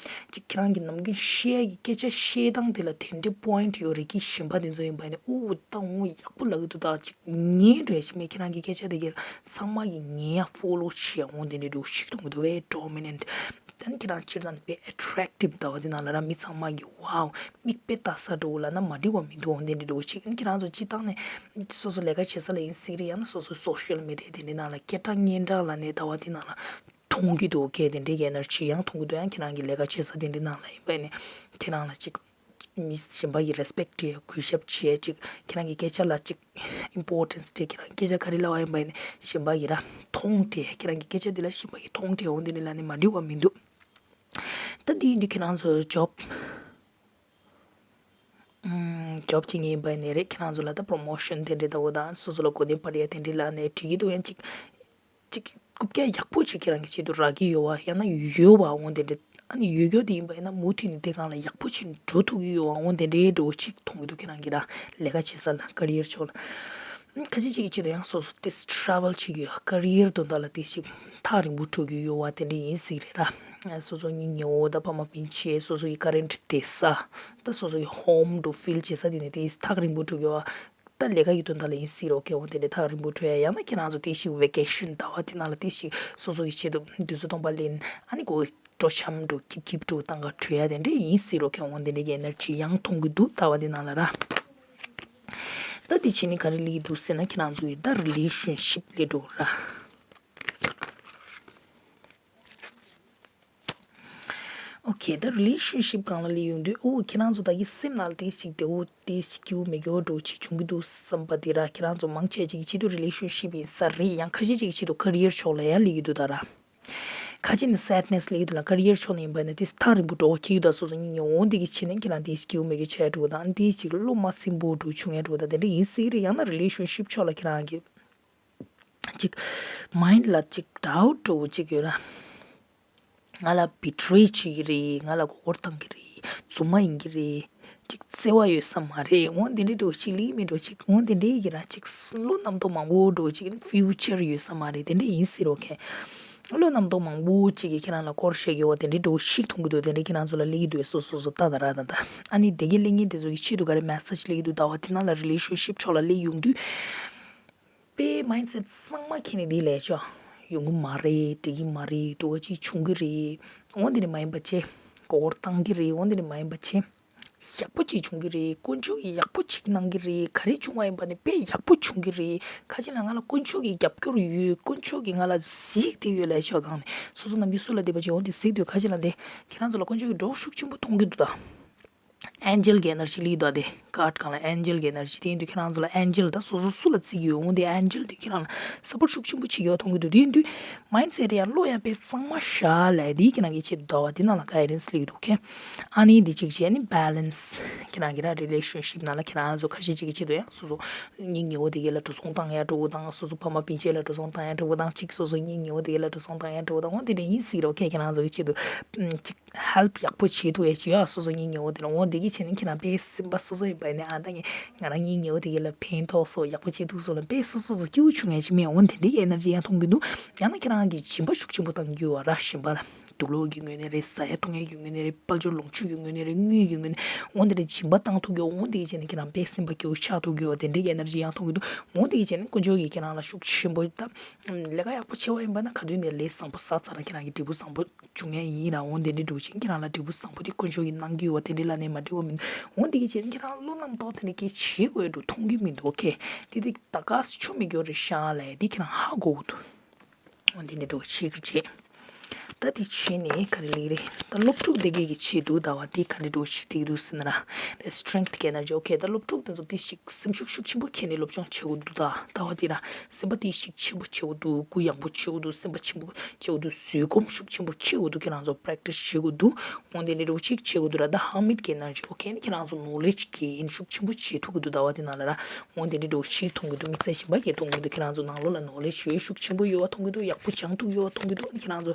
ཅིག་ཁྱེད་རང་གི་ནམ་རྒྱུན་བཤད་ཀྱི་སྐད་ཆ་བཤད་སྟངས་དེ་ལ་དེ་འདྲའི་པོ་ཡིན་ཊི་ཡོད་རེད་ཀྱི། གཞན་པ་དེ་ཚོ་ཡིན་པ་ཡིན་ནའི་ཨོ་ད་འོ་ཡག་པོ་ལབ་ཀྱི་འདུག་ད་ཅིག་ཉན་འདྲ་ཞིག་མེད། ཁྱེད་རང་གི་སྐད་ཆ་དེ་གའི་ཚང་མ་གིས་ཉན་ཡ་ཕོ་ལོ་བྱེད་ཡ་འོ་དེ་འདྲ་འདྲ་ཞིག་མཐོང་གི་འདུག་དཔེ་ཌོ་མི་ནེན་ཊི། ད་ནི་ཁྱེད་རང་སྤྱིར་བཏང་དཔེ་ཨེ་ཊེག་ཊིབ་ད་བ་དེ་ནང་ལ་ར་མི་ཚང་མ་གིས་ཝའོ་མིག་དཔེ་ལྟ་ས་འདྲ་བོ་ལབ་ན་མ་འགྲིག་པ་མི་འདུག་འོ་དེ་འདྲ་འདྲ་བོ་ཅིག་ཨ་ནི་ཁྱེད་རང་ཚོ་སྤྱིར་བཏང་ནས་སོ་སོ་ལས་ཀ་བྱེད་ས་ལ་ཡིན་སྲིད་རེད། ཡང་ན་སོ་སོའི་སོ་ཤལ་མི་ཌི་ཡ་དེ་འདྲའི་ནང་ལ་སྐད་གྲགས་སྙན་གྲགས་ལབ་ནས་ད་བ་དེ་ནང་ལ་མཐོང་གི་འདུག་ཀྱི་དེ་འདྲའི་གི་ཨེ་ནར་ཇི་ཡང་མཐོང་གི་འདུག་ཡང་ཁྱེད་རང་གི་ལས་ཀ་བྱེད་ས་དེ་འདྲའི་ནང་ལ་ཡིན་པ་ཡིན་ནའི་ཁྱེད་རང་ལ་ཅིག་མི་གཞན་པ་གིས་རེ་སི་པེག་ཊི་བྱེད་ཡ། གུས་ཞབས་བྱེད་ཡ། ཅིག་ཁྱེད་རང་གི་སྐད་ཆ་ལ་ཅིག་ཨིམ་པོར་ཊེན་སི་སྤྲད། ཁྱེད་རང་སྐད་ཆ་ག་རེ་ལབ་པ་ཡིན་པ་ཡིན་ནའི་གཞན་པ་གིས་ར་མཐོང་སྤྲད། ཁྱེད་རང་གི་སྐད་ཆ་དེ་ལ་གཞན་པ་གིས་མཐོང་སྤྲད། འོ་འདི་འདྲ་ལབ་ནས་མ་འགྲིག་པ་མི་འདུག་ད་འདི་ཡིན་དུས་ཁྱེད་རང་ཚོ་ཇོབ་ཨམ་ཇོབ་བྱེད་མཁན་ཡིན་པ་ཡིན་ནའི་རེད། ཁྱེད་རང་ཚོ་ལ་ད་པོ་རོ་མོ་ཤན་དེ་འདྲ་ལྟ་བུ་དང་སོ་སོ་ལ་གོ་གནས་སྤར་ཡ་དེ་འདྲ་ལབ་ནའི་འགྲིག་གི་འདུག་ཡང་ཅིག་ཅིག་རྐུབ་བཀྱག་ཡག་པོ་ཅིག་ཁྱེད་རང་གི་ཆེད་དུ་རག་གི་ཡོད་པ། ཡང་ན་ཡོད་པ་འོ་དེ་འདྲ། ཨ་ནི་ཡོད་རྒྱུ་དེ་ཡིན་པ་ཡིན་ན་མུ་མཐུད་ནས་དེ་སྒང་ལ་ཡག་པོ་ཅིག་འགྲོ་ཐུབ་ཀྱི་ཡོད་པ་འོ་དེ་འདྲའི་འདྲ་བོ་ཅིག་མཐོང་གི་འདུག་ཁྱེད་རང་གི་ར་ལས་ཀ་བྱེད་ས་ལ་ཀེ་རི་ཡར་ཕྱོགས་ལ། ཁ་ཤས་ཅིག་གི་ཆེད་དུ་ཡང་སོ་སོ་ཏིས་ཊ་རེ་ཝལ་བྱེད་ཀྱི་ཡོད། ཀེ་རི་ཡར་དོན་དག་ལ་ཏིས་ཅིག་ཐག་རིང་པོ་འགྲོ་གི་ཡོད་པ་དེ་འདྲ་ཡིན་སྲིད་རེད་ར། སོ་སོ་གཉེན་ཉེ་བོ་དང་ཕ་མ་སྤུན་མཆེད། སོ་སོ་ཡི་ཀ་རེན་ཊི་བསྡད་ས། ད་སོ་སོ་ཡི་ཧོམ་འདྲ་བོ་ཕིལ་བྱེད་ས་དེ་ནས་ཏིས་ཐག་རིང་པོ་འགྲོ་གི་ཡོད་པ། ད་ལས་ཀ་གི་དོན་དག་ལ་ཡིན་སྲིད་རོགས་ཀྱི་འོ་དེ་འདྲའི་ཐག་རིང་པོ་འགྲོ་ཡ། ཡང་ན་ཁྱེད་རང་ཚོ་ཏིས་ཅིག་ཝེ་ཀེ་ཤན་ཟླ་བ་དེ་ནང་ལ་ཏིས་ཅིག་སོ་སོ་ཡི་ཆེད་དུ་དུས་ཚོད་སྟོང་པ་ལེན། ཨ་ནི་ཁོ་སྤྲོ་འཆམ་འདྲ་བོ་ཀིབ་ཀིབ་འདྲ་བོ་བཏང་ག་འགྲོ་ཡ་དེ་འདྲ་ཡིན་སྲིད་རོགས་ཀྱི་འོ་དེ་འདྲའི་གི་ཨེ་ནར་ཇི་ཡང་མཐོང་གི་འདུག་ཟླ་བ་དེ་ནང་ལ་ར། ད་དེ་བྱས་ནས་ག་རེ་སླེབས་ཀྱི་འདུག་ཟེར་ན་ཁྱེད་རང་ཚོ་ཡི་ད་རི་ལེ་ཤན་ཤིབ་སླེབས་འགྲོ་ར། ཨོ་ཁེ། ད་རི་ལེ་ཤན་ཤིབ་སྒང་ལ་སླེབས་ཡོང་དུས་ཨོ་ཁྱེད་རང་ཚོ་ད་གི་སེམས་ནང་ལ་ཏིས་ཅིག་བདེ་བོ་ཏིས་ཅིག་སྐྱིད་པོ་མི་དགེ་བོ་འདྲ་བོ་ཅིག་བྱུང་གི་འདུག་བསམ་པ་དེ་ར། ཁྱེད་རང་ཚོ་མང་ཆེ་ཅིག་གི་ཆེད་དུ་རི་ལེ་ཤན་ཤིབ་ཡིན་ས་རེད། ཡང་ཁ་ཤས་ཅིག་གི་ཆེད་དུ་ཀེ་རི་ཡར་ཕྱོགས་ལ་ཡང་སླེབས་ཀྱི་འདུག་ད་ར། ཁ་ཅིག་ནི་སེཌ་ནེས་སླེབས་ཀྱི་འདུག་ལ། ཀེ་རི་ཡར་ཕྱོགས་ནས་ཡིན་པ་ན་ཏིས་ཐག་རིང་པོ་འགྲོ་གི་འདུག་སོ་སོ་གཉེན་ཉེ་འོ་འདི་གི་ཆེད་ནས་ཁྱེད་རང་ཏིས་སྐྱིད་པོ་མི་དགེ་བྱས་འགྲོ་དང་ཏིས་ཅིག་བློ་མ་སིམ་པོ་འདྲ་བོ་བྱུང་ཡ་འདྲ་བོ་དང་དེ་འདྲ་ཡིན་སྲིད་རེད། ཡང་ན་རི་ལེ་ཤན་ཤིབ་ཕྱོགས་ལ་ཁྱེད་རང་གི་ཅིག་མའིན་ཌི་ལ་ཅིག་ཌའུཊ་འདྲ་བོ་ཅིག་ཡོད་ར། ང་ལ་བི་ཊི་རེ་བྱེད་ཀྱི་རེད། ང་ལ་མགོ་སྐོར་བཏང་གི་རེད། རྫུན་མ་ཡིན་གྱི་རེད། ཅིག་བརྩེ་བ་ཡོད་ས་མ་རེད། འོ་དེ་འདྲའི་འདྲ་བོ་ཅིག་ལེགས་མི་འདྲ་བོ་ཅིག་འོ་དེ་འདྲའི་གི་ར་ཅིག་བློ་རྣམ་རྟོག་མང་པོ་འདྲ་བོ་ཅིག་ཕིའུ་ཅར་ཡོད་ས་མ་རེད། དེ་འདྲ་ཡིན་སྲིད་རོགས་ཀྱི་བློ་རྣམ་རྟོག་མང་པོ་ཅིག་གིས་ཁྱེད་རང་ལ་སྐོར་བཤད་ཀྱི་འོ་དེ་འདྲའི་འདྲ་བོ་ཞིག་མཐོང་གི་འདུག་དེ་འདྲའི་ཁྱེད་རང་ཚོ་ལ་སླེབས་ཀྱི་འདུག་སོ་སོ་སོ་ལྟ་ད་ར་ད་ད། ཨ་ནི་དེ་གའི་སླེབས་མཁན་དེ་ཚོ་གི་ཆེད་དུ་ག་རེ་མེ་སེཇ་སླེབས་ཀྱི་འདུག་ཟླ་བ་དེ་ནང་ལ་རི་ལེ་ཤན་ཤིབ་ཕྱོགས་ལ་སླེབས་ཡོང་དུས། དཔེ་མའིན་ཌི་སེཊ་གཙང་མ་འཁྱེར་ནས་འདི་ལས་ཆོག་ཡོང་གི་མ་རེད། འགྲིག་གི་མ་རེད། སྡུག་པ་ཅིག་བྱུང་གི་རེད། འོ་འདི་ནི་མ་ཡིན་པ་བྱས། མགོ་སྐོར་བཏང་གི་རེད། འོ་འདི་ནི་མ་ཡིན་པ་བྱས། ཡག་པོ་ཅིག་བྱུང་གི་རེད། དཀོན་མཆོག་གིས་ཡག་པོ་ཅིག་གནང་གི་རེད། ག་རེ་བྱུང་བ་ཡིན་པ་ནི་དཔེ་ཡག་པོ་བྱུང་གི་རེད། ཁ་ཅིག་ལ་ང་ལ་དཀོན་མཆོག་གི་རྒྱབ་སྐྱོར་ཡོད། དཀོན་མཆོག་གིས་ང་ལ་གཟིགས་བསྡད་ཡོད་ལས་ཆོག་སྒང་ནས་སོ་སོ་ནམ་རྒྱུན་སུ་ལ་བསྡད་པ་ཅིག་འོ་འདི་གཟིགས་སྡོད། ཁ་ཅིག་ལ་འདི་ཁྱེད་རང་ཚོ་ལ་དཀོན་མཆོག་གིས་འགྲོ་ཤུགས་ཆེན་པོ་གཏོང་གི་འདུག་ད། ཨན་ཇེལ་གྱི་ཨེ་ནར་ཇི་སླེབས་འདུག་དེ་ཀར་ཌི་སྒང་ལ་ཨན་ཇེལ་གྱི་ཨེ་ནར་ཇི་དེ་ཡིན་དུས་ཁྱེད་རང་ཚོ་ལ་ཨན་ཇེལ་ད་སོ་སོ་སུ་ལ་བརྩི་གི་ཡོད་འོང་དེ་ཨན་ཇེལ་དེ་ཁྱེད་རང་ལ་སཔོར་ཊི་ཤུགས་ཆེན་པོ་བྱེད་ཀྱི་ཡོད་མཐོང་གི་འདུག་དེ་ཡིན་དུས་མའིན་ཌི་སེ་ཊི་ཡང་བློ་ཡང་དཔེ་གཙང་མ་བཞག་ལས་དེ་ཁྱེད་རང་གི་ཆེད་དུ་ཟླ་བ་དེ་ནང་ལ་གའི་ཌེན་སི་སླེབས་ཀྱི་འདུག་ཁེ། ཨ་ནི་དེ་གཅིག་བྱས་ནི་བྷེ་ལེན་སི་ཁྱེད་རང་གི་ར་རི་ལེ་ཤན་ཤིབ་ནང་ལ་ཁྱེད་རང་ཚོ་ཁ་ཤས་ཅིག་གི་ཆེད་དུ་ཡང་སོ་སོ་སྙིང་ཉེ་བོ་དེ་གའི་ལ་འགྲོ་སོང་བཏང་ཡ་འགྲོ་དང་སོ་སོ་ཕ་མ་སྤུན་མཆེད་ལ་འགྲོ་སོང་བཏང་ཡ་འགྲོ་དང་གཅིག་སོ་སོ་སྙིང་ཉེ་བོ་དེ་གའི་ལ་འགྲོ་སོང་བཏང་ཡ་འགྲོ་དང་འོ་དེ་འདྲ་ཡིན་སྲིད་རོགས་ཁེ། ཁྱེད་རང་ཚོ་གི་ཆེད་དུ་ཅིག་ཧེལ་པ་ཡག་པོ་བྱེད་ཐུབ་ཡ་ཅིག་ཡོད། སོ་སོ་སྙིང་ཉེ་བོ་དེ་ལ་འོ་དེ་གི་བྱས་ནས་ཁྱེད་རང་དཔེ་སེམས་པ་སོ་སོ་ཡིན་པ་ནས་ཨ་ད་ངས་ང་རང་སྙིང་ཉེ་བོ་དེ་གི་ལ་ཕན་ཐོགས་སོ་ཡག་པོ་བྱེད་ཐུབ་སོ་ལ་དཔེ་སོ་སོ་སོ་སྐྱིད་པོ་བྱུང་ཡ་ཅིག་མེད་འོ་དེ་འདྲའི་ཨེ་ནར་ཇི་ཡང་མཐོང་གི་འདུག་ཡང་ན་ཁྱེད་རང་གི་སྦྱིན་པ་ཤུགས་ཆེན་པོ་བཏང་རྒྱུ་བ་ར་སྦྱིན་པ་ལ་དུག་ལོག་གི་ངོས་ནས་རེད། ཟ་ཡ་འཐུང་ཡ་གི་ངོས་ནས་རེད། དཔལ་འབྱོར་ལོངས་སྤྱོད་ཀྱི་ངོས་ནས་རེད། དངུལ་གྱི་ངོས་ནས་འོ་དེ་འདྲ་སྦྱིན་པ་བཏང་ཐུབ་ཀྱི་འོ་དེ་གི་བྱས་ནས་ཁྱེད་རང་དཔེ་སེམས་པ་སྐྱིད་པོ་ཆགས་ཐུབ་ཀྱི་འོ་དེ་འདྲའི་ཨེ་ནར་ཇི་ཡང་མཐོང་གི་འདུག་འོ་དེ་གི་བྱས་ནས་དཀོན་མཆོག་གིས་ཁྱེད་རང་ལ་ཤུགས་ཆེན་པོ་ད་ལས་ཀ་ཡག་པོ་བྱེད་པ་ཡིན་པ་ན་ག་དུས་ནས་ལས་བཟང་པོ་བསགས་ཚར་ན་ཁྱེད་རང་གི་འབྲས་བུ་བཟང་པོ་འབྱུང་ཡ་ཡིན་ར། འོ་དེ་འདྲའི་འགྲོ་ཅིག་ཁྱེད་རང་ལ་འབྲས་བུ་བཟང་པོ་དེ་དཀོན་མཆོག་གིས་གནང་རྒྱུ་ཡོད་པ་དེ་འདྲའི་ལ་ནས་མ་འགྲིག་པ་མི་འདུག་འོ་དེ་གི་བྱས་ནས་ཁྱེད་རང་བློ་རྣམ་རྟོག་དེ་འདྲ་སྐྱེ་བྱེད་དགོས་འགྲོ་མཐོང་གི་མི་འདུག་ཨོ་ཁེ། དེ་དེ་ད་ག་སེ་ཆོ་མི་འགྱོ་རེད་ཤག་ལ་དེ་ཁྱེད་རང་ཧ་གོ་གི་འདུག་འོ་དེ་འདྲའི་འགྲོ་བྱེད་གི་བྱེད། ད་དེ་བྱས་ནས་ག་རེ་ལེགས་རེད། ད་སློབ་ཕྲུག་དེ་གས་ཀྱི་ཆེད་དུ་ཟླ་བ་འདི་ག་འདྲའི་འགྲོ་བྱེད་དེ་འདུག་ཟེར་ན་ར། དེ་སི་ཊེང་ཐི་གི་ཨེ་ནར་ཇི་ཨོ་ཁེ། ད་སློབ་ཕྲུག་དེ་ཚོ་དེ་ཞིག་སེམས་ཤུགས་ཤུགས་ཆེན་པོ་ཁྱེར་ནས་སློབ་སྦྱོང་བྱེད་དགོས་འདུག་ད་ཟླ་བ་འདི་ར། སེམས་པ་དེ་ཞིག་ཆེན་པོ་བྱེད་དགོས་འདུག་གུ་ཡངས་པོ་བྱེད་དགོས་འདུག་སེམས་པ་ཆེན་པོ་བྱེད་དགོས་འདུག་བཟོད་སྒོམ་ཤུགས་ཆེན་པོ་ཁྱེར་དགོས་འདུག་ཁྱེད་རང་ཚོ་པེ་རེག་ཊི་སི་བྱེད་དགོས་འདུག་འོ་དེ་འདྲའི་འགྲོ་ཅིག་བྱེད་དགོས་འདུག་ར། ད་ཧར་མིད་གི་ཨེ་ནར་ཇི་ཨོ་ཁེ་ནི་ཁྱེད་རང་ཚོ་ནོ་ལེཇ་གི་ཨིན་ཤུགས་ཆེན་པོ་བྱེད་ཐུབ་ཀྱི་འདུག་ཟླ་བ་འདི་ནང་ལ་ར། འོ་དེ་འདྲའི་འགྲོ་ཞིག་མཐོང་གི་འདུག་དམིགས་བསལ་གཞན་པ་གས་མཐོང་གི་འདུག་ཁྱེད་རང་ཚོ་ནང་ལོགས་ལ་ནོ་ལེཇ་ཡོད་ཤུགས་ཆེན་པོ་ཡོད་པ་མཐོང་གི་འདུག་ཡག་པོ་སྦྱང་ཐུབ་ཡོད་པ་མཐོང་གི་འདུག་ཁྱེད་རང་ཚོ་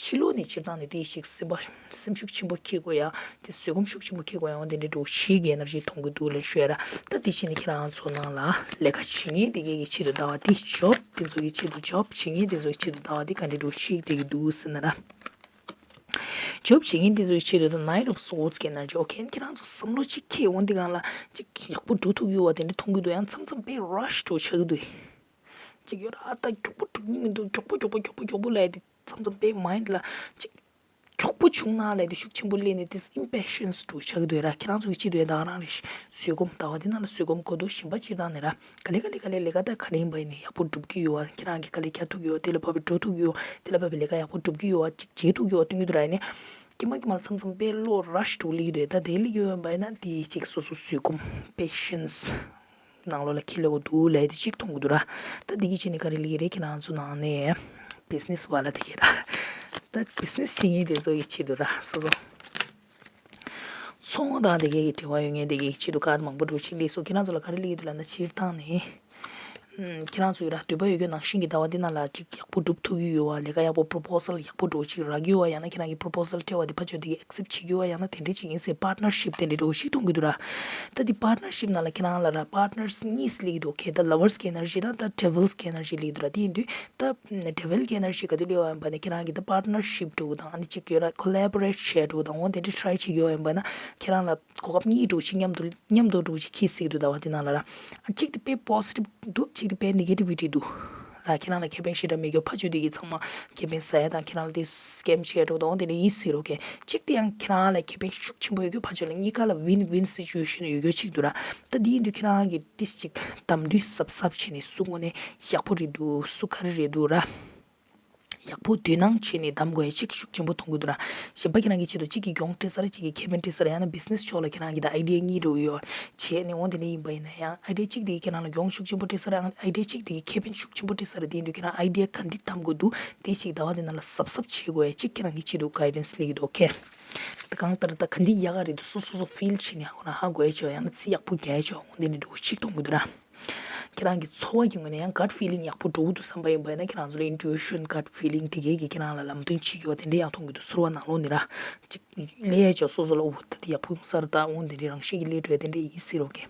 ཕྱི་ལོགས་ནས་སྤྱིར་བཏང་ནས་དེ་ཞིག་སེམས་པ་སེམས་ཤུགས་ཆེན་པོ་ཁྱེར་དགོས་ཡ་དེ་བཟོད་སྒོམ་ཤུགས་ཆེན་པོ་ཁྱེར་དགོས་ཡ་འོ་དེ་འདྲའི་འགྲོ་ཞིག་གི་ཨེ་ནར་ཇི་མཐོང་གི་འདུག་ལབ་ཤོད་ཡ་ར། ད་དེ་བྱས་ནས་ཁྱེད་རང་ཚོ་ནང་ལ་ལས་ཀ་བྱེད་མཁན་དེ་གས་ཀྱི་ཆེད་དུ་ཟླ་བ་འདི་ཇོབ་དེ་ཚོ་གི་ཆེད་དུ་ཇོབ་བྱེད་མཁན་དེ་ཚོ་གི་ཆེད་དུ་ཟླ་བ་འདི་ག་འདྲའི་འགྲོ་ཞིག་དེ་གི་འདུག་ཟེར་ན་ར། ཇོབ་བྱེད་མཁན་དེ་ཚོའི་ཆེད་དུ་ད་ནའིཊ་ཨོཕ་སོཊ་གི་ཨེ་ནར་ཇི་ཨོ་ཁེ། ཁྱེད་རང་ཚོ་བསམ་བློ་གཅིག་འཁྱེར་འོང་དེ་སྒང་ལ་གཅིག་ཡག་པོ་འགྲོ་ཐུབ་ཡོད་པ་དེ་འདྲ་མཐོང་གི་འདུག་ཡང་མཚམས་མཚམས་དཔེ་ར་ཤི་འགྲོ་ཆགས་ཀྱི་འདུག་གཅིག་ཡོད་ར་ཨ་ད་མགྱོགས་པོ་འགྲོ་གི་མི་འདུག་མགྱོགས་པོ་མགྱོགས་པོ་མགྱོགས་པོ་མགྱོགས་པོ་ལབ་དེ་མཚམས་མཚམས་དཔེ་མའིན་ཌི་ལ་གཅིག་མགྱོགས་པོ་བྱུང་ན་ལབ་དེ་ཤུགས་ཆེན་པོ་སླེབས་ནས་དེ་ཨིམ་པེ་ཤན་སི་འགྲོ་ཆགས་ཀྱི་འདུག་ར། ཁྱེད་རང་ཚོ་གི་ཆེད་དུ་ཡང་ད་ག་རང་རེད། བཟོད་སྒོམ་ཟླ་བ་འདི་ནང་ལ་བཟོད་སྒོམ་དགོས་འདུག་གཞན་པ་སྤྱིར་བཏང་ནས་ར། ག་ལེ་ག་ལེ་ག་ལེ་ལས་ཀ་ད་ག་རེ་ཡིན་པ་ཡིན་ནའི་ཡག་པོ་སྒྲུབ་ཀྱི་ཡོད་པ། ཁྱེད་རང་གིས་ག་ལེ་རྒྱག་ཐུབ་ཀྱི་ཡོད་པ། དེ་ལ་བབས་པའི་འགྲོ་ཐུབ་ཀྱི་ཡོད་པ། དེ་ལ་བབས་པའི་ལས་ཀ་ཡག་པོ་སྒྲུབ་ཀྱི་ཡོད་པ་ཅིག་བྱེད་ཐུབ་ཀྱི་ཡོད་པ་སྟོན་གྱི་འདུག་ར། ཡིན་ནའི་ཀྱེ་མ་ཀྱེ་མ་ལ་མཚམས་མཚམས་དཔེ་བློ་ར་ཤི་འགྲོ་སླེབས་ཀྱི་འདུག་ད་དེ་སླེབས་ཀྱི་ཡོད་པ་ཡིན་ན་དེ་གཅིག་སོ་སོ་བཟོད་སྒོམ་པེ་ཤན་སི་ནང་ལོགས་ལ་འཁྱེར་སླེབས་ཀྱི་འདུག་ལབ་དེ་གཅིག་མཐོང་གི་འདུག་ར། ད་དེ་གི་ཆེད་ནས་ག་རེ་ལབ་ཀྱི་རེད། ཁྱེད་རང་ཚོ་ནང་ནས་བི་ཛི་ནེ་སི་ཝ་ལ་དེ་གས་ར། ད་བི་ཛི་ནེ་སི་བྱེད་མཁན་དེ་ཚོ་ཡི་ཆེད་དུ་ར་སོ་སོ། ཚོང་དང་དེ་གའི་དྲི་བ་ཡོད་མཁན་དེ་གའི་ཆེད་དུ་ཀར་ཌི་མང་པོ་འགྲོ་ཅིག་སླེབས་སོང་། ཁྱེད་རང་ཚོ་ལ་ག་རེ་སླེབས་ཀྱི་འདུག་ལབ་ན་སྤྱིར་བཏང་ནས། ཨམ། ཁྱེད་རང་ཚོ་ཡི་ར་འདོད་པ་ཡོད་རྒྱུ་ནང་བཞིན་གྱི་ཟླ་བ་འདི་ནང་ལ་ཅིག་ཡག་པོ་སྒྲུབ་ཐུབ་ཀྱི་ཡོད་པ། ལས་ཀ་ཡག་པོ་པོ་རོ་པོ་སལ་ཡག་པོ་འགྲོ་ཅིག་རག་གི་ཡོད་པ། ཡང་ན་ཁྱེད་རང་གི་པོ་རོ་པོ་སལ་སྤྲད་པ་དེ་ཕར་ཕྱོགས་དེ་གའི་ཨེག་སེབ་བྱེད་ཀྱི་ཡོད་པ། ཡང་ན་དེ་འདྲ་ཅིག་ཡིན་ཟེར་པཱར་ཊི་ནར་ཤིབ་དེ་འདྲ་འགྲོ་ཅིག་མཐོང་གི་འདུག་ར། ད་འདི་པཱར་ཊི་ནར་ཤིབ་ནང་ལ་ཁྱེད་རང་ལ་ར་པཱར་ཊི་ནར་སི་གཉིས་སླེབས་ཀྱི་འདུག་ཁེ། ད་ལ་ཝར་སི་གི་ཨེ་ནར་ཇི་དང་ད་ཌེ་ཝིལ་སི་གི་ཨེ་ནར་ཇི་སླེབས་ཀྱི་འདུག་ར། དེ་ཡིན་དུས་ད་ཌེ་ཝིལ་གྱི་ཨེ་ནར་ཇི་ག་དུས་སླེབས་པ་ཡིན་པ་ནས་ཁྱེད་རང་གིས་ད་པཱར་ཊི་ནར་ཤིབ་འགྲོ་དང་ཨ་ནི་གཅིག་ཡོད་ར་ཁོ་ལེ་བོ་རེ་ཊི་བྱེད་འགྲོ་དང་འོ་དེ་འདྲ་ཊི་རའི་བྱེད་ཀྱི་ཡོད་པ་ཡིན་པ་ན་ཁྱེད་རང་ལ་གོ་སྐབས་གཉིས་འགྲོ་ཅིག་མཉམ་དུ་མཉམ་དུ་འགྲོ་ཅིག་འཁེལ་སྲིད་ཀྱི་འདུག་ཟླ་བ་དེ་ནང་ལ་ར། གཅིག་དེ་དཔེ་པོ་སི་ཊིབ་འདུག་གཅིག་དེ་དཔེ་ནེ་གེ་ཊི་བི་ཊི་འདུག་ར། ཁྱེད་རང་ལ་ཁེ་ཕན་ཞེ་དྲག་མེད་རྒྱུ་ཕར་ཕྱོགས་དེ་གི་ཚང་མ་ཁེ་ཕན་ཟ་ཡ་དང་ཁྱེད་རང་ལ་དེ་སི་ཀེམ་བྱེད་འགྲོ་དང་འོ་དེ་འདྲ་ཡིན་སྲིད་རོགས་ཀྱི། གཅིག་དེ་ཡང་ཁྱེད་རང་ལ་ཁེ་ཕན་ཤུགས་ཆེན་པོ་ཡོད་རྒྱུ་ཕར་ཕྱོགས་ལ་གཉིས་ཀ་ལ་ཝིན་ཝིན་སི་ཅུ་ཨེ་ཤན་ཡོད་རྒྱུ་གཅིག་འདུག་ར། ད་དེ་ཡིན་དུས་ཁྱེད་རང་གིས་ཏིས་ཅིག་དམ་དུས་གཟབ་གཟབ་བྱས་ནས་སུ་དངོས་གནས་ཡག་པོ་རེད་འདུག་སུ་ག་རེ་རེད་འདུག་ར། ཡག་པོ་དོ་སྣང་བྱས་ནས་གདམ་དགོས་ཡ་གཅིག་ཤུགས་ཆེན་པོ་མཐོང་གི་འདུག་ར། གཞན་པ་ཁྱེད་རང་གི་ཆེད་དུ་གཅིག་གིས་གྱོང་སྤྲད་ས་རེད། གཅིག་གིས་ཁེ་ཕན་སྤྲད་ས་རེད། ཡང་ན་བི་ཛི་ནེ་སི་ཕྱོགས་ལ་ཁྱེད་རང་གི་ད་ཨའི་ཌི་ཡ་གཉིས་འགྲོ་གི་ཡོད་བྱས་ནས་འོ་དེ་འདྲ་ཡིན་པ་ཡིན་ན་ཡང་ཨའི་ཌི་ཡ་གཅིག་དེ་ཁྱེད་རང་ལ་གྱོང་ཤུགས་ཆེན་པོ་སྤྲད་ས་རེད། ཨའི་ཌི་ཡ་གཅིག་དེ་ཁེ་ཕན་ཤུགས་ཆེན་པོ་སྤྲད་ས་རེད། དེ་ཡིན་དུས་ཁྱེད་རང་ཨའི་ཌི་ཡ་ག་འདི་གདམ་དགོས་འདུག་དེ་ཞིག་ཟླ་བ་དེ་ནང་ལ་གཟབ་གཟབ་བྱེད་དགོས་ཡ་གཅིག་ཁྱེད་རང་གི་ཆེད་དུ་གའི་ཌེན་སི་སླེབས་ཀྱི་འདུག་ཨོ་ཁེ། ད་གང་ལྟར་ད་ག་འདི་ཡག་ག་རེད་འདུག་སོ་སོ་སོ་ཕིལ་བྱས་ནས་ཁོ་རང་ཧ་གོ་ཡ་ཆོག་ཡང་ན་ཚིག་ཡག་པོ་རྒྱག་ཡ་ཆོག་འོ་དེ་འདྲ་འདྲ་བོ་ཞིག་མཐོང་གི་འདུག་ར། ཁྱེད་རང་གི་ཚོར་བ་གི་ངོས་ནས་ཡང་གཊ་ཕི་ལིང་ཡག་པོ་འགྲོ་གི་འདུག་བསམ་པ་ཡིན་པ་ཡིན་ན་ཁྱེད་རང་ཚོ་ལ་ཨིན་ཊུ་ཨི་ཤན་གཊ་ཕི་ལིང་དེ་གས་ཀྱིས་ཁྱེད་རང་ལ་ལམ་སྟོན་བྱེད་ཀྱི་ཡོད་པ་དེ་འདྲ་ཡང་མཐོང་གི་འདུག་ཚོར་བ་ནང་ལོགས་ནས་ར། ཅིག་ལས་ཡ་ཅོག་སོ་སོ་ལ་འུ་ད་དེ་ཡག་པོ་ཡོང་ས་རེད་ད་འོ་དེ་འདྲའི་རང་བཞིན་གྱི་ལས་འགྲོ་ཡ་དེ་འདྲ་ཡིན་སྲིད་རོགས་ཀྱི།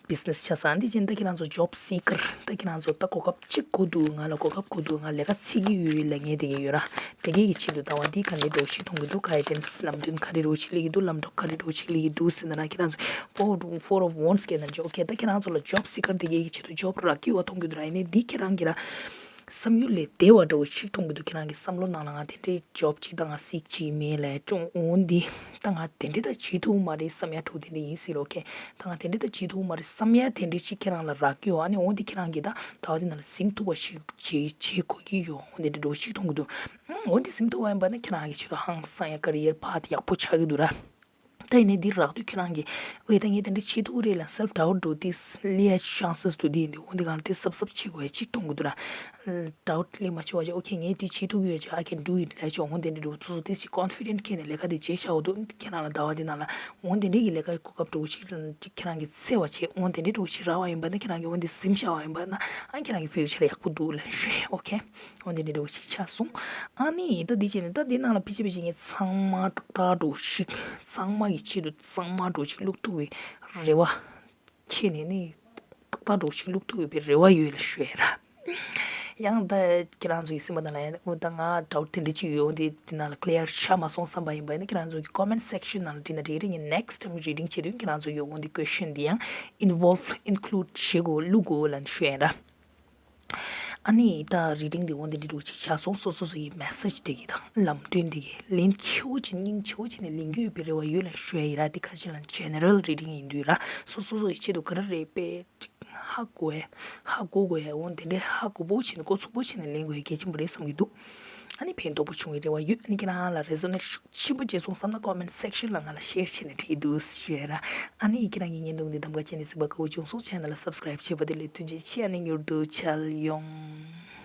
བི་ཛི་ནེ་སི་ཆ་ཚང་འདི་བྱས་ད་ཁྱེད་རང་ཚོ་ཇོབ་སི་ཀར་ད་ཁྱེད་རང་ཚོ་ད་གོ་སྐབས་གཅིག་དགོས་འདུག་ང་ལ་གོ་སྐབས་དགོས་འདུག་ང་ལས་ཀ་འཚོལ་གྱི་ཡོད་ལབ་མཁན་དེ་གས་ཡོད་ར། དེ་གས་ཀྱི་ཆེད་དུ་ཟླ་བ་འདི་ག་འདྲའི་འགྲོ་ཞིག་མཐོང་གི་འདུག་གའི་ཌེན་སི་ལམ་སྟོན་ག་རེ་འགྲོ་ཞིག་སླེབས་ཀྱི་འདུག་ལམ་གྲོགས་ག་རེ་འགྲོ་ཞིག་སླེབས་ཀྱི་འདུག་ཟེར་ན་ར་ཁྱེད་རང་ཚོ་ཕོར་ཕོར་ཨོཕ་ཝོན་སི་སྐད་ན་ཇོ་ཨོ་ཁེ་ད་ཁྱེད་རང་ཚོ་ལ་ཇོབ་སི་ཀར་དེ་གས་ཀྱི་ཆེད་དུ་ཇོབ་རག་གི་ཡོད་པ་མཐོང་གི་འདུག་ར། ཡིན་ནའི་འདི་ཁྱེད་རང་གི་ར། བསམ་ཡུལ་ལས་འདས་པ་འདྲ་བོ་ཞིག་མཐོང་གི་འདུག་ཁྱེད་རང་གི་བསམ་བློ་ནང་ལ་ང་དེ་འདྲའི་ཇོབ་ཅིག་དང་ང་སིག་ཅིག་མེད་ལས་ཀྲུང་འོན་འདི་ད་ང་དེ་འདྲའི་ད་བྱེད་ཐུབ་མ་རེད་བསམ་ཡ་འདྲ་བོ་དེ་འདྲ་ཡིན་སྲིད་རོགས་ཁེ། ད་ང་དེ་འདྲའི་ད་བྱེད་ཐུབ་མ་རེད་བསམ་ཡ་དེ་འདྲའི་ཅིག་ཁྱེད་རང་ལ་རག་གི་ཡོད། ཨ་ནི་འོན་འདི་ཁྱེད་རང་གིས་ད་ད་བ་དེ་ནང་ལ་ཟིན་ཐུབ་པ་ཞིག་བྱེད་བྱེད་དགོས་ཀྱི་ཡོད། འོན་འདི་འདྲ་འདྲ་བོ་ཞིག་མཐོང་གི་འདུག་འོན་འདི་ཟིན་ཐུབ་པ་ཡིན་པ་ན་ཁྱེད་རང་གི་ཆེད་དུ་ཧང་སང་ཡ་ཀ་རི་ཡར་པཱ་ཐི་ཡག་པོ་ཆགས་ཀྱི་འདུག་ར། ད་ཡིན་ནའི་འདི་རག་དུས་ཁྱེད་རང་གིས་ཨོ་ད་ངས་དེ་འདྲ་བྱེད་ཐུབ་ཀྱི་རེད་ལབ་self doubt འགྲོ་དེ་སླེབས་ཡ་chances འདུག་དེ་ཡིན་དུས་འོ་འདི་གང་དེ་གཟབ་གཟབ་བྱེད་དགོས་ཡ་གཅིག་མཐོང་གི་འདུག་ར། doubt སླེབས་མ་བྱུང་བ་བྱས་ཨོ་ཁེ་ངས་དེ་བྱེད་ཐུབ་ཀྱི་ཡོད་ཅེས་I can do it ལབ་ཆོག་འོ་དེ་འདྲ་འགྲོ་སོ་སོ་དེ་ཞིག་confident ཁྱེར་ནས་ལས་ཀ་དེ་བྱེད་བྱའོ་འདུག་ཁྱེད་རང་ལ་ཟླ་བ་འདི་ནང་ལ་འོ་དེ་འདྲ་གི་ལས་ཀའི་གོ་སྐབས་འགྲོ་ཞིག་ཁྱེད་རང་གིས་འཚོལ་བ་བྱས་འོ་དེ་འདྲ་འགྲོ་ཞིག་རག་པ་ཡིན་པ་ན་ཁྱེད་རང་གིས་འོ་འདི་ཟིན་བཞག་པ་ཡིན་པ་ན་ཨ་ཁྱེད་རང་གི་future ཡག་པོ་འདུག་ལབ་ཞུ་ཨོ་ཁེ། འོ་འདི་འདྲ་འདྲ་བོ་ཞིག་ཆགས་སོང་། ཨ་ནི་ད་འདི་བྱས་ནས་ད་འདི་ནང་ལ་ཕལ་ཆེར་ཕལ་ཆེར་ངས་ཚང་མ་ཏག་ཏག་འདྲ་བོ་ཞིག་ཚང་མ་གི་ཆེད་དུ་གཙང་མ་འདྲ་བོ་ཞིག་བླུག་ཐུབ་པའི་རེ་བ་ཁྱེད་ནས་ནི་ཏག་ཏག་འདྲ་བོ་ཞིག་བླུག་ཐུབ་ཡོད་པའི་རེ་བ་ཡོད་ལ་ཞུ་ཡ་ར། ཡང་ད་ཁྱེད་རང་ཚོ་ཡི་སེམས་པ་ནང་ལ་ཡང་འོ་ད་ང་doubt དེ་འདྲ་ཅིག་ཡོད་འོ་འདི་འདི་ནང་ལ་clear ཆགས་མ་སོང་བསམ་པ་ཡིན་པ་ཡིན་ན་ཁྱེད་རང་ཚོ་གི་comment section ནང་ལ་བྲིས་ན་འགྲིག་རེད། ངས་next time reading བྱེད་དུས་ཁྱེད་རང་ཚོ་ཡོད་འོ་འདི་question འདི་ཡང་involve include བྱེད་དགོས་བླུག་དགོས་ལབ་ཞུ་ཡ་ར། ཨ་ནི་ད་reading འདི་འོ་འདི་འདྲ་འདྲ་བོ་ཅིག་ཆགས་སོང་། སོ་སོ་སོ་ཡི་message དེ་གི་དང་ལམ་སྟོན་དེ་གི་ལན་ཆེ་བོ་ཅིག་སྙིང་ཆེ་བོ་བྱས་ནས་ལེན་རྒྱུ་ཡོད་པའི་རེ་བ་ཡོད་ལ་ཞུ་ཡ་ཡིན་ར། དེ་ཁ་ཅིག་ལ་general reading ཡིན་དུས་ར་སོ་སོ་སོ་ཡི་ཆེད་དུ་ག་རེ་རེད་པས་ཧ་གོ་ཡ་ཧ་གོ་དགོས་ཡ་འོ་འདི་འདྲའི་ཧ་གོ་བོ་བྱས་ནས་གོ་ཚུགས་པོ་བྱས་ནས་ལེན་དགོས་ཡ་གལ་ཆེན་པོ་རེད་བསམ་གྱི་འདུག་ཨ་ནི་ཕན་ཐོགས་པོ་བྱུང་བའི་རེ་བ་ཡོད། ཨ་ནི་ཁྱེད་རང་ལ་resonate ཤུགས་ཆེན་པོ་བྱས་སོང་བསམ་ན་comment section ལ་ང་ལ་share བྱས་ནས་འགྲིག་གི་འདུག་ཞུ་ཡ་ར། ཨ་ནི་ཁྱེད་རང་གི་བརྙན་ཐུང་འདི་གདམ་ག་བྱས་ནས་གཟིགས་པ་དགའ་བོ་བྱུང་སོང་། channel ལ་subscribe བྱས་པ་དེ་ལ་ཐུགས་རྗེ་ཆེ། ཨ་ནི་མྱུར་དུ་མཇལ་ཡོང་།